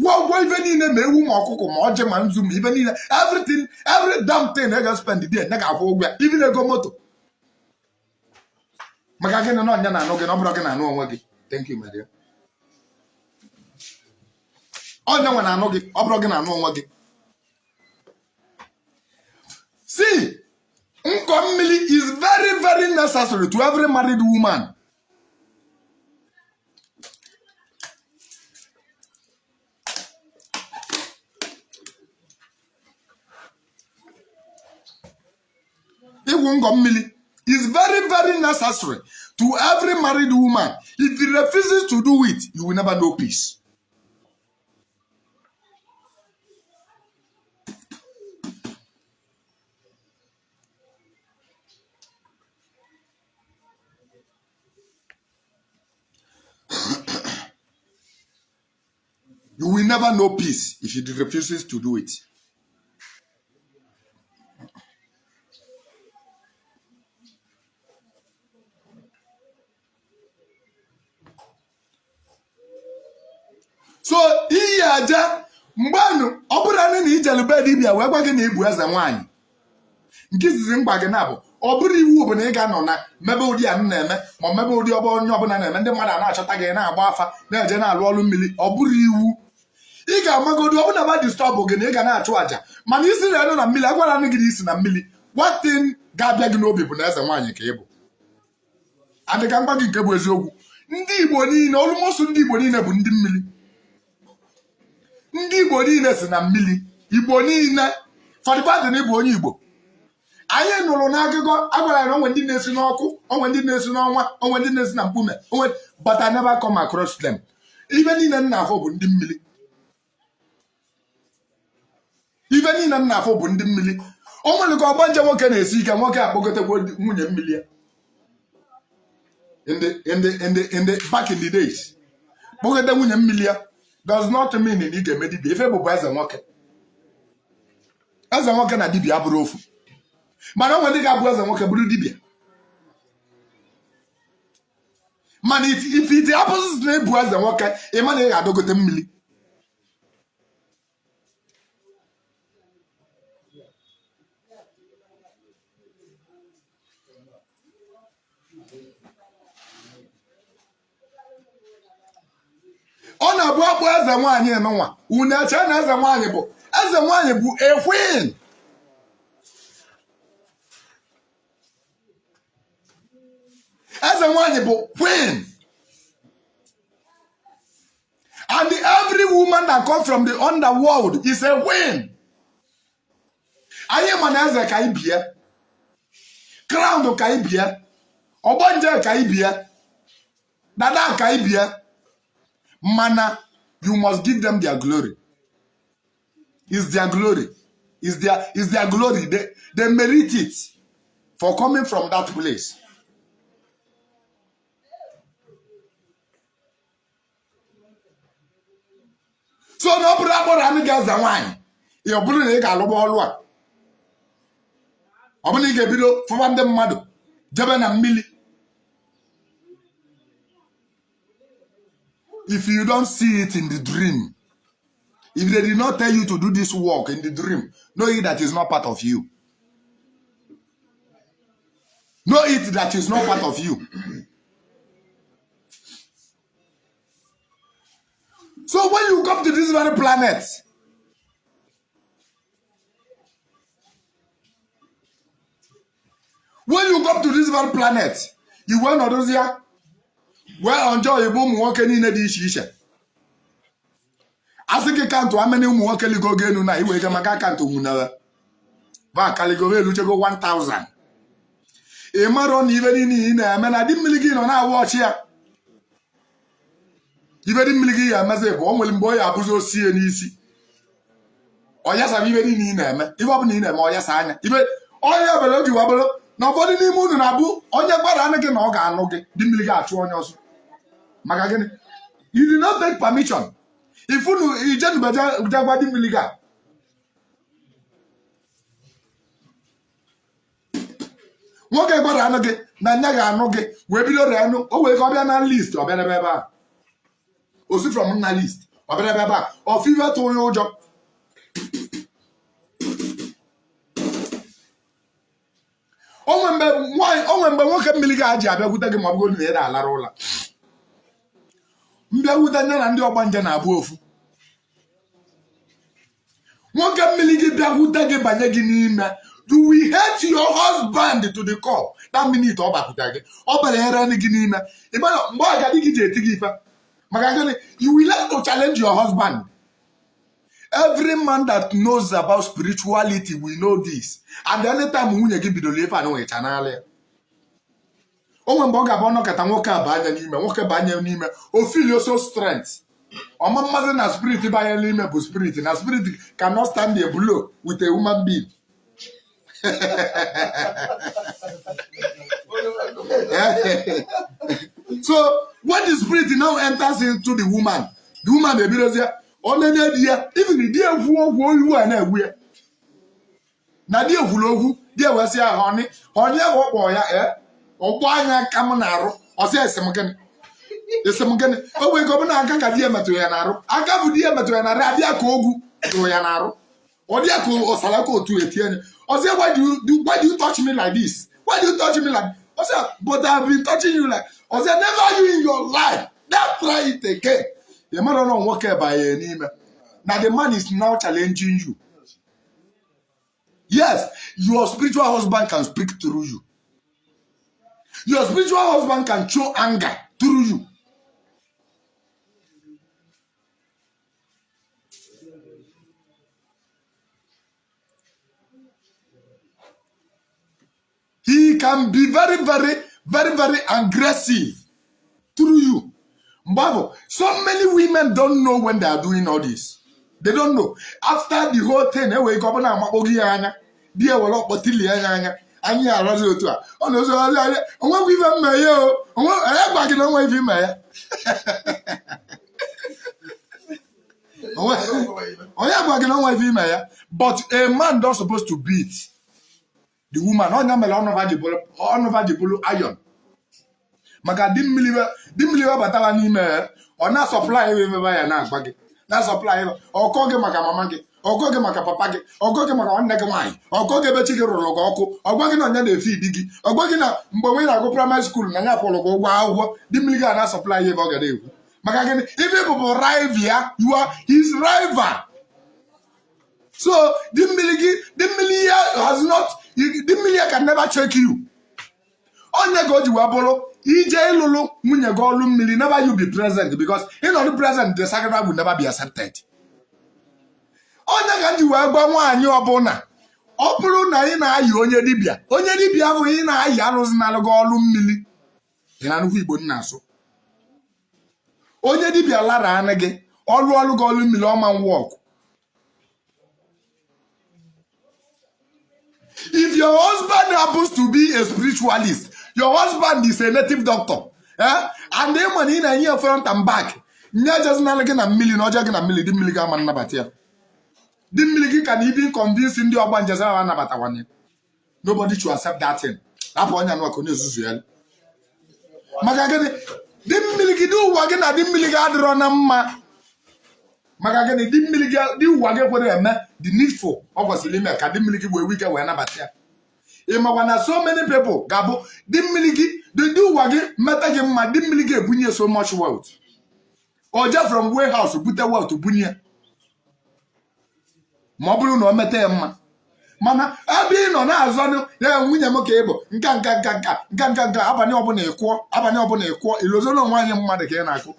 S2: kwụọ ụgwọ ife niile, ma ewu, ma ọkụkọ, ma ọjị, ma nzu, ma ife niile, everything, every damn thing ị ga spend there, nye ga-akwụ ụgwọ ya. Even ego moto. Maka gịnị? Na ọnya na-anụ gị, na ọ bụrụ gị na-anụ onwe gị. Thank you, my dear. Ọnya nwe na-anụ gị, ọ bụrụ gị na-anụ onwe gị. See, nkọ mmiri is very very necessary to every married woman. Ịgwụ ngọ mmiri is very very necessary to every married woman. If you refuses to do it, you will never know peace. You will never know peace if you refuses to do it. So iyi aja mgbanụ, ọ bụrụ na ijelu be dibịa wee gwa gị na ị bụ eze nwaanyị, nke izizi m gwa gị na bụ ọ bụrụ iwu bụ na ị ga-anọ na mebe ụdị a m na-eme, ma ọ mebe ụdị ọbụ onye ọbụla na-eme, ndị mmadụ a na-achọta gị na-agba afa, na-eje na-alụ ọrụ mmiri. Ọ bụrụ iwu ị ga-amagodu ọ bụrụ na ba disturb gị na ị ga na-achụ àjà, mana isi na elu na mmiri agwara gị na isi na mmiri, one thing ga-abịa gị n'obi bụ na eze nwaanyị ka ị bụ. Adịka mgba gị nke bụ eziokwu, ndị Igbo niile, almost ndị Igbo niile bụ ndị mmiri. Ndị Igbo niile si na mmiri. Igbo niile fọdụbadị na ịbụ onye Igbo. Anyị nụrụ n'akụkọ agwara anyị na onwe ndị na-esi n'ọkụ, onwe ndị na-esi n'ọnwa, onwe ndị na-esi na mkpume, onwe, but I never come across them. Ibe niile m na-afụ bụ ndị mmiri. Ibe niile m na-afụ bụ ndị mmiri. O nwere ka ọgbanje nwoke na-esi ike, nwoke akpọgotekwa nwunye mmiri ya. In the back in the days, kpọgote nwunye mmiri ya does not mean na ị ga-eme dibia. Ife bụbụ eze nwoke, eze nwoke na dibia abụrụ ofu, mana o nwere ndị ga-abụ eze nwoke bụrụ dibia. Mana if it happens na ịbụ eze nwoke, ị ma na ị ga-adọgote mmiri. Ọ na-abụ akpọ eze nwaanyị nụnwa, unu eche na eze nwaanyị bụ eze nwaanyị bụ a queen. Eze nwaanyị bụ queen, and every woman that come from the underworld is a queen. Anyị ma na eze ka ibie, crown ka ibie, ọgbanje ka ibie, dada ka ibie, mana you must give them their glory. Is their glory, is their glory. They merit it for coming from that place. So na ọ bụrụ akpọrọ anụ gị eze nwaanyị, ọ bụrụ na ị ga-alụgba ọlụ a, ọ bụrụ na ị ga-ebido fụba ndị mmadụ jebe na mmiri. If you don't see it in the dream, if they did not tell you to do this work in the dream, know it that is not part of you. Know it that is not part of you. So when you come to this very planet, when you come to this very planet, you wee nọdụzi ya wee enjoy bụ ụmụ nwoke niile dị iche iche. Asị gị count amene ụmụ nwoke ligo elu na iwe ike maka count nwunere ba kaligo eluchego 1000. Ị marọ na ibe niile ị na-eme na di mmiri gị nọ na-awa ọchị ya. Ibe di mmiri gị ya emezi bụ o nwere mgbe ọ ya abụzi osie n'isi, ọ yasara ibe niile ị na-eme, ibe ọbụla ị na-eme ọ yasa anya. Ibe onye bere o ji wabụrụ na ụfọdụ n'ime unu na-abụ onye gbara anụ gị na ọ ga-anụ gị, di mmiri gị achụ onye ọsọ. Maka gịnị? You did not take permission. If unu ijenube gwa di mmiri gị a, nwoke gbara anụ gị na nya ga-anụ gị wee bido ree anụ, o wee ka ọ bịa na list, ọ bịa n'ebe ebe a, osi from nna list, ọ bịa n'ebe ebe a, ọfụ ife tụ ya ụjọ. O nwere Onwe mgbe nwaanyị, onwe mgbe nwoke mmiri ga-aji abịakwute gị, ma ọ bụrụ na ị na-alara ụla mbịakwute nye na ndị ọgbanje na-abụ ofu. Nwoke mmiri gị bịakwute gị, banye gị n'ime, you will hate your husband to the core. That minute ọ bakwute gị, ọ banyere gị n'ime. Ị mara mgbe ọ ga-adị gị ji eti gị ife. Maka gịnị? You will learn to challenge your husband. Every man that knows about spirituality will know this. And anytime nwunye gị bidoro ife a nwecha n'ala ya, o nwere mgbe ọ ga-abụ ọnọkọta, nwoke a banye n'ime, nwoke banye n'ime, o feel so strength. Ọma mmazi na spirit banye n'ime bụ spirit, na spirit cannot stand a blow with a human being. So when the spirit now enters into the woman, the woman ebidozie ọ na-enye di ya, even di ekwu okwu olu a na-egwu ya na di ekwuru okwu, di ewesị ya honey, honey ebe ọ kpọọ ya ee, ọgbọ anya aka m na-arụ ọsị esi m gịnị, esi m gịnị. O nwere ike ọ bụ na aka ka di ya metụrụ ya n'arụ, aka bụ di ya metụrụ ya n'arụ, adịya ka ogwu tụrụ ya n'arụ, ọ dị ya ka ọsara ka otu etie anya. Ọsị, Why do you touch me like this? Why do you touch me like?" Ọsị, "But I have been touching you like." Ọsị, "Never you in your life never try it again." Ị mara na nwoke banye n'ime na the man is now challenging you. Yes, your spiritual husband can speak through you. Your spiritual husband can show anger through you. He can be very, very, very, very aggressive through you. Mbabo, so many women don't know when they are doing all this. They don't know. After the whole thing, enwere ike ọ bụla amakpọ gị ya anya, di ya were ọkpọ tilie ya anya, anyị arọzi otu a. Ọ na ozi ozi anya, onwekwa ife mma ya o. Onwe onye gwa gị na onwe ife ime ya. Onye gwa gị na onwe ife ime ya. But a man don't supposed to beat the woman. Onye mere ọnụva ji bụrụ iron. Maka di mmiri webatara n'ime ya, ọ na-asupply ebe ebe ya na-agba gị, na-asupply ebe ọkọ gị maka mama gị, ọkọ gị maka papa gị, ọkọ gị maka nwanne gị nwaanyị, ọkọ gị ebe chi gị rụrụ gị ọkụ, ọgwa gị na onye na-efe idi gị, ọgwa gị na mgbe nwe na-agụ primary school na ya kwụrụ gị ụgwọ akwụkwọ. Di mmiri gị a na-asupply ebe ọ ga na-ekwu. Maka gịnị? Ife bụ rival ya. You are his rival. So di mmiri gị, di mmiri ya has not, di mmiri ya can never check you. Onye ka o ji wee bụrụ ije ịlụlụ nwunye gị ọlụ mmiri, never you be present, because ịnọdụ present, the sacrifice will never be accepted. Onye ka m ji wee gwa nwaanyị ọbụla, ọ bụrụ na ị na-ayị onye dibịa, onye dibịa abụghị ị na-ayị alụzinalụ gị ọlụ mmiri. Ị na-anụkwu Igbo m na-asụ? Onye dibịa lara anụ gị ọlụ ọlụ gị ọlụ mmiri, ọma work. If your husband happens to be a spiritualist, your husband is a native doctor, eh? And ị ma na ị na-enye ya front and back, nye jezinalụ gị na mmiri na ọjọọ gị na mmiri, di mmiri gị ama nnabata ya. Di mmiri gị ka na even convince ndị ọgba njezi ahụ anabatawanye. Nobody should accept that thing. Hapụ onye anụ ka onye ozuzu ya. Maka gịnị? Di mmiri gị, di ụwa gị na di mmiri gị adịrọ na mma. Maka gịnị? Di mmiri gị, di ụwa gị kwere eme the needful ọ kwesịrị ime ka di mmiri gị wee wike wee nabata ya. Ị makwa na so many people ga-abụ di mmiri gị, di ụwa gị mmeta gị mma, di mmiri gị ebunye so much wealth. Oje from warehouse bute wealth bunye, ma ọ bụrụ na o meta ya mma. Mana ebe ị nọ na-azọnụ ya, nwunye m ka ị bụ nka nka nka nka nka nka nka, abalị ọbụla ịkwụọ, abalị ọbụla ịkwụọ, ilozona onwe anyị mmadụ ka ị na-akụ.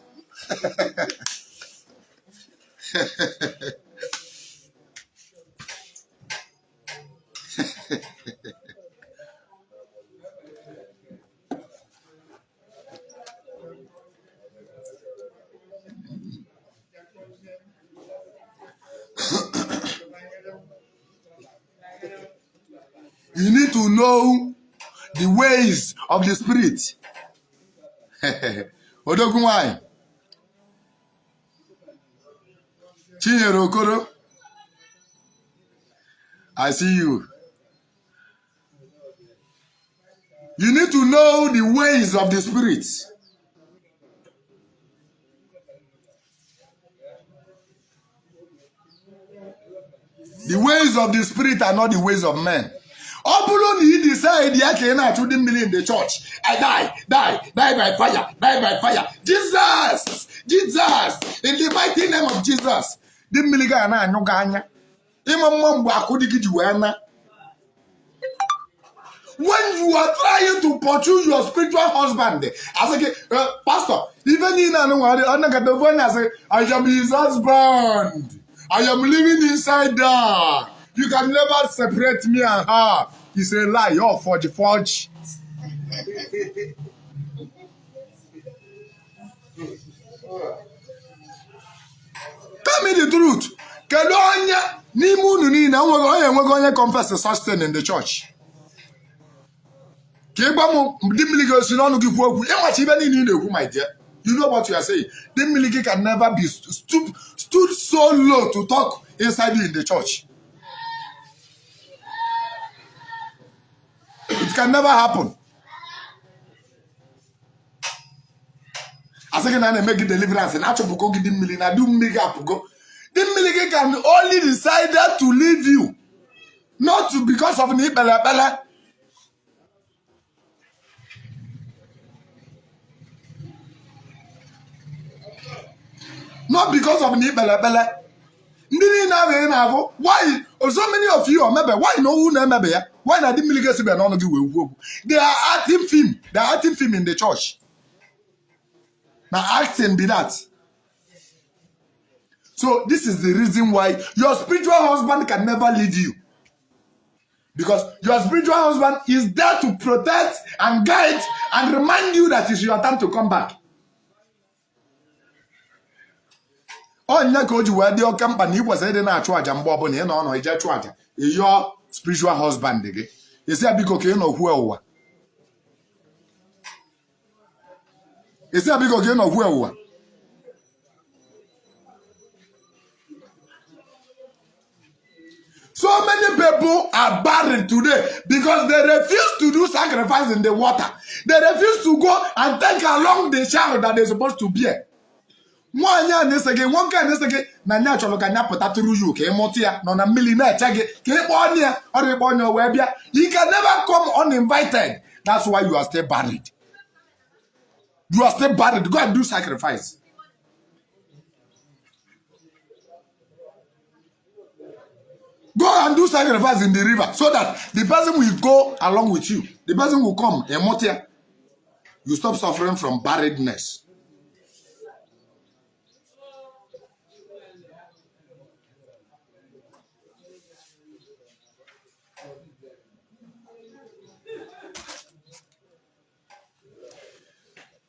S2: You need to know the ways of the spirit. Odogwu nwanyị Chinyere Okoro, I see you. You need to know the ways of the spirit. The ways of the spirit are not the ways of men. Ọ bụrụ na ị decide ya ka ị na-achụ dị mmiri in the church, I die, die, die by fire, die by fire. Jesus, Jesus, in the mighty name of Jesus. Dị mmiri ga na-anyụ gị anya. Ịma mma mgbe akụ dị gị ji wee na. When you are trying to pursue your spiritual husband, asị gị, "Pastor, ife niile anụ nwere ọ nakọta ofe onye asị, I am his husband. I am living inside her. You can never separate me and her." It's a lie. You're forge, forge. Tell me the truth. Kedu onye n'ime unu niile enweghị onye enweghị onye confess such thing in the church? Ka ị gwa m dị mmiri gị osi n'ọnụ gị kwuo okwu ịmachi ibe niile ị na-ekwu. My dear, you know what you are saying. Dị mmiri gị can never be stood so low to talk inside you in the church. It can never happen. Asị gị na a na-eme gị deliverance na achụpụgo gị dị mmiri na dị mmiri gị apụgo. Dị mmiri gị can only decide to leave you, not to because of na ikpere ekpere. Not because of na ikpere ekpere. Ndị niile ahụ ị na-abụ, why so many of you omebe, why na owu na-emebe ya, why na dị mmiri ga-esibe n'ọnụ gị wee kwuo okwu? They are acting film. They are acting film in the church. Na acting be that. So this is the reason why your spiritual husband can never leave you, because your spiritual husband is there to protect and guide and remind you that it's your time to come back. Ọnya ka o ji wee dị oke mkpa na ị kwesịrị ịdị na-achụ àjà mgbe ọbụla ị nọ nọ ije chụọ àjà, ịyọọ spiritual husband gị, isi ya biko ka ị nọ kwuo ụwa, isi ya biko ka ị nọ kwuo ụwa. So many people are buried today because they refuse to do sacrifice in the water. They refuse to go and take along the child that they're supposed to bear. Nwaanyị a na-ese gị, nwoke a na-ese gị na nya chọrọ ka nya pụta tụrụ you ka ị mụta ya, nọ na mmiri na-eche gị ka ị kpọọ ya ọrụ ịkpọ onye wee bịa. You can never come uninvited. That's why you are still buried. You are still buried. Go and do sacrifice. Go and do sacrifice in the river so that the person will go along with you. The person will come and mụta. You stop suffering from barrenness.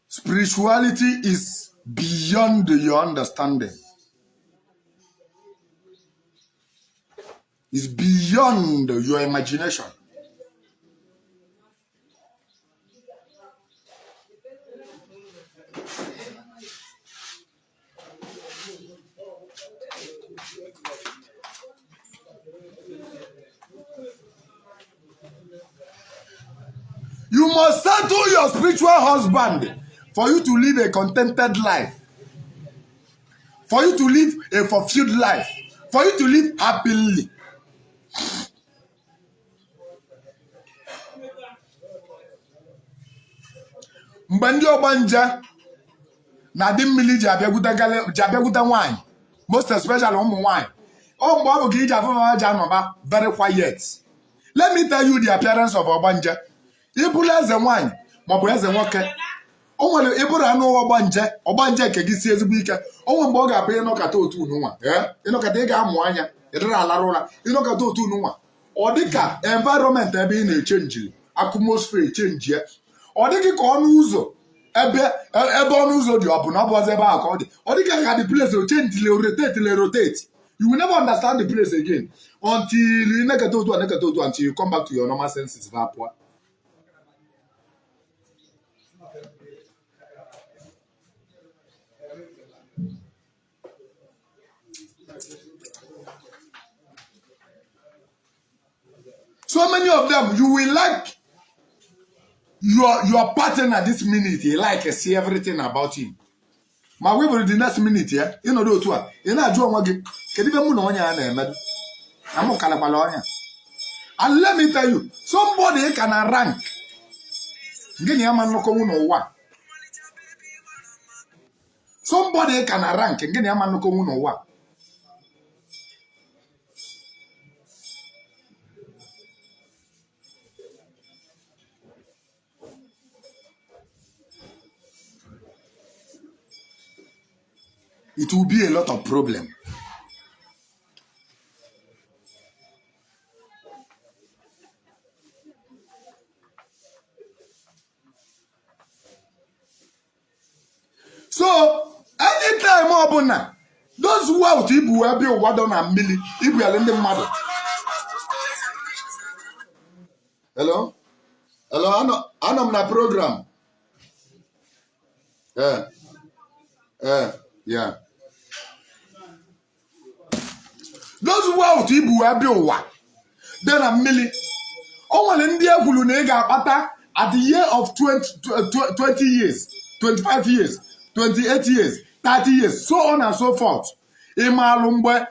S2: Spirituality is beyond your understanding. It's beyond your imagination. You must settle your spiritual husband for you to live a contented life, for you to live a fulfilled life, for you to live happily. Mgbe ndị ọgbanje na dị mmiri ji abịagwute nwaanyị, most especially ụmụ nwaanyị, ọ mgbe ọ bụ ka iji afụ ha ji anọba very quiet. Let me tell you the appearance of ọgbanje. Ịbụrụ eze nwaanyị maọbụ eze nwoke, o nwere ịbụrụ anụ ọgbanje, ọgbanje nke gị si ezigbo ike. O nwere mgbe ọ ga-abụ ịnọkọta otu unu nwa, ịnọkọta ị ga-amụ anya, ịdịrị alarụ ụra, ịnọkọta otu unu nwa, ọ dịka environment ebe ị na-echenjiri, atmosphere echenji ya, ọ dịghị ka ọnụ ụzọ ebe ọnụ ụzọ dị, ọ bụ na ọ bụ ọzọ ebe ahụ ka ọ dị, ọ dịka ka the place ochenjile, rotate le rotate. You will never understand the place again until you neketa otu a, neketa otu a, until you come back to your normal senses va pụọ. So many of them, you will like your partner this minute, you like see everything about him. Ma we were the next minute ya, ịnọdụ otu a, ị na-ajụ onwe gị, kedu ibe mụ na onye a na-emedu? Na mụ kalakwala onye a. And let me tell you, somebody ka na rank gị na ya ma nnọkọnwu n'ụwa. Somebody ka na rank gị na ya ma nnọkọnwu n'ụwa. It will be a lot of problem. So anytime ọbụla those wealth ibu wee bịa ụwa dọ na mmiri ibugharị ndị mmadụ. Hello, hello, anọ m na program. Ee, ee, yeah. Those wealth ibu wee bịa ụwa dị na mmiri, o nwere ndị e kwuru na ị ga-akpata at the year of 20, 20 years, 25 years, 28 years, 30 years, so on and so forth. Ị maalụ mgbe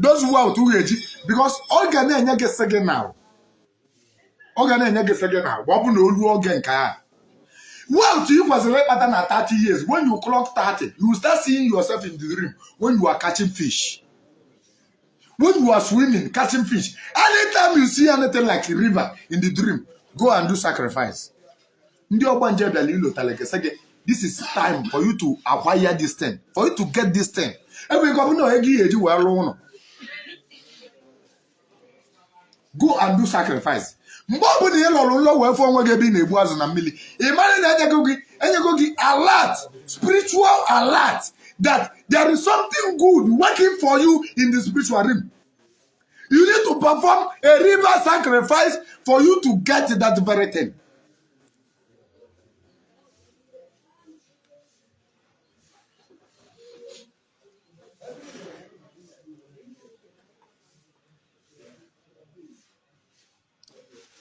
S2: those wealth ga-eji, because ọ ga na-enye gị signal, ọ ga na-enye gị signal ma ọ bụ na olu oge nke a wealth ị kwesịrị ịkpata na 30 years. When you clock 30, you start seeing yourself in the dream when you are catching fish, when you are swimming, catching fish. Anytime you see anything like a river in the dream, go and do sacrifice. Ndị ọgbanje bịara ilotara gị, sị gị, this is time for you to acquire this thing, for you to get this thing. Ebe ike ọ bụ na ego ihe eji wee rụọ ụlọ, go and do sacrifice. Mgbe ọ bụla ị lọrụ nlọ wee fụ onwe gị ebe ị na-egbu azụ na mmiri, ị mara na enyego gị alert, spiritual alert, that there is something good working for you in the spiritual realm. You need to perform a river sacrifice for you to get that very thing.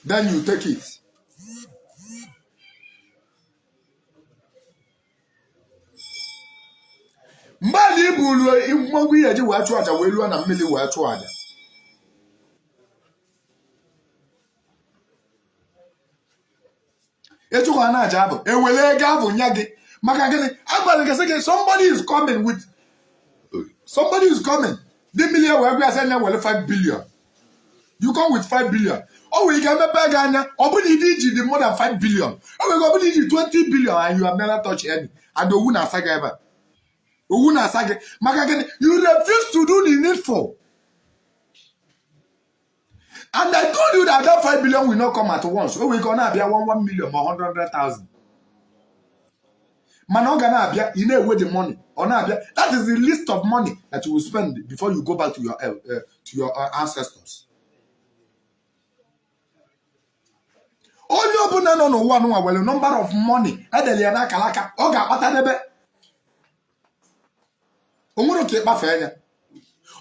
S2: Then you take it. Mgbe a na ibu mmọnwụ ihe eji wee chụọ aja wee luo na mmiri wee chụọ aja, echukwa na aja abụ ewere ego abụ nye gị. Maka gịnị? Agwara gị, sị gị, somebody is coming with, somebody is coming. Dị mmiri wee gwa ya, sị anya were 5 billion. You come with 5 billion, o nwere ike emepe gị anya, ọ bụrụ na iji dị more than 5 billion, o nwere ike ọ bụrụ iji 20 billion, and you have never touched any. And owu na-asa gị ebe a, owu na-asa gị. Maka gịnị? You refuse to do the needful. And I told you that that 5 billion will not come at once. O nwere ike ọ na-abịa 1 1 million ma 100,000, mana ọ ga na-abịa. Ị na-ewe the money, ọ na-abịa. That is the list of money that you will spend before you go back to your ancestors. Onye ọbụla nọ n'ụwa nụnwa nwere number of money edere ya n'akara aka ọ ga-akpata n'ebe o nwere ka ịkpafe anya.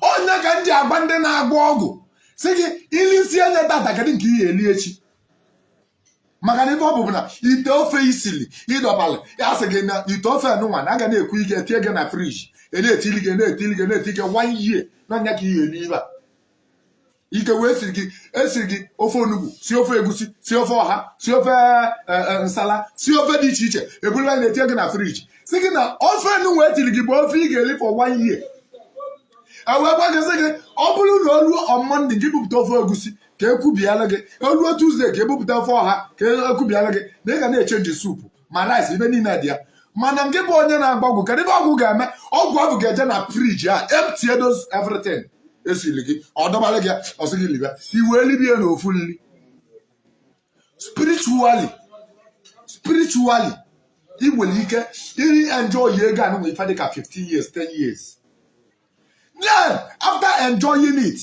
S2: Onye ka m ji agba ndị na-agba ọgwụ si gị ilisi anya tata, kedu nke ihe eli echi? Maka na ife ọ bụ na ite ofe isili ịdọbalị ya, sị gị na ite ofe nụnwa na aga na-ekwu ike tie gị na fridge, na-etili gị, na-etili gị, na-eti gị one year n'anya ka ihe eli ibe a. Ike wee siri gị, esiri gị ofe onugbu, si ofe egusi, si ofe ọha, si ofe nsala, si ofe dị iche iche, eburula na-etinye gị na fridge, si gị na ofe nụnwa etiri gị bụ ofe ị ga-eri for one year. E wee gwa gị, sị gị, ọ bụrụ na olu on Monday, gị bupụta ofe egusi ka ekwubiala gị, oluo Tuesday, ka ebupụta ofe ọha ka ekwubiala gị, na ị ga na-echange soup ma rice, ibe niile dị ya. Mana nke bụ onye na-agba ọgwụ, kedu ebe ọgwụ ga-eme? Ọgwụ ahụ ga-eje na fridge a, empty those everything esiri gị, ọ dọbara gị, ọsị gị libe, iwee libie n'ofu nri. Spiritually, ị nwere ike iri enjoy ego anụ ife dịka 15 years, 10 years. Then after enjoying it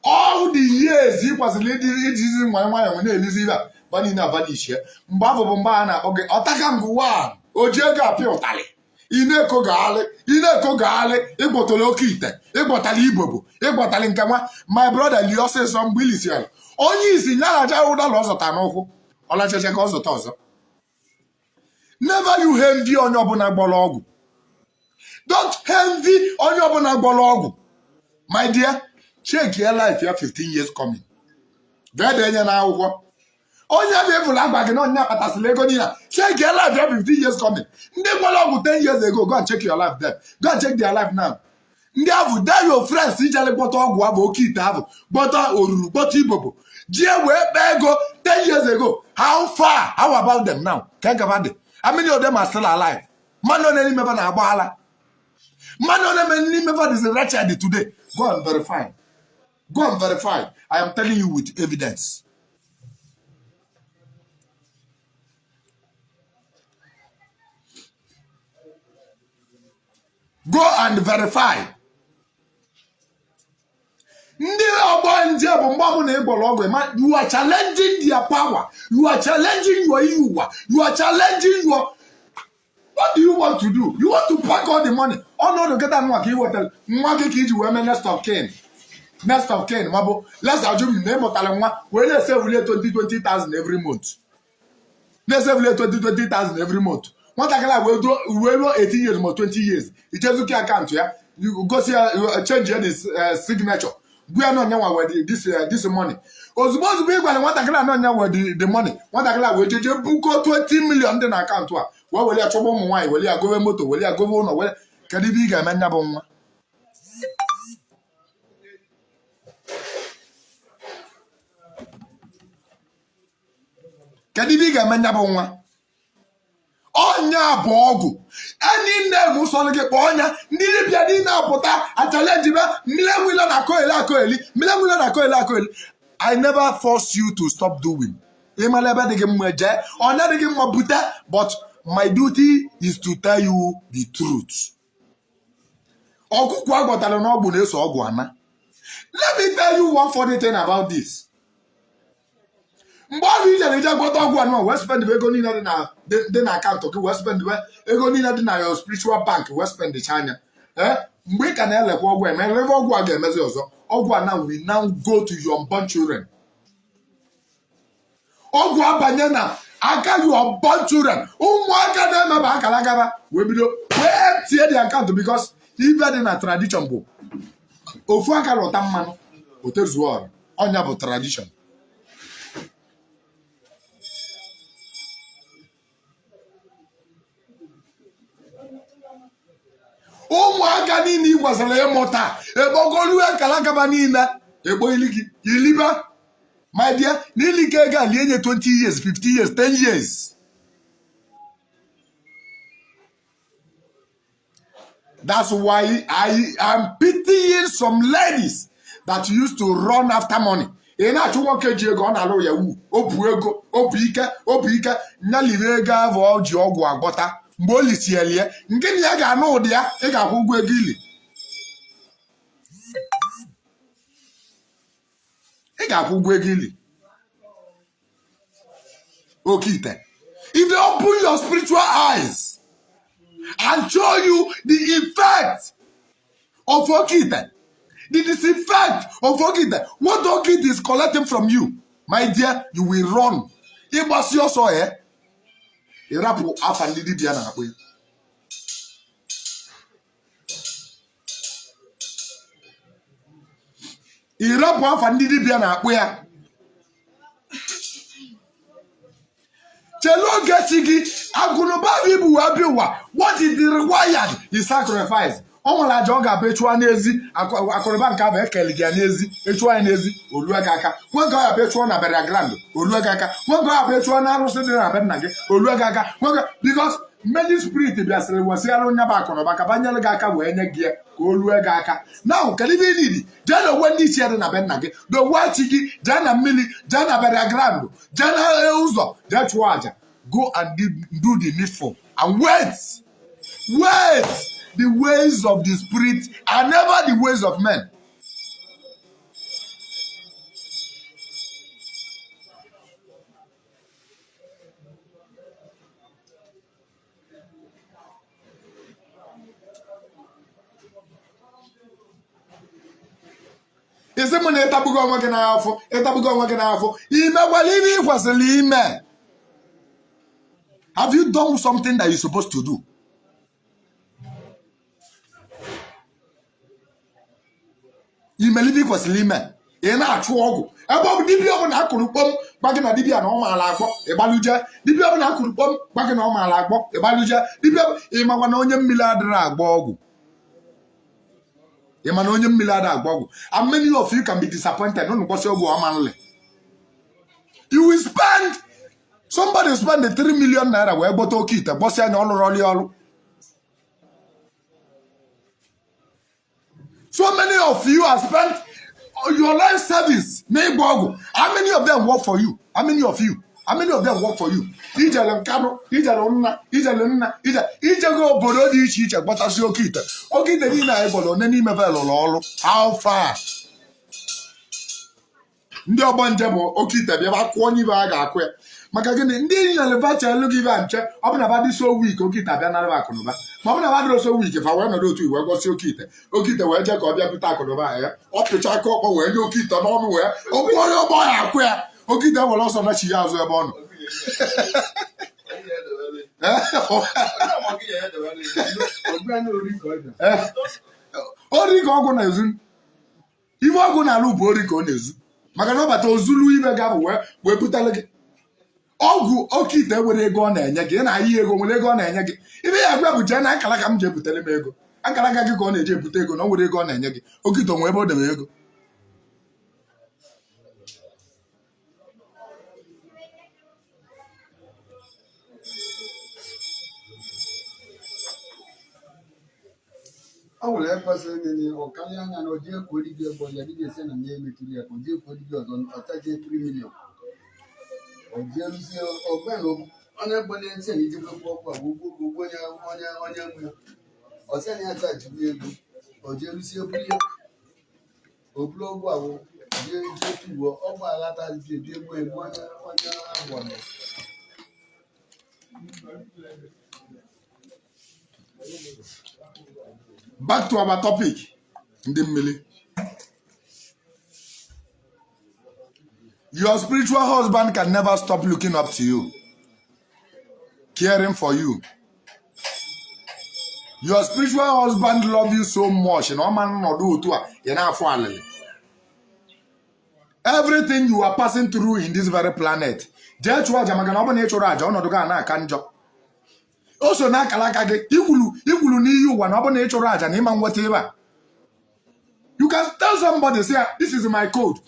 S2: all the years ị kwesịrị ijizi nwayọ nwayọ na-elizi ibe a ba niile abanichie. Mgbe afọ bụ mgbe a na-akpọ gị ọtaka ngụwa, o ji ego apịa ụtalị, ị na-ekogagharị, ị na-ekogagharị, ịgwọtara oke ite, ịgwọtara ibobo, ịgwọtara nke nwa. My brother, lie ọsịsọ. Mgbe ilisiara onye isi nyaghacha ụdala ọ zụta n'ụkwụ, ọlachacha ka ọ zụta ọzọ. Never you envy onye ọbụla gbọrọ ọgwụ. Don't envy onye ọbụla gbọrọ ọgwụ. My dear, check your life ya 15 years coming. Jee dee nye n'akwụkwọ. Onye bụ ịfụrụ agba gị na onye kpatasịrị ego niile a, check your life ya 15 years coming. Ndị gwara ọgwụ 10 years ago, go and check your life then. Go and check their life now. Ndị ahụ tell your friends ijele gbọta ọgwụ abụ oke ite ahụ, gbọta oruru, gbọta ibobo, jie wee kpee ego 10 years ago. How far? How about them now? Ka gaba dị. How many of them are still alive? Mmadụ one n'ime fa na-agba ala. Mmadụ one n'ime fa is wretched today. Go and verify. Go and verify. I am telling you with evidence. Go and verify. Ndị ọgbọ nje bụ mgbe ọbụla ị gwọrọ ọgwụ ma you are challenging their power, you are challenging your iyi ụwa, you are challenging your, what do you want to do? You want to pack all the money. Ọnọdụ nkịta nwa ka ị wetara nwa gị ka iji wee mee next of kin, next of kin, ma bụ let's assume na ị mụtara nwa wee na-esevulie 20 20,000 every month, na-esevulie 20 20,000 every month. Nwatakịrị a wee ruo 18 years ma 20 years, ichezuki akaụntụ ya, gosi ya, change ya the signature, gwa ya na onye nwa wee this money. Ozugbo ozugbo ị gwara nwatakịrị a na onye wee the money, nwatakịrị a wee jeje buko 20 million dị na akaụntụ a, wee were ya chọba ụmụ nwaanyị, were ya gowe moto, were ya gowe ụlọ, were. Kedu ibe ị ga-eme nya bụ nwa? Kedu ibe ị ga-eme nya bụ nwa? Ọnya bụ ọgwụ enyi nne m sọrọ gị kpọọ ọnya. Ndị dibịa niile apụta achalenji ba mmiri enwela na akọeli akọeli, mmiri enwela na akọeli akọeli. I never force you to stop doing. Ịmara ebe dị gị mma jee, ọnya dị gị mma bute, but my duty is to tell you the truth. Ọkụkọ agwọtara n'ọgwụ na-eso ọgwụ ana. Let me tell you one funny thing about this. Mgbe ọrụ ijere ije gwọta ọgwụ anụ, wee spend ego niile dị na akaụntụ gị, wee spend ego niile dị na your spiritual bank, wee spend anya. Ee, mgbe ị ka na-elekwa ọgwụ eme ebe ọgwụ a ga-emezi ọzọ, ọgwụ a now will now go to your unborn children. Ọgwụ abanye na aka your unborn children. Ụmụaka na-emeba akara agaba wee bido wee empty the account, because ibe dị na tradition bụ ofu aka lụta mmanụ otezuo ọra. Ọnya bụ tradition. Ụmụaka niile ị gwasara ịmụta ekpogolu akara agaba niile ekpoili gị iliba. My dear, n'ili ka ego a lie nye 20 years, 50 years, 10 years. That's why I am pitying some ladies that used to run after money. Ị na-achụ nwoke ji ego, ọ na-alụ ya wu, o bu ego, o bu ike, o bu ike, nyaliri ego ahụ ọ ji ọgwụ agwọta. Mgbe o lisielie, nke na ya ga-anụ ụdị ya, ị ga-akwụ ụgwọ ego ili. Ị ga-akwụ ụgwọ ego ili. Oke ite. If they open your spiritual eyes and show you the effect of oke ite, the disinfect of oke ite, what oke ite is collecting from you, my dear, you will run. Ịgbasi ọsọ ya, ịrapụ afa ndị dibịa na-akpụ ya. Ịrapụ afa ndị dibịa na-akpụ ya. Chelu oge chi gị akụnụba gị bụ wee bịa ụwa. What is required is sacrifice. Ọ nwere aja ọ ga-abụ echụa n'ezi akụnụba nke abụ ekele gị ya n'ezi, echụa ya n'ezi olue gị aka. Nwe nke ọ ga-abụ echụọ na burial ground olue gị aka. Nwe nke ọ ga-abụ echụọ na arụsị dị na be nna gị olue gị aka. Nwe nke because many spirit bịasịrị wesịgharị onye bụ akụnụba ka banyere gị aka wee nye gị ya ka o lue gị aka. Now kedu ibe ị nidi? Jee na onwe ndị ichie dị na be nna gị, dowe chi gị, jee na mmiri, jee na burial ground, jee na ụzọ, jee chụọ aja. Go and do the needful and wait. Wait. The ways of the spirit are never the ways of men. Isi mụ na ịtagbugo onwe gị n'afọ, ịtagbugo onwe gị n'afọ, imekwala ibe ị kwesịrị ime. Have you done something that you're supposed to do? Imere ibe ị kwesịrị ime. Ị na-achụ ọgwụ ebe ọ bụ dibịa ọbụla akụrụ kpọm gwa gị na dibịa na ọ maala agbọ, ịgbaluje. Dibịa ọbụla akụrụ kpọm gwa gị na ọ maala agbọ, ịgbaluje. Dibịa, ịmakwa na onye mmiri adịrị agba ọgwụ? Ị ma na onye mmiri adịghị agba ọgwụ? And many of you can be disappointed. Unu gbọsị ọgwụ ọma nle. You will spend, somebody spend the 3 million naira wee gbọta oke ite, gbọsị anya ọlụrụ ọlụ ọlụ. So many of you have spent your life service n'ịgba ọgwụ. How many of them work for you? How many of you? How many of them work for you? Ijele Nkanụ, ijele nna, ijele nna, ije ijego obodo dị iche iche gbọtasị oke ite. Oke ite niile anyị gbọrọ, one n'ime fa lụrụ ọrụ? How far? Ndị ọgbọ nje bụ oke ite bịa kụọ onye ibe a ga-akụ ya. Maka gịnị? Ndị nyere vacha elu gị ibe nche, ọ bụ na ba dị so weak, oke ite abịa nara akụnụba. Ma ọ bụ na ba dịrị so weak, fa wee nọdụ otu iwe gosi oke ite. Oke ite wee jee ka ọ bịa bute akụnụba ya. Ọ pịcha aka ọkpọ wee nye oke ite n'ọnụ, wee okwu onye ọgbọ ya akụ ya. Oke ite were ọsọ nachi ya azụ ebe ọ nọ. Ori ka ọgwụ na-ezu. Ife ọgwụ na-alụ bụ ori ka ọ na-ezu, maka na ọ bata ozulu ibe ga bụ wee butele gị ọgwụ. Oke ite nwere ego ọ na-enye gị? Ị na-ayị ego nwere ego ọ na-enye gị? Ibe ya gwa bụ jee na akara ka m ji ebutere m ego. Akara aka gị ka ọ na-eji ebute ego na ọ nwere ego ọ na-enye gị. Oke ite nwee ebe o debe ego?
S3: Ọ nwere ekwesịrị nile ọ karịa anya na oji ekwu dibịa ebe ya dibịa sị na ya emetụrụ ya ka oji ekwu dibịa ọzọ ọchajie 3 million oji eruzie ọgba na onye gbanye ntị na ijikwa kwụ ọkụ a bụ ụgwọ ụgwọ onye onye onye nwe ya ọsị na ya chajiri ego oji eruzie buru ya o buru ọgwụ ahụ jee jee tugbuo ọgwụ aghata ji ebi egbu egbu onye onye agwọrọ.
S2: Back to our topic, ndị mmiri. Your spiritual husband can never stop looking up to you, caring for you. Your spiritual husband love you so much na ọma nnọdụ otu a ị na-afụ alịlị. Everything you are passing through in this very planet, jee chụọ aja, maka na ọ bụ na ị chụrụ aja, ọnọdụ gị a na-aka njọ. O so na akara aka gị ikwulu ikwulu n'iyi ụwa na ọ bụ na ị chụrụ aja na ịma nweta ebe a. You can tell somebody, say, "This is my code."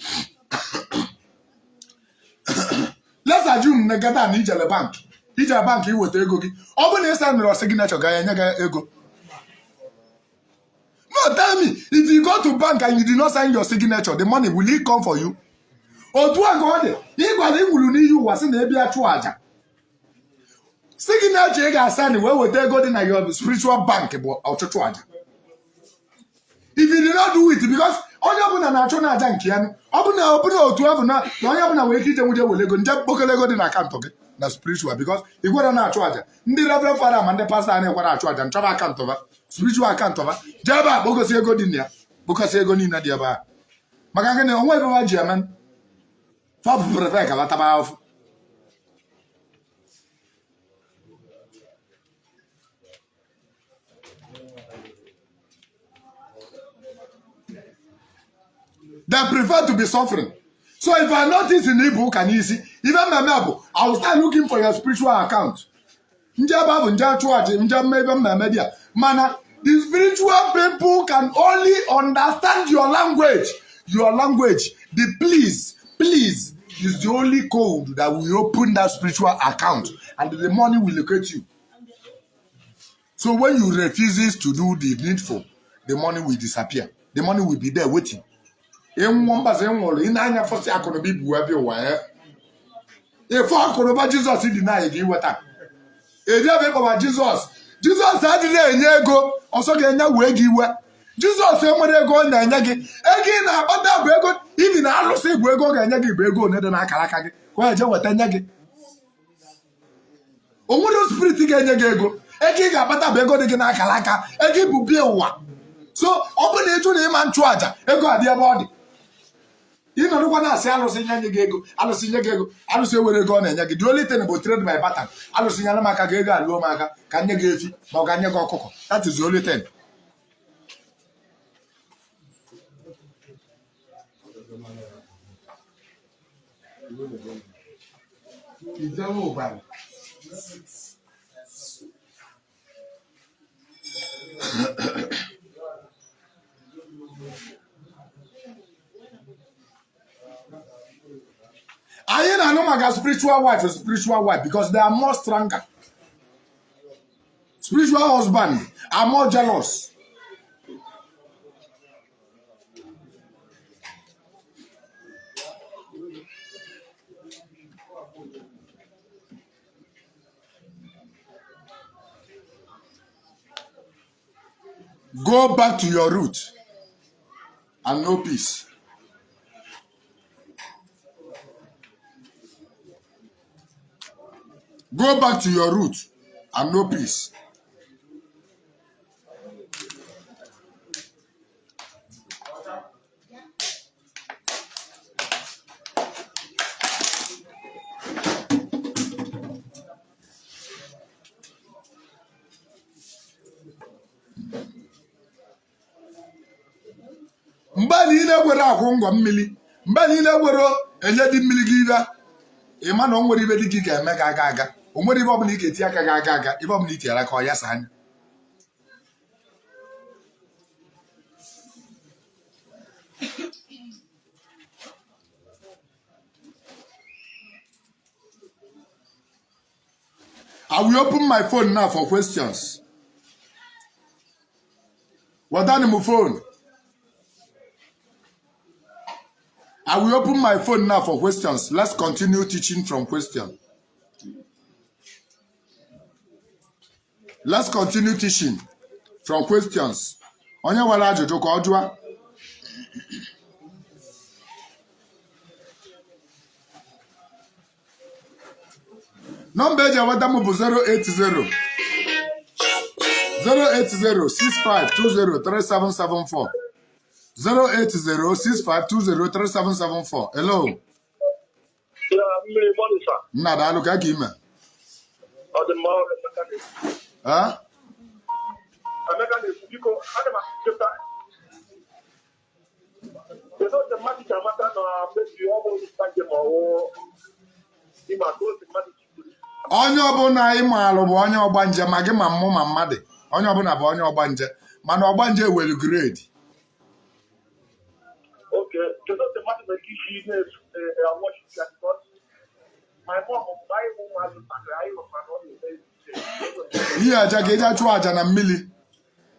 S2: Let's assume na gata na ijele bank, ijele bank iweta ego gị. Ọ bụ na ị signụrụ signature ga enye gị ego? No, tell me, if you go to bank and you did not sign your signature, the money, will it come for you? Otu a ka ọ dị. Ịgwara iwuru n'iyi ụwa sị na ebe chụọ aja, signature ị ga-asign wee weta ego dị na your spiritual bank bụ ọchụchụ aja. If you did not do it, because onye ọbụla na-achụ na aja nke ya, ọ bụ na ọ bụrụ otu ọ bụ na na onye ọbụla nwere ike ije nwuje were ego nje kpokọrọ ego dị na akaụntụ gị na spiritual, because igwere na-achụ aja, ndị reverend father ma ndị pastọ a na-ekwara achụ aja nchọba akaụntụ ba, spiritual akaụntụ ba, jee ebe a kpokọsị ego dị na ya, kpokọsị ego niile dị ebe a. Maka gịnị? Onwe ebe ha ji eme fa bụ prefer ka bataba ahụfụ. They prefer to be suffering. So if I notice in ibu ụka n'isi ife mmemme bụ, I will start looking for your spiritual account. Nje ebe ahụ nje achụ aja nje mme ife mmemme dị a. Mana the spiritual people can only understand your language. Your language, the please, please is the only code that will open that spiritual account and the money will locate you. So when you refuses to do the needful, the money will disappear. The money will be there waiting. Ịnwụọ mbazi nwụrụ, ị na-anya fọsị akụnụba ibu ebe ụwa ya ịfụ akụnụba Jizọs dị na gị iweta eji ebe ịkpọba Jizọs. Jizọs adịghị enye ego ọsọ ga-enye wee gị iwe. Jizọs enwere ego ọ na-enye gị. Ego ị na-akpata bụ ego ibi na alụsị bụ ego ọ ga-enye gị bụ ego one dị n'akara aka gị ka ọ eje weta nye gị. O nwere spirit ga-enye gị ego. Ego ị ga-akpata bụ ego dị gị n'akara aka, ego ịbụ bie ụwa. So ọ bụ na ịjụ na ịma nchụ aja, ego adị ebe ọ dị. Ịnọdụkwa na-asị alụsị nye gị ego, alụsị nye gị ego. Alụsị ewere ego ọ na-enye gị. The only thing bụ trade by barter. Alụsị nyere m aka ka ego alụọ m aka ka nye gị efi ma ọ ga nye gị ọkụkọ. That is the only thing.
S3: Ìjọba ò bàrẹ̀.
S2: Anyị na-anụ maka spiritual wife, spiritual wife, because they are more stronger. Spiritual husband are more jealous. Go back to your root and no peace. Go back to your root and no peace. Mgbe niile were akwụ ngọ mmiri, mgbe niile were enye dị mmiri gị ibe, ị ma na o nwere ibe dị gị ga-eme ga aga aga, o nwere ibe ọbụla ị ga-eti aka ga aga aga, ibe ọbụla i tinyere aka ọ yasa anya. I will open my phone now for questions. Wetani m phone. I will open my phone now for questions. Let's continue teaching from question. Let's continue teaching from questions. Onye nwere ajụjụ ka ọ jụọ. Nọmba eji enweta m bụ 080 08065203774, 08065203774. Hello.
S5: Ya mmiri mọnịsa.
S2: Nna, daalụ. Ka ka ime?
S5: Ọ dị mma, ọ Emeka na-ekwu.
S2: Eh?
S5: Emeka na-ekwu, biko, ana m achọta kedu otu mmadụ ji amata na mebi ọ bụ nta njem ọwụ ịma ka otu mmadụ ji buru.
S2: Onye ọbụla ị maalụ bụ onye ọgbanje, ma gị ma mmụ ma mmadụ, onye ọbụla bụ onye ọgbanje, mana ọgbanje were grade.
S5: Oke, kedu otu mmadụ nwere ike isi na-awọchi ya? Because my mom, mgbe anyị bụ ụmụazị ntakịrị, anyị nọkwa na ọ na-eme ejije.
S2: Ihe aja ka eji achụ aja na mmiri,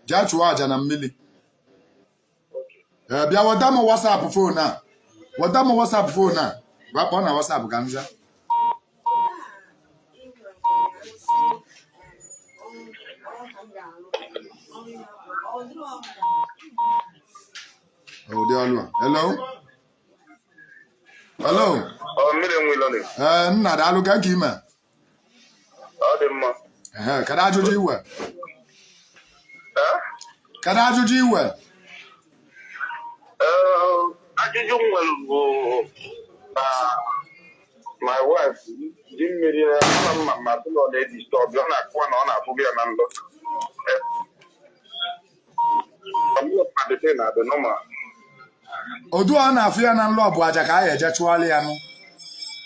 S2: jee chụọ aja na mmiri.
S5: Oke.
S2: Ee, bịa weta m WhatsApp phone a, weta m WhatsApp phone a, gwa kpọọ na WhatsApp ka m zaa. Ụdị ọlụ a. Hello, hello.
S6: Ọ mmiri nwilọ ni.
S2: Ee, nna, daalụ. Ka ka ime?
S6: Ọ dị mma.
S2: Ehe, kedu ajụjụ iwe?
S6: Ee?
S2: Kedu ajụjụ iwe?
S6: Ee, ajụjụ m nwere bụ na my wife ji mmiri ya, ama m ma ma sị na ọ na-edisturb, ọ na-akụwa na ọ na-afụgị ya na ndụ. Ee, ọ bụrụ na the thing na-adị normal.
S2: Odu a na-afụ ya na nlọ bụ aja ka a ya eje chụọlị ya nụ,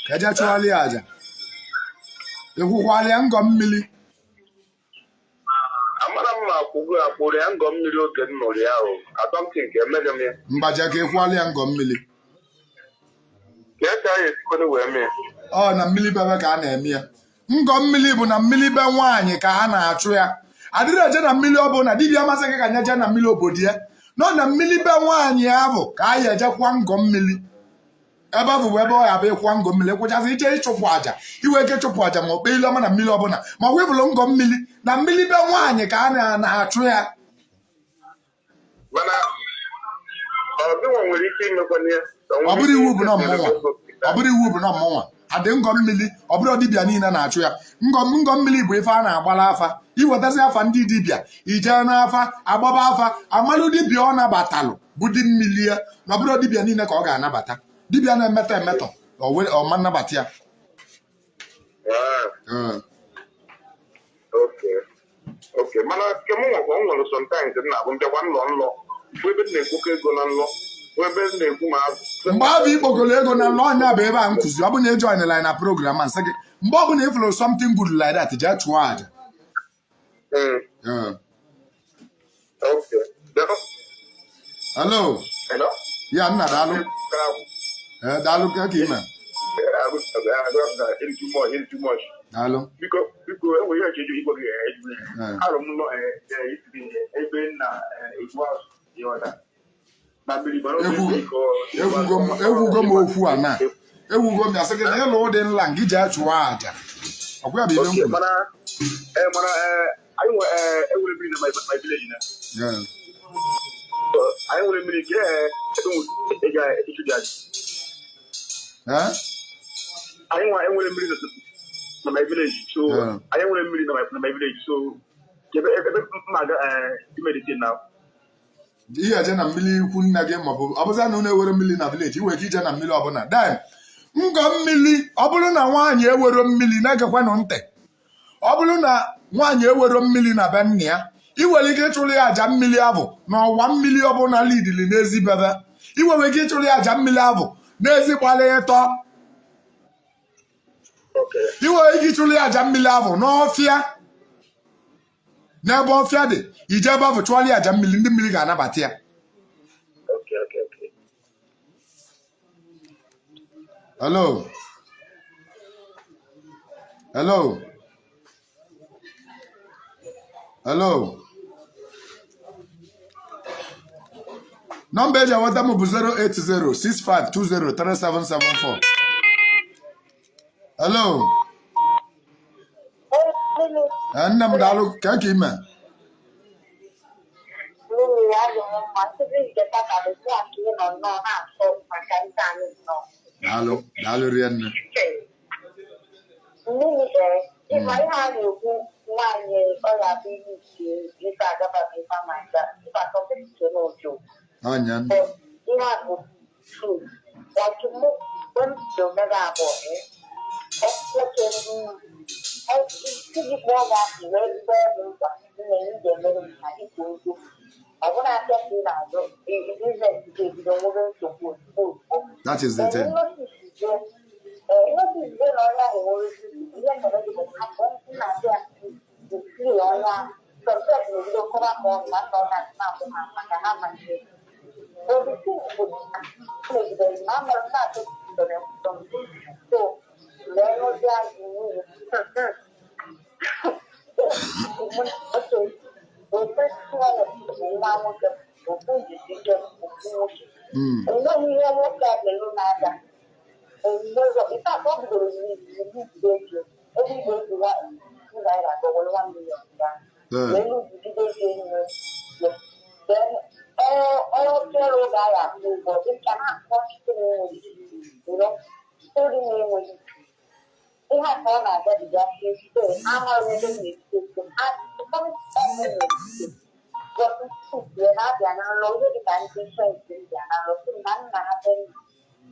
S2: ka eje chụọlị ya aja. Ịkwụkwalị ya ngọ mmiri?
S6: Amara m ma akwụgo akwụrụ ya ngọ mmiri oge m nụrụ ya o. Asọmpi nke emeghị m ya.
S2: Mgbaje ka ịkwụọlị ya ngọ mmiri.
S6: Ka e ka a ga-esikwere wee mee?
S2: Ọ na mmiri bebe ka a na-eme ya. Ngọ mmiri bụ na mmiri be nwaanyị ka a na-achụ ya. Adịrị eje na mmiri ọ bụ na dibịa amasị gị ka nye jee na mmiri obodo ya nọ. Na mmiri be nwaanyị ahụ ka a ya ejekwa ngọ mmiri. Ebe ahụ bụ ebe ọ ya bụ ịkwa ngọ mmiri, kwụchasị ije ịchụpụ àjà, iwe ike chụpụ àjà ma ọ kpee ile ọma na mmiri ọbụla, ma ọ wepụrụ ngọ mmiri na mmiri be nwaanyị ka a na-achụ ya.
S6: Mana ọ gịnwa nwere ike imekwana ya?
S2: Ọ bụrụ iwu bụ na ọmụnwa, ọ bụrụ iwu bụ na ọmụnwa adị ngọ mmiri, ọ bụrụ dibịa niile na-achụ ya. Ngọ mmiri bụ ife a na-agbara afa, iwetazi afa ndị dibịa, ijee n'afa agbaba afa, amalụ dibịa ọ nabatalụ bụ di mmiri ya. Na ọ bụrụ dibịa niile ka ọ ga-anabata. Dibịa na-emetọ emetọ, ọ ma nnabata ya.
S6: Ah,
S2: Ee.
S6: Okay, mana nke m nwekwa, m nwere sometimes m na-abụ mbịakwa nlọ nlọ bụ ebe m na-ekpokọ ego na nlọ. Ebe m na-ekwu ma
S2: Mgbe ahụ ikpokọrọ ego na nlọ, ọnya bụ ebe a nkụzi. Ọ bụ na ejoin line na program a, nsị gị, mgbe ọ bụla ị fụrụ something good like that, jee chụọ aja. Yeah.
S6: Okay.
S2: Hello.
S6: Hello?
S2: Ya nna, daalụ. Ee, daalụ. Ka ka ime?
S6: It's too much, it's too much.
S2: Daalụ.
S6: Biko, biko, enwere ihe ọchịchị igwe gị ejiri. Arụ m nọ ebe na egwu azụ ịghọta. Na mmiri bara oge
S2: Ekwugo m, ekwugo m okwu a na ewugo m ya, sị gị na ịlụ ụdị nla gị, jee chụọ aja. Ọkwa ya bụ ibe m kwuru.
S6: Mana mana anyị nwe enwere mmiri na my village na. Anyị nwere mmiri ke ebe ị ga-echu dị aja.
S2: Eh?
S6: Anyị nwe enwere mmiri na my village, so anyị nwere mmiri na my village, so ebe m aga imeditate na.
S2: Ihe eje na mmiri ikwu nne gị, maọbụ ọ bụzia na unu ewere mmiri na village, i nwere ike ije na mmiri ọbụla. Then ngọ mmiri, ọ bụrụ na nwaanyị ewero mmiri, na-egekwanụ ntị, ọ bụrụ na nwaanyị ewero mmiri na be nna ya, ị nwere ike ịchụrụ ya aja mmiri ahụ n'ọwa mmiri ọbụla lidili n'ezi bebe. Ị nwere ike ịchụrụ ya aja mmiri ahụ n'ezi gbara ịtọ. Ị nwere ike ịchụrụ ya aja mmiri ahụ n'ọfịa, n'ebe ọfịa dị. Ije ebe ahụ chụọrọ ya aja mmiri, ndị mmiri ga-anabata ya.
S6: Okay.
S2: Hello, hello, hello. Nọmba eji enweta m bụ 08065203774. Hello. Ee, nne m, daalụ. Ka ka ime?
S7: Mmiri adịghị mma tupu nke tata bụ mụ ka ị nọ nnọọ na-akọ maka ndị anyị nnọọ.
S2: Daalụ, daalụ rie nne.
S7: Mmiri, ee, ịma ihe a na-ekwu, nwaanyị ọya bụ ihe isi ife agaba bụ ife ama nka ife atọ n'ojo.
S2: Ọnya.
S7: But ihe a bụ true, like mụ mgbe m dị omega abụọ, nwoke iji kpọọ gị asị wee kpọọ m nkwa, nne, ị ga-emere m na ikwu ego ọ bụrụ afịa ka ị na-azụ business ga-ebido nwebe nsogbu ozugbo ozugbo.
S2: That is the thing.
S7: Notice na onye ahụ nwere ihe mere gị bụ hapụ nna-abịa free onye ahụ. Sometimes na-ebido kọba ma ọ ma nna ọ na-akwụ ha maka ha malitere. But the thing bụ na megidere na amara m na-atụ so lee n'ụdị azụ nwunye ofe nwa nwoke ofu jisi ike ofu nwoke. Enweghị ihe nwoke a ga-elu na-ada enweghị. In fact, ọ bidoro n'ibido ego ebe igwe ego wa 2 naira ka ọ were 1 million ya wee lụzigide ego enwe. Then ọ chere oge a ga-akwụ ụgwọ dịka na-akpọ nkịtị na-enweghị story na-enweghị ihe a ka ọ na-agabiga. Site amaghị ebe m na-esite ego na-abịa na nrọ, ihe dịka ndị friends m bịa na nrọ sị m na nna ha be nna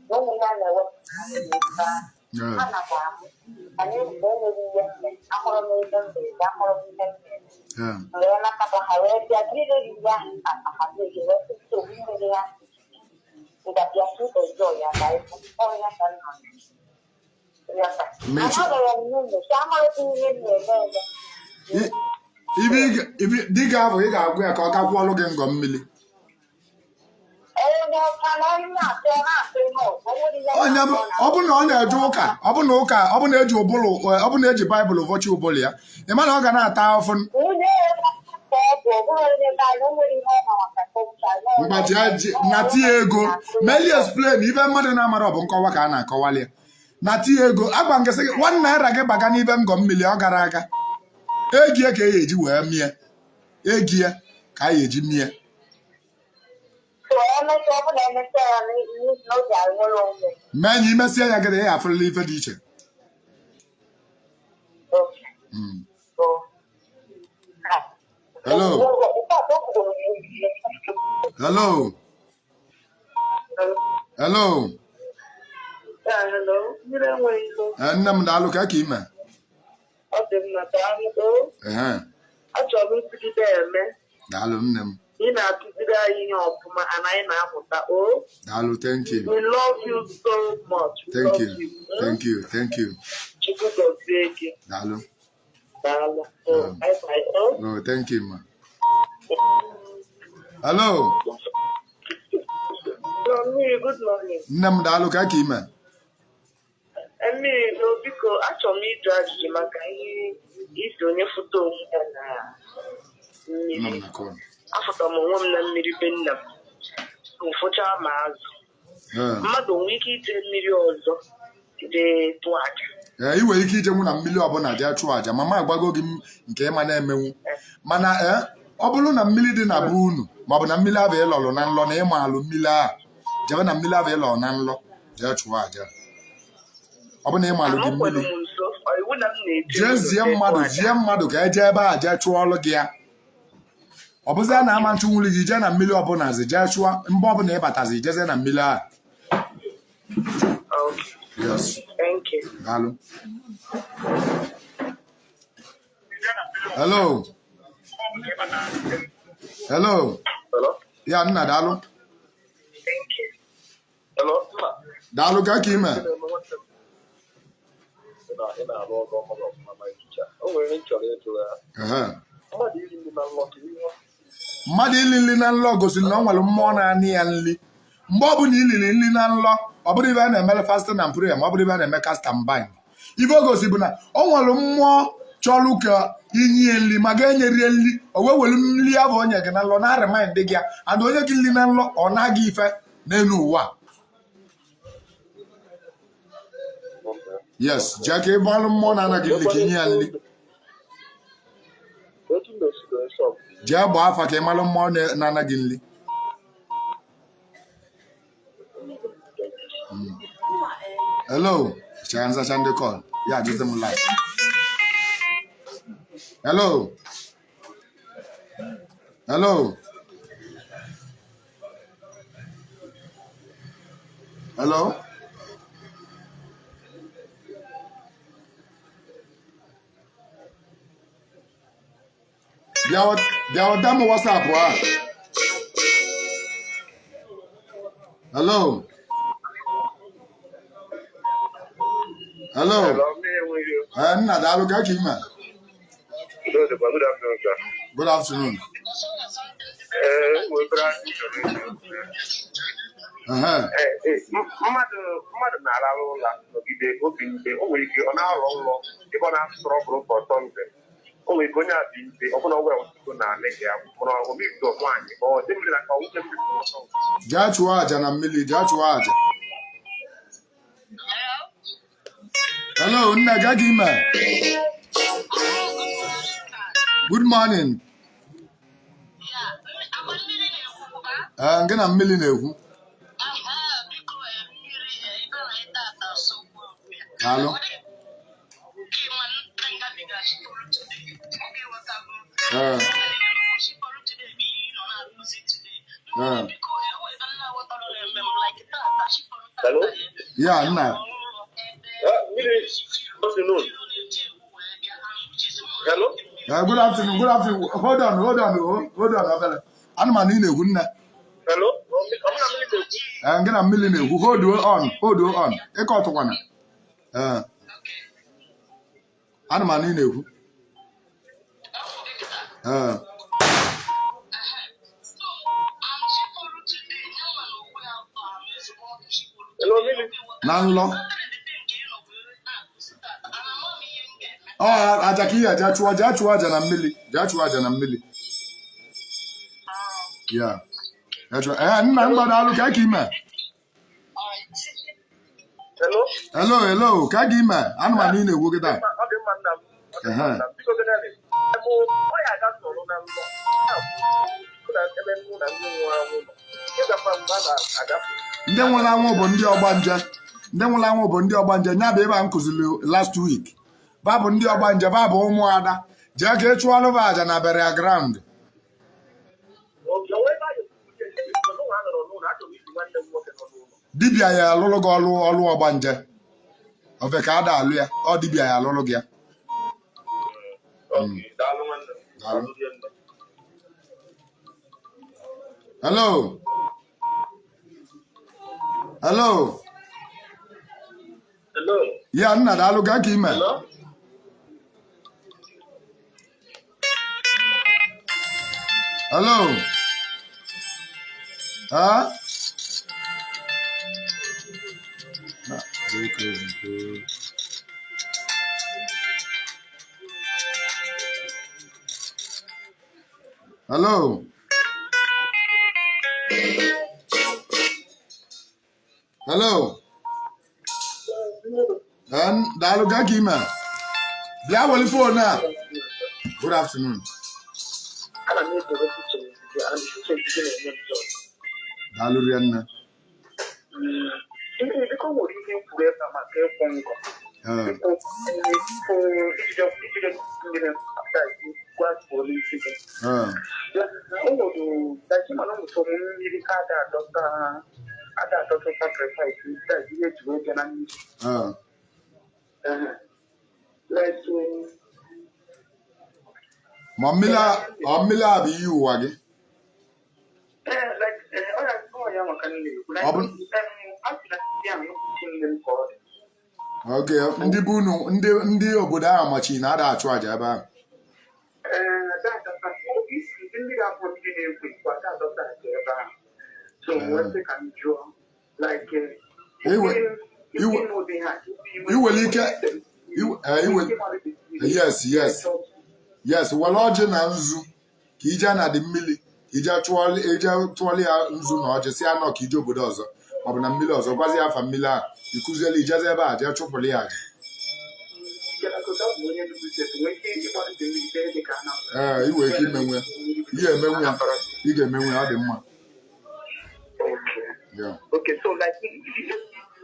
S7: na ụmụ ya na-ewepụta ha n'ebe ahụ. Ha nakwa ahụ anyị mgbe enweghị ihe mme ahụrụ m ebe m mere ahụrụ m ihe m mere wee natakwa ha wee bịa mmiri riri ahụ akpa ha mmiri wee sị nsogbu mmiri ha ngabịa ka enjoy ya na ịfụ ọnya ka m nọ ya. Amaghị m n'ụlọ so amaghị m ihe m na-eme eme.
S2: Ibe ibe di gị ahụ, ị ga-agwa ya ka ọ gakwuọlụ gị ngọ mmiri.
S7: Onye ọcha na onye na-atụ ọ na-atụ ihe ọzọ, o nwere ihe.
S2: Onye bụ ọ bụ na ọ na-eje ụka, ọ bụ na ụka, ọ bụ na eji ụbụlụ, ọ bụ na eji Baịbụl vọchi ụbụlụ ya, ị ma na ọ ga na-ata afụ.
S7: Nwunye ya ka ọ bụ, ọ bụrụ onye be anyị, o nwere ihe ọ ma maka culture.
S2: Mgbaji na tinye ego meli explain ibe mmadụ na-amara, ọ bụ nkọwa ka a na-akọwali ya. Na tinye ego agba nkesị gị 1 naira gị baga n'ibe ngọ mmiri, ọ gara aga egie ka e eji wee mie egie ka a eji mie.
S7: So emechaa, ọ bụ na emechaa ya n'oge nwere onwe.
S2: Mee ya, imesie ya gịrị ya afụrịla ife dị iche. Hello. Hello, hello.
S5: Hello, mmiri enweghị ilo.
S2: Ee, nne m, daalụ. Ka ka ime?
S5: Ọ dị mma, daalụ.
S2: Ehe.
S5: Achọrọ m nkwugide eme.
S2: Daalụ, nne m.
S7: Ị na-akụziri anyị ihe ọfụma and anyị na-amụta. O,
S2: Daalụ, thank you.
S7: we love you so much. We
S2: Thank
S7: love
S2: you.
S7: you. Mm?
S2: Thank you. Thank you.
S7: Chukwu gọzie gị.
S2: Daalụ.
S7: Daalụ. Oh, bye bye. Oh.
S2: Oh, thank you, ma. Hello.
S7: Mmiri, good morning.
S2: Nne m, daalụ. Ka ime?
S7: Mmiri, no, biko, achọrọ m ịjụ ajụjụ maka ihe isi onye foto onwe ya na
S2: Nọ m
S7: mmiri.
S2: na call.
S7: Afụtara m onwe m na mmiri be nna m. M fụchaa ma azụ. Mmadụ nwee ike ije mmiri ọzọ jee tụọ aja?
S2: Ee, ị nwere ike ije nwụ na mmiri ọbụla jee chụọ àjà. Mama agwago gị m nke ịma na-emenwu, mana ee, ọ bụrụ na mmiri dị na be unu, maọbụ na mmiri ahụ ịlọlụ na nlọ na ịma alụ mmiri ahụ, jebe na mmiri ahụ ịlọrọ na nlọ jee chụọ àjà. Ọ bụ na ịmalụ gị
S7: Anọkwado
S2: mmiri
S7: m nso, ọ iwu na m na-eje
S2: jee
S7: ụzọ
S2: zie
S7: jee tụọ
S2: mmadụ
S7: aja?
S2: Zie mmadụ ka eje ebe a jee chụọ ọlụ gị ya. Ọ bụzia na ama nchụnwuli gị jee na mmiri ọbụla zi jee chụọ, mgbe ọbụla ịbatazi jezie na mmiri ahụ.
S7: Okay,
S2: Yes.
S7: thank you.
S2: Daalụ. Hello. Hello.
S6: Hello?
S2: Ya, nna, daalụ.
S7: Thank you.
S6: Hello, nna.
S2: Daalụ. Ka ime?
S6: Ị na-arụ ọrụ ọma gị ọfụma, ma ichicha. O nwere ihe m chọrọ ịjụ ya.
S2: Ehe.
S6: Mmadụ iri nri na nlọ, kedu ihe
S2: Mmadụ ili nri na nlọ gosiri na ọ nwere mmụọ na-anị ya nri. Mgbe ọ bụla iliri nri na nlọ, ọ bụrụ ibe a na-emere fasting and prayer, ma ọ bụrụ ibe a na-eme cast and bind, ife o gosi bụ na ọ nwere mmụọ chọrọ ka inye nri ma ga-enyerie nri, o wee were nri ahụ o nye gị na nlọ na remind gị ya. And onye gị nri na nlọ, ọ na-aga ife n'elu ụwa. Yes, jee ka ị gbalụ mmụọ na-anaghị nri ka inye ya nri.
S6: Etu m na-esi wee sọ.
S2: Jee gbaa afa ka ị malụ mmụọ na-anaghị nri. Hello. Chaa nzacha ndị call ya ajụzi m live. Hello, hello, hello. Bịa weta m WhatsApp a. Hello, hello.
S6: Hello, mmiri enweghị.
S2: Ee, nna, daalụ. Ka ime?
S6: Udo dịkwa. Good afternoon, sir.
S2: Good afternoon.
S6: Ee, nwebere ajụjụ chọrọ ịjụ.
S2: Ehe.
S6: Ee, mmadụ na-arahụ ụra nọgide obi mgbe o nwere ike ọ na-arọ nrọ ebe ọ na-asụrụ ọbụrụ for something. O nwere ike onye a dị mfe ọbụna ọgwụ ya na anị ya mụrụ omebido nwaanyị ọ dị mmiri na ka nwute mmiri ọsọ.
S2: Jee chụọ àjà na mmiri, jee chụọ àjà. Hello, nne, ga gị ime? Good morning. Ee, gị na mmiri na-ekwu. Daalụ. Ee.
S6: Hello?
S2: Ya, nna.
S6: Mmiri, good afternoon. Hello?
S2: Good afternoon, good afternoon. Hold on, hold on, oh, hold on, obere. Anụmanụ ị na-ekwu, nne.
S6: Hello? Ọ mụ na mmiri na-ekwu?
S2: Ee, gị na mmiri na-ekwu. Hold on, hold on. Ịkọ ọtụkwana. Ee. Anụmanụ ị na-ekwu. Ee.
S6: Hello, mmiri.
S2: Na nlọ. Ọ aja ka ihe jee chụọ, jee chụọ aja na mmiri, jee chụọ aja na mmiri. Ya. Jee chụọ. Ee, nna m, gbadalụ. Ka ime?
S6: Hello?
S2: Hello, hello, ka gị ime? Anụmanụ ị na-ekwu kịta.
S6: Ọ dị mma, nna m. Ọ dị mma, nna m. Biko, gịnị? Mụ, ọ ya aga sọrọ na nlọ. Na ebe mụ na ndị nwụrụ anwụ nọ. Ịgakwa mgbe a na-agafe.
S2: Ndị nwụrụ anwụ bụ ndị ọgbanje. Ndị nwụrụ anwụ bụ ndị ọgbanje. Nya bụ ebe a m kụziri last week. Ba bụ ndị ọgbanje, ba bụ ụmụada. Jee ka ị chụọlụ ba aja na burial ground.
S6: Oge onwe ebe a ga-ekwute n'ụlọ a nọrọ n'ụlọ, achọrọ m iji nwanne m nwoke nọ n'ụlọ.
S2: Dibịa ya alụlụ gị ọlụ, ọlụ ọgbanje. Ofe ka ada alụ ya, ọ dibịa ya alụlụ gị ya.
S6: Okay, daalụ nwanne m.
S2: Daalụ.
S6: Daalụ rinne.
S2: Hello. Hello.
S5: Hello.
S2: Ya, nna, daalụ. Gaa ka ime.
S5: Hello.
S2: Hello. Huh? Ah, very crazy. Hello. Hello. Daalụ, gaa ka ime. Bịa weli phone a. Good afternoon.
S5: Ana m esoro uche gị, ana m uche gị na-enye m joy.
S2: Daalụ rinne.
S5: Ihe biko, nwere ihe m kwuru ebe a maka ịkwụ ngọ.
S2: Ee.
S5: Biko, ijide mmiri gwa n'isi gị.
S2: Ee.
S5: O nwere daji, mana ọ nwere mmiri ada adọta sacrifice daji ihe eji wee bịa na mmiri.
S2: Ee.
S5: Like
S2: Ma ọ mmiri a bụ iyi ụwa gị.
S5: Ee, like ọ ya ọ ya maka nne ekwu.
S2: Ọ bụ
S5: A sị na ya nnukwu nne m ka ọ dị.
S2: Oge ndị bụ unu, ndị obodo ahụ machiri na ada achụ àjà ebe ahụ.
S5: Ee, ada adọta isi ndị mmiri abụọ, mmiri na-ekwo ekwo, ada adọta aja ebe ahụ. So wee sị ka m jụọ, like ụdị ha.
S2: Iwere ike yes, were ọjị na nzu ka ije na dị mmiri, ka ije chụọlị, ije tụọlị ya nzu na ọjị, si anọ ka ije obodo ọzọ maọbụ na mmiri ọzọ, gwazi ya afa mmiri ahụ, ikụziela ijezi ebe a jee chụpụrụ ya aja. Ee, iwe ike imenwe ihe emenwe ya, ị ga-emenwe ya, ọ dị mma. Yeah.
S5: Okay, so like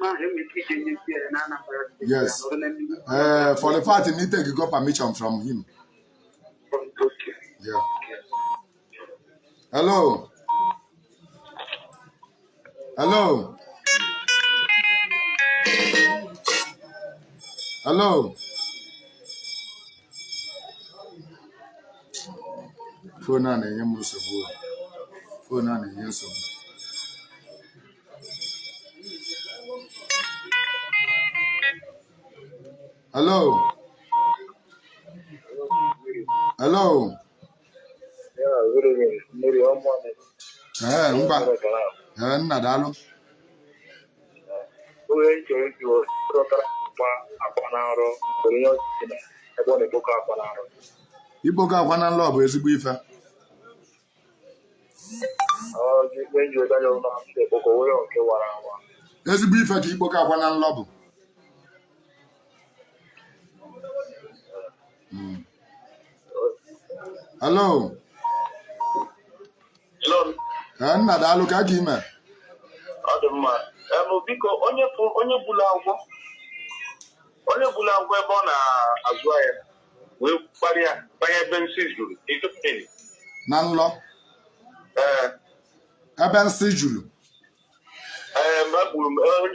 S5: ma enwere ike ije nyezi ya na Anambra State?
S2: Yes. For the fact you take go permission from him.
S5: Okay.
S2: Yeah. Hello. Hello. Hello. Phone a na-enye m nsogbu. Phone a na-enye nsogbu. Hello. Hello.
S6: Yeah, good evening. Mmiri ọma.
S2: Ee, ngwa. Ee, nna, daalụ.
S6: Onye chọrọ ịjụ, dọtara akwa na nrọ, nwere ihe ọchịchị na ebe ọ na-ekpokọ akwa na nrọ?
S2: Ikpokọ akwa na nlọ bụ ezigbo ife.
S6: Ọ dị ihe nji ụta anya na ndị ekpokọ nwere nke wara awa.
S2: Ezigbo ife ka ikpokọ akwa na nlọ bụ. Hello.
S6: Hello.
S2: Ee, nna, daalụ. Ka ka ime?
S6: Ọ dị mma. Biko, onye onye bulu agwọ, onye bulu agwọ ebe ọ na-azụ ahịa wee kparịa banye ebe nsị juru ịtụpụrụ.
S2: Na nlọ?
S6: Ee.
S2: Ebe nsị juru?
S6: Ee, mgbe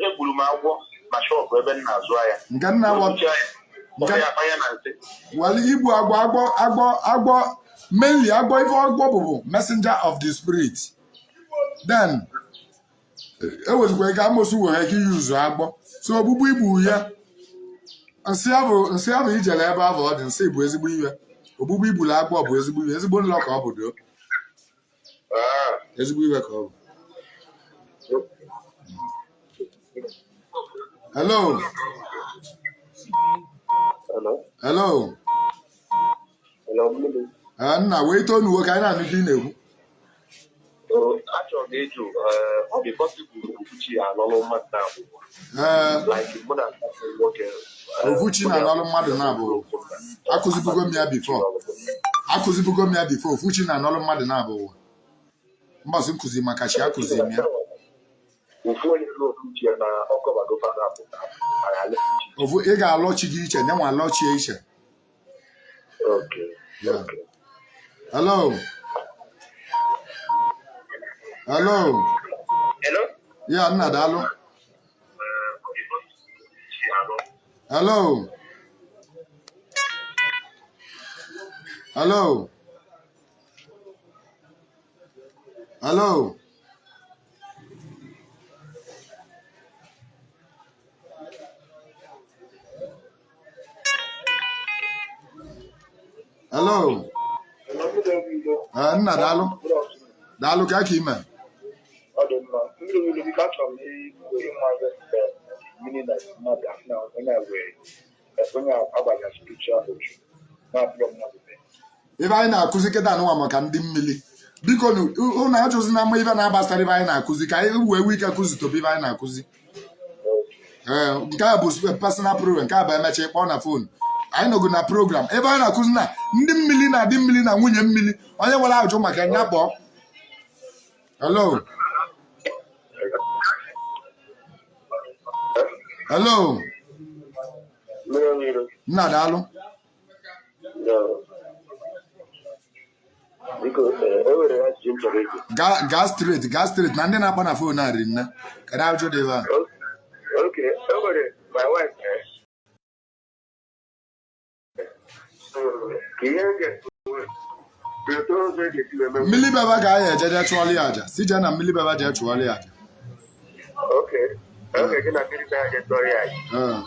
S6: egburu m agwọ na shop ebe m na-azụ ahịa.
S2: Nke nna
S6: Wee gbuchaa ya, kpọrọ ya banye na nsị.
S2: Well, igbu agwọ, agwọ mainly, agwọ, ife agwọ bụbu messenger of the spirit. Then ewezikwa ike amosu were ike yuzu agbọ, so ogbugbu igbu ya nsị ahụ, nsị ahụ ijere ebe ahụ ọ dị, nsị bụ ezigbo iwe. Ogbugbu igburu agbọ bụ ezigbo iwe, ezigbo nlọ ka ọ bụ do.
S6: Ah.
S2: Ezigbo iwe ka ọ bụ. Hello.
S6: Hello.
S2: Hello.
S6: Hello, mmiri.
S2: Ee, nna, wee tonuwo ka anyị na-anụ ife ị na-ekwu.
S6: Achọrọ m ịjụ, ọ dị possible ofuchi alọlụ mmadụ na abụọ?
S2: Ee.
S6: Like mụ na nwoke.
S2: Ofuchi na-alọlụ mmadụ na-abụ, akụzibugo m ya before, akụzibugo m ya before. Ofuchi na-anọlụ mmadụ na-abụ ụwa mbọsị nkụzi maka chi, akụzi m ya.
S6: Ofu onye lụọ ofuchi ya na ọkọbago fada apụta mana alụ chi.
S2: Ofu ị ga-alọ chi gị iche, nyenwa alọchie iche.
S6: Okay.
S2: Yeah.
S6: Okay.
S2: Hello, hello.
S6: Hello.
S2: Ya, nna, daalụ. Hello, hello. Hello. Hello. Nna, daalụ, daalụ. Ka ka ime?
S5: Ọ dị mma. Mmiri mmiri, biko, achọrọ m ikwu ịma mmiri na mmadụ afọ na onye a wee onye agbaja spiritual ochu na-abụrụ mmadụ mee.
S2: Ibe anyị na-akụzi kịta anụnwa maka ndị mmiri, biko, ụnụ ajụzi na mma ibe na-agbasara ibe anyị na-akụzi, ka anyị wee nwee ike kụzitobe ibe anyị na-akụzi. Ee, nke a bụ personal program. Nke a bụ emecha ịkpọ na phone. Anyị nọgo na program ebe anyị na-akụzi na ndị mmiri na dị mmiri na nwunye mmiri. Onye nwere ajụ maka ya kpọọ. Hello, hello.
S6: Mmiri mmiri.
S2: Nna, daalụ.
S6: Biko, e nwere ajụjụ m chọrọ ịjụ.
S2: Gaa, gaa straight, gaa straight, na ndị na-akpọ na phone a ri nne. Kedu ajụjụ dị ebe a?
S6: Okay, e nwere my wife, ka ihe ga-eto ụzọ e ga-esi wee mee.
S2: Mmiri baba ka anyị ejeje chụọrọ ya aja, si jee na mmiri baba jee chụọrọ ya aja.
S6: Okay, gị na mmiri na-aga chọrọ ya aja.
S2: Ee.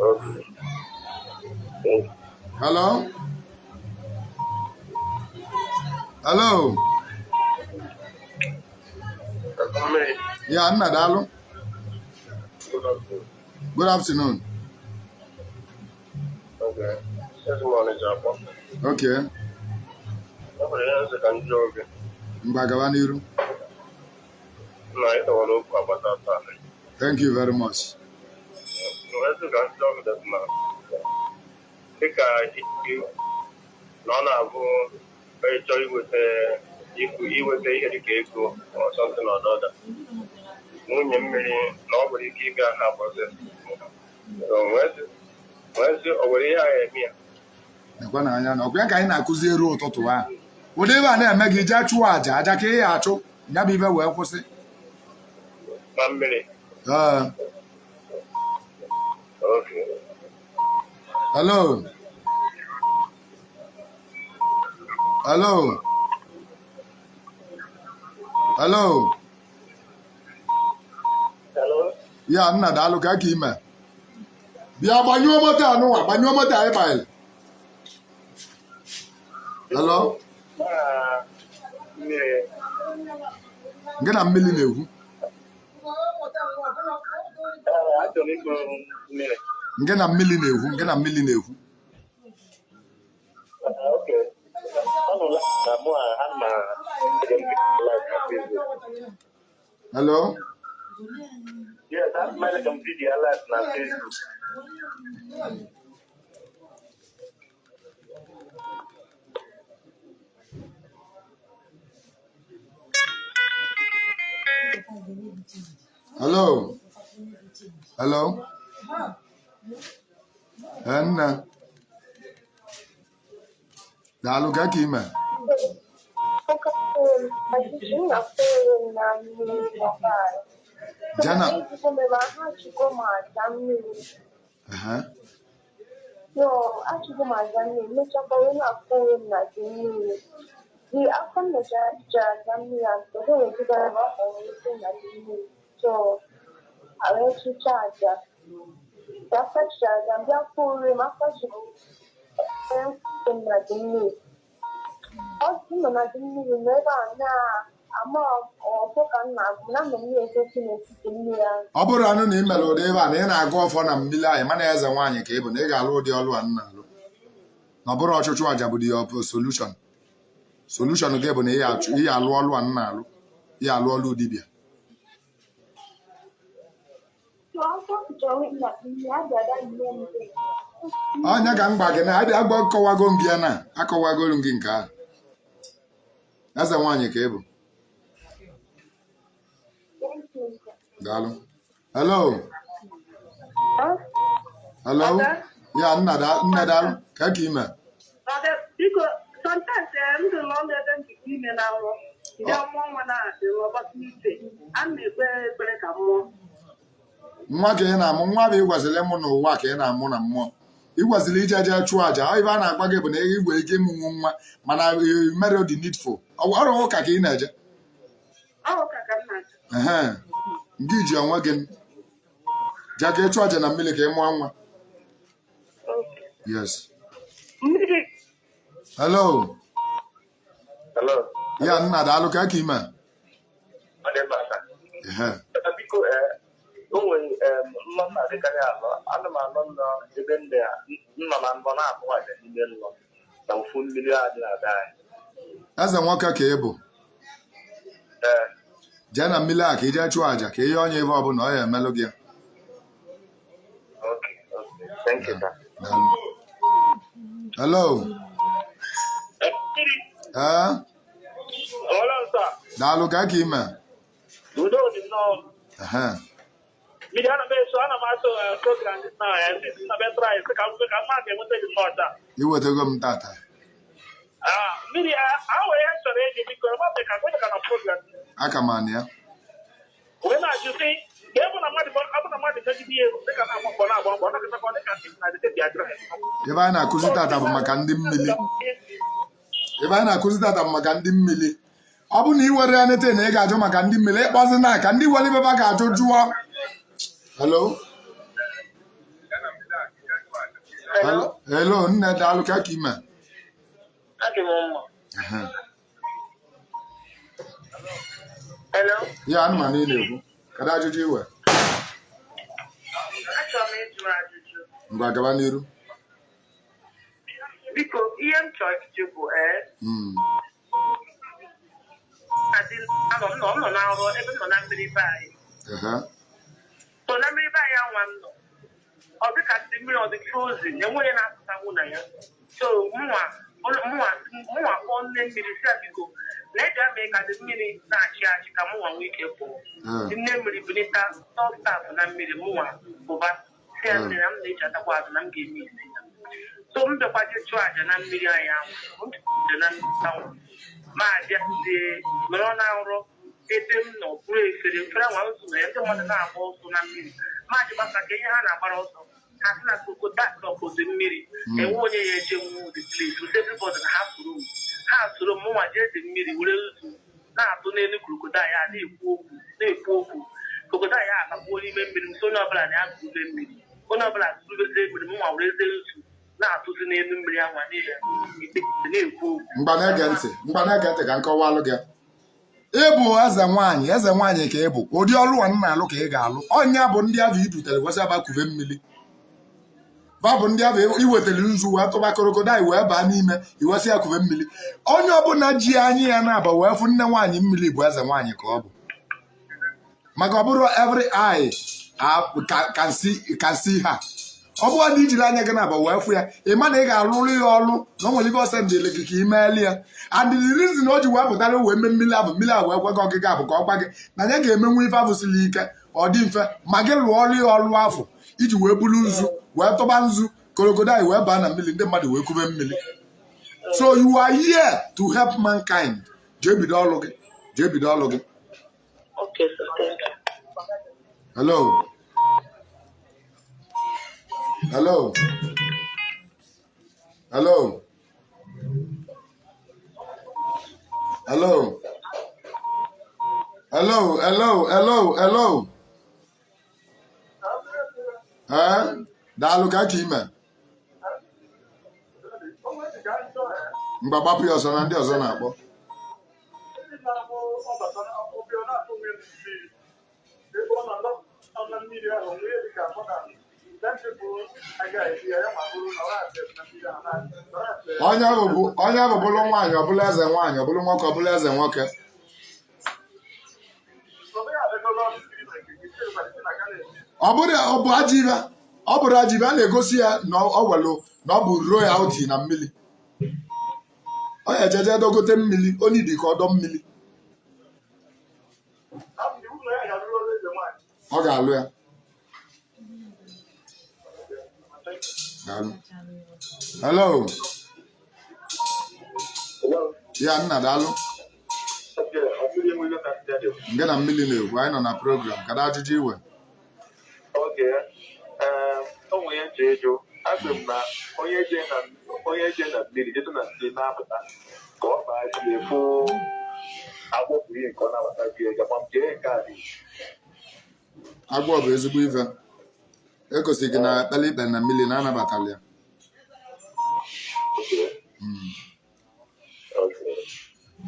S6: Okay.
S2: Hello, hello.
S6: Mmiri.
S2: Ya, nna, daalụ. Good afternoon.
S6: Okay. Ezi m Ọnịcha akpọ.
S2: Okay.
S6: E nwere ihe nsị ka m jụọ gị.
S2: Mgba, gaba n'iru.
S6: Na ị dọwara okwu agbata taa.
S2: Thank you very much.
S6: Ezi ka m jụọ gị that na dịka ikwu na ọ na-abụ onye chọrọ iweta ikwu iweta ihe dịka ego or something or the other, nwunye mmiri na ọ nwere ike ịga ha gbọzi. Wee sị o nwere ihe a eme ya.
S2: Nekwa na anya na ọkwa ya ka anyị na-akụzi eru ụtụtụ a. Ụdị ebe a na-eme gị, jee chụọ aja, aja ka ị ya achụ ya bụ ibe wee kwụsị.
S6: Na mmiri.
S2: Ee.
S6: Okay.
S2: Hello, hello, hello.
S6: Hello.
S2: Ya, nna, daalụ. Ka ka ime? Bịa gbanyụọ moto anụnwa, gbanyụọ moto anyị banyere. Hello.
S6: Ah, mmiri.
S2: Gị na mmiri na-ekwu.
S6: Ee, achọrọ m ịkpọ mmiri.
S2: Gị na mmiri na-ekwu, gị na mmiri na-ekwu.
S6: Ah, okay. Ọ nọ na mụ a ana m ege m live na Facebook.
S2: Hello.
S6: Yes, ana m ege m video live na Facebook.
S2: Hello, hello. Ee, nna, daalụ. Ka ka ime?
S7: Na mmiri ọbara.
S2: Jana.
S7: Ejikwa m ebe ahụ achụgo m aja mmiri.
S2: Ehe.
S7: No, achụgo m aja mmiri, mechakwa wee na-afụ onwe m na dị mmiri. Dị afọ m mechara chụchara aja mmiri ahụ, ọ wezụgara m afọ nwere ike na dị mmiri. So, a wee chụchaa aja. Afọ chụchara aja, m bịa fụ onwe m afọ chụrụ m na dị mmiri. Ọ sị nọ na dị mmiri nọ ebe a na-ama ọfọ ka m na-agụ na anọ m na-egosi n'etiti mmiri ahụ.
S2: Ọ bụrụ anụ na ị mere ụdị ebe a na ị na-agụ ọfọ na mmiri ahụ, mana eze nwaanyị ka ị bụ na ị ga-alụ ụdị ọlụ a nna alụ, na ọ bụrụ ọchụchụ aja bụ the solution. Solution gị bụ na ị ya alụ ọlụ a nna alụ, ị ya alụ ọlụ dibịa.
S7: So afọ chọrọ na mmiri abịada nne m.
S2: Ọnya ka m gba gị na adị agba kọwago m gị ya na akọwagoro m gị nke ahụ. Eze nwaanyị ka ị bụ.
S7: Thank you.
S2: Daalụ. Hello.
S4: Huh?
S2: Hello.
S4: Ada?
S2: Ya, nna, nne, daalụ. Ka ka ime?
S4: Ada, biko, sometimes m dị n'ọnụ ebe m jikwa ime na nrọ ndị ọmụọ nwa na-adị ọgbata iche a na-ekpe ekpere ka mmụọ.
S2: Nwa ka ị na-amụ? Nwa bụ ị gwaziri ịmụ n'ụwa ka ị na-amụ na mmụọ? Ị kwesịrị ije jee chụọ àjà. Ọ ife a na-agwa gị bụ na ị nwere ike ịmụnwu nwa, mana mere the needful. Ọrụ ụka ka ị na-eje?
S4: Ọ ụka ka m na-achọ.
S2: Ehe, ngị ji onwe gị jee ka ị chụọ àjà na mmiri ka ị mụọ nwa.
S4: Okay.
S2: Yes.
S4: Mmiri.
S2: Hello.
S6: Hello.
S2: Ya, nna, daalụ. Ka ime?
S6: Ọ dị mma, sir.
S2: Ehe.
S6: Biko, o nwere nlọ m na-adịkarị alọ. Ana m alọ nlọ ebe ndị a nọ na nlọ na-atụ aja n'ime nlọ na ofu mmiri a dị na be anyị.
S2: Eze nwoke ka ị bụ?
S6: Ee.
S2: Jee na mmiri a ka ị jee chụọ àjà, ka ihe onye ife ọbụla ọ ya emelụ gị ya.
S6: Okay. Thank you, sir.
S2: Daalụ. Hello. Ee.
S6: Ọla nsọ.
S2: Daalụ. Ka ime?
S6: Udo dị nnọọ.
S2: Ehe.
S6: Mmiri, ana m eso, ana m asụ program dị na ya si na be try sị ka m ka mma ga-enweta gị nnọọ taa.
S2: Iwetago m tata.
S6: Ah, mmiri a nwere ihe m chọrọ ịjụ, biko, ma ka kwenye ka na program.
S2: Aka m anị ya.
S6: Wee na-ajụ sị ka ebe na mmadụ, ọ bụ na mmadụ megide ihe dịka na-agba mbọ, na-agba mbọ, ọ na-akọtakwa dịka ndị na dịka dị adịrị.
S2: Ebe anyị na-akụzi tata bụ maka ndị mmiri. Ebe anyị na-akụzi tata bụ maka ndị mmiri. Ọ bụ na ị were ya nete na ị ga-ajụ maka ndị mmiri, ịkpọzi na ka ndị were ibe ga-ajụ jụọ. Hello. Hello, hello, nne, daalụ. Ka ime?
S7: Adị m mma.
S2: Ehe.
S7: Hello.
S2: Ya, anụmanụ ị na-ekwu, kedu ajụjụ iwe?
S7: Achọrọ m ịjụ ajụjụ.
S2: Ngwa, gaba n'iru.
S7: Biko, ihe m chọrọ ịjụ bụ adị anọ m nọ m nọ na nrọ ebe m nọ na mmiri be anyị.
S2: Ehe.
S7: So na mmiri be anyị anwa m nọ, ọ dịka ndị mmiri ọ dị frozen, enweghị na-apụtanwu na ya. So mụnwa mụnwa mụnwa kpọọ nne mmiri si ya, biko, na eji ama ka dị mmiri na-achị achị ka mụnwa nwee ike pụọ. Nne mmiri bulita tọstaf na mmiri, mụnwa pụba, si ya, nne, na m na-eji atakwa azụ na m ga-eme isi. So m bịakwa jee chụọ àjà na mmiri anyị ahụ, m chụọ àjà na mmiri ahụ, ma abịazie nọrọ na nrọ ebe m nọ bụrụ efere efere anwa nzu na ya, ndị mmadụ na-agba ọsọ na mmiri. Ma jụgbasa ka ihe ha na-agbara ọsọ, ha sị na crocodile nọkozi mmiri, enwe onye ya eje nwu the place with everybody na ha soro m, ha soro m. Mụnwa jee dị mmiri were nzu na-atụ n'elu crocodile, ya na-ekwu okwu, na-ekwu okwu, crocodile ya akpakpuo n'ime mmiri. M sị onye ọbụla na ya gụrụbe mmiri, onye ọbụla gụrụbezie mmiri, mụnwa werezie nzu na-atụzi n'elu mmiri anwa na-ekwu okwu.
S2: Mgba na-ege ntị, mgba na-ege ntị ka nkọwalụ gị. Ịbụ eze nwaanyị, eze nwaanyị ka ị bụ. Ụdị ọlụ a nna alụ ka ị ga-alụ. Ọnya bụ ndị ahụ idutere kwesị abakuve mmiri ba bụ ndị ahụ iwetara nzu wee tụba crocodile wee baa n'ime iwesị ya kuve mmiri. Onye ọbụla ji anya ya na-aba wee fụ nne nwaanyị mmiri bụ eze nwaanyị ka ọ bụ, maka ọ bụrụ every eye can see ha. Ọ bụrụ na ijiri anya gị na-aba wee fụ ya, ị ma na ị ga-alụrụ ya ọlụ, na o nwere ibe ọsọ ndịle gị ka ị meeli ya. And the reason o ji wee pụtara wee mee mmiri ahụ, mmiri ahụ wee gwa gị ọgịga bụ ka ọ gwa gị na ya ga-emenwu ife ahụ siri ike, ọ dị mfe ma gị lụọ ọrụ ya ọlụ afọ iji wee bulu nzu wee tụba nzu crocodile wee baa na mmiri, ndị mmadụ wee kube mmiri. So you are here to help mankind. Jee bido ọlụ gị, jee bido ọlụ gị.
S7: Okay, sir. Thank you.
S2: Hello, hello, hello, hello, hello, hello, hello, hello. Ee, daalụ. Ka ime? Mgbe gbapụ ya ọsọ na ndị ọzọ na-akpọ.
S5: Ndị na-abụ ọbata obi, ọ na-atụ nwunye mmiri ebe ọ nọ na mmiri ahụ nwunye dị ka mụ na ten people agaghị eri ya, ya ma bụrụ na ọ na-asị na mmiri ahụ na-asị.
S2: Onye ahụ bụ onye ahụ bụrụ nwaanyị, ọ bụla eze nwaanyị, ọ bụrụ nwoke, ọ bụla eze nwoke.
S5: Ọ bụghị adịgolo ọrụ mmiri na nke gị chere ma na aga na-eme.
S2: Ọ bụrụ ọ bụ ajọ ibe, ọ bụrụ ajọ ibe a na-egosi ya na ọ welụ na ọ bụ royalty na mmiri. Ọ ya ejeje dogote mmiri onye dị ka ọdọ mmiri.
S5: Abụ iwu na ya ga-alụrụ ọrụ eze nwaanyị.
S2: Ọ ga-alụ ya. Daalụ. Hello. Ya, nna, daalụ. Nke na mmiri na-ekwu, anyị nọ na program. Kedu ajụjụ iwe?
S6: Oge o nwere ihe nche ịjụ.
S5: Asị m na onye je na mmiri jeta na mmiri na-apụta ka ọ baa ji efu agbọpụ ihe nke ọ na-abata gị gakwa m jee nke a dị.
S2: Agwọ bụ ezigbo ife. Egosi gị na ekpele ikpe na mmiri na anabatala ya.
S5: Okay. Okay.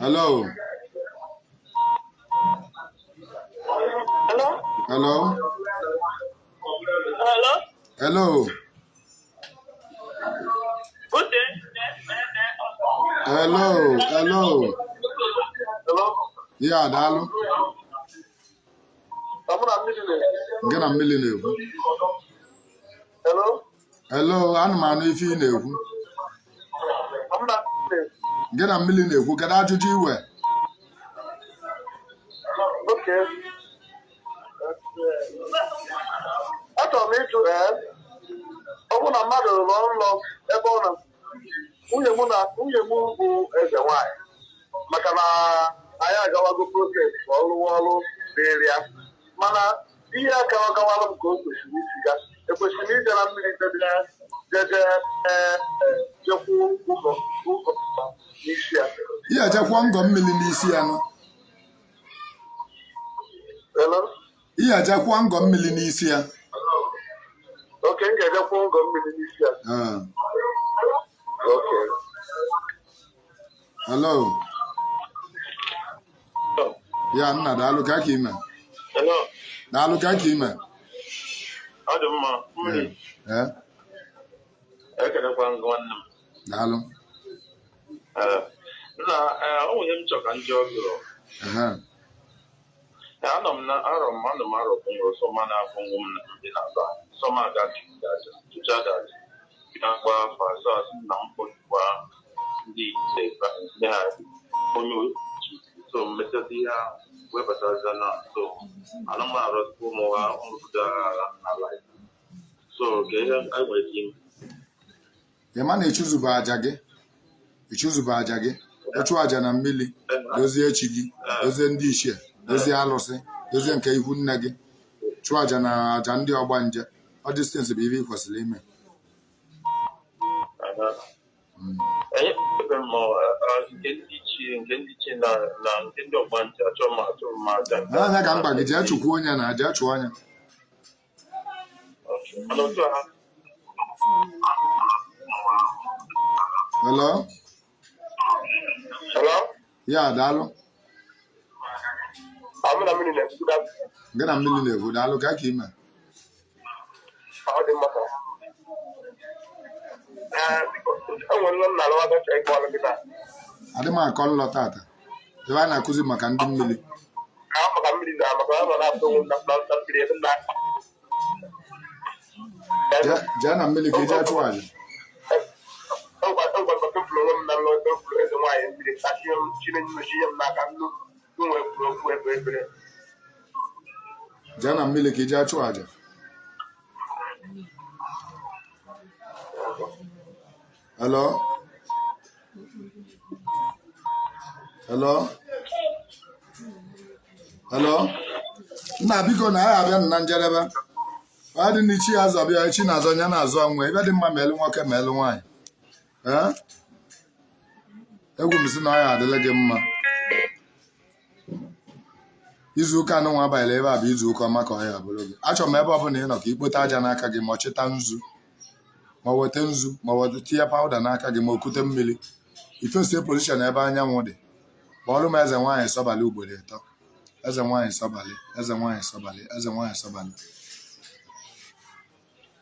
S2: Hello.
S4: Hello?
S2: Hello.
S4: Hello?
S2: Hello.
S4: Good day.
S2: Hello. Hello.
S5: Hello?
S2: Ya, daalụ.
S5: Ọ mụ na mmiri na-ekwu.
S2: Gị na mmiri na-ekwu.
S5: Hello?
S2: Hello, ana m anụ ife ị na-ekwu.
S5: Ọ mụ na mmiri na-ekwu.
S2: Gị na mmiri na-ekwu, kedu ajụjụ iwe?
S5: Okay. Achọrọ m ịjụ ọ bụ na mmadụ rụrụ ụlọ ebe ọ nọ, nwunye m na nwunye m bụ eze nwanyị, maka na anyị agawago proses ka ọ rụwa ọrụ dịrị ya, mana ihe aka ọ gawara m ka o kwesịrị isi ga ekwesịrị m ije na mmiri jeje jekwu ụzọ ụzọ n'isi ya.
S2: Ihe ejekwa ngọ mmiri n'isi ya nụ.
S5: Hello?
S2: Ihe ejekwa ngọ mmiri n'isi ya.
S5: Okay, m ga-ejekwu ngọ mmiri n'isi ya.
S2: Ee.
S5: Okay.
S2: Hello. Ya nna, daalụ ka ka ime.
S6: Hello,
S2: Daalụ ka ka ime.
S6: ọ dị mma. Mmiri,
S2: Ee,
S6: ekelekwa m gị nwanne m.
S2: daalụ.
S6: Ee, nna, o nwere m chọ ka m jụọ gị.
S2: Ehe.
S6: Anọ m na arọ m anọ m arọ kwụnwụrụ sọma na-akwụnwụ m na ndị na-aba sọma ga aja tụcha ga aja na-agba afọ azụ azụ na mkpọchikwa ndị ise ndị ha onye otu so mmetụta ihe ahụ webataza na so anụmanụ ụmụ ha nrụgide agha n'ala so ka ihe a nwere ike ime.
S2: Ị ma na ịchụzụba aja gị? Ịchụzụba aja gị? Ịchụ aja na mmiri, dozie chi gị, dozie ndị ichie, dozie alụsị, dozie nke ikwu nne gị. Chụọ aja na aja ndị ọgbanje. Ọ distance bụ ife ị kwesịrị ime.
S6: Anyị ebe m nke ndị ichie nke ndị ichie na na nke ndị ọgbanje achọ m achọ m aja nke
S2: Anya ka mkpa gị, jee chụkwuo onye na jee chụọ anya.
S6: Mana otu a ha.
S2: Hello?
S6: Hello?
S2: Ya, daalụ.
S6: Ọ mụ na mmiri na-ekwu.
S2: Gị na mmiri na-ekwu, daalụ ka ka ime.
S6: Ọ dị mma ka enwere nọ na alụwa gọcha ịkọ ọlụ gị taa.
S2: Adị m akọ nlọ tata. Ebe a na-akụzi maka ndị mmiri.
S6: Ka ọ maka mmiri na maka ọ nọ na-atụ onwe m na na mmiri ebe m na
S2: Jee na mmiri ka ị jee chụọ aja.
S6: ngwa ngwa tụpụrụ onwe m na nlọ tụpụrụ eze nwaanyị mmiri ka chinye m chinye m chinye m n'aka nnu nwe kwuru okwu ekpe ekpere.
S2: Jee na mmiri ka ị jee chụọ aja. Hello? Hello? Hello? Nna, biko na anyị abịa na njedebe. Ọ dị n'ichi ya azọ bịa echi na-azọ ya na-azọ nwe ebe dị mma ma elu nwoke ma elu nwaanyị. Ee? Egwu m sị na ọ ya adịla gị mma. Izu ụka anụ nwa abalị ebe a bụ izu ụka ọma ka ọ ya abụrụ gị. Achọrọ m ebe ọ bụla ị nọ ka ikpote aja n'aka gị ma ọ chịta nzu, ma ọ weta nzu, ma ọ weta tinye pawuda n'aka gị, ma o kute mmiri. Ifesie pozishọn ebe anyanwụ dị. Kpọọrọ m eze nwaanyị sọbalị ugboro 3. Eze nwaanyị sọbalị, eze nwaanyị sọbalị, eze nwaanyị sọbalị.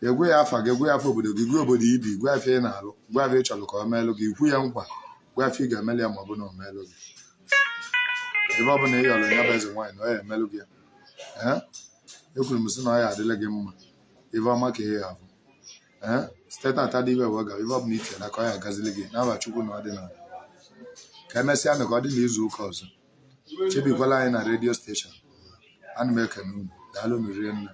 S2: Egwe ya afa gị, egwe ya afa obodo gị, gwa obodo ibi, gwa afa ị na-alụ, gwa afa ị chọrọ ka ọ meelụ gị, ikwu ya nkwa, gwa afa ị ga-emeli ya ma ọ bụ na ọ meelụ gị. Ebe ọ bụla ị yọrọ ya bụ eze nwaanyị na ọ ya emelụ gị ya. Ee? Ekwuru m sị na ọ ya adịla gị mma. Ife ọma ka ị ga-abụ. Ee? Site tata dị ibe wee gawa, ife ọ bụla i tinyere aka ọ ya agazili gị n'aba Chukwu na ọdịnala. Ka emesịa nụ ka ọ dị n'izu ụka ọzọ. Chebikwala anyị na redio steshọn. Ana m ekene unu. Daalụ unu rie nne.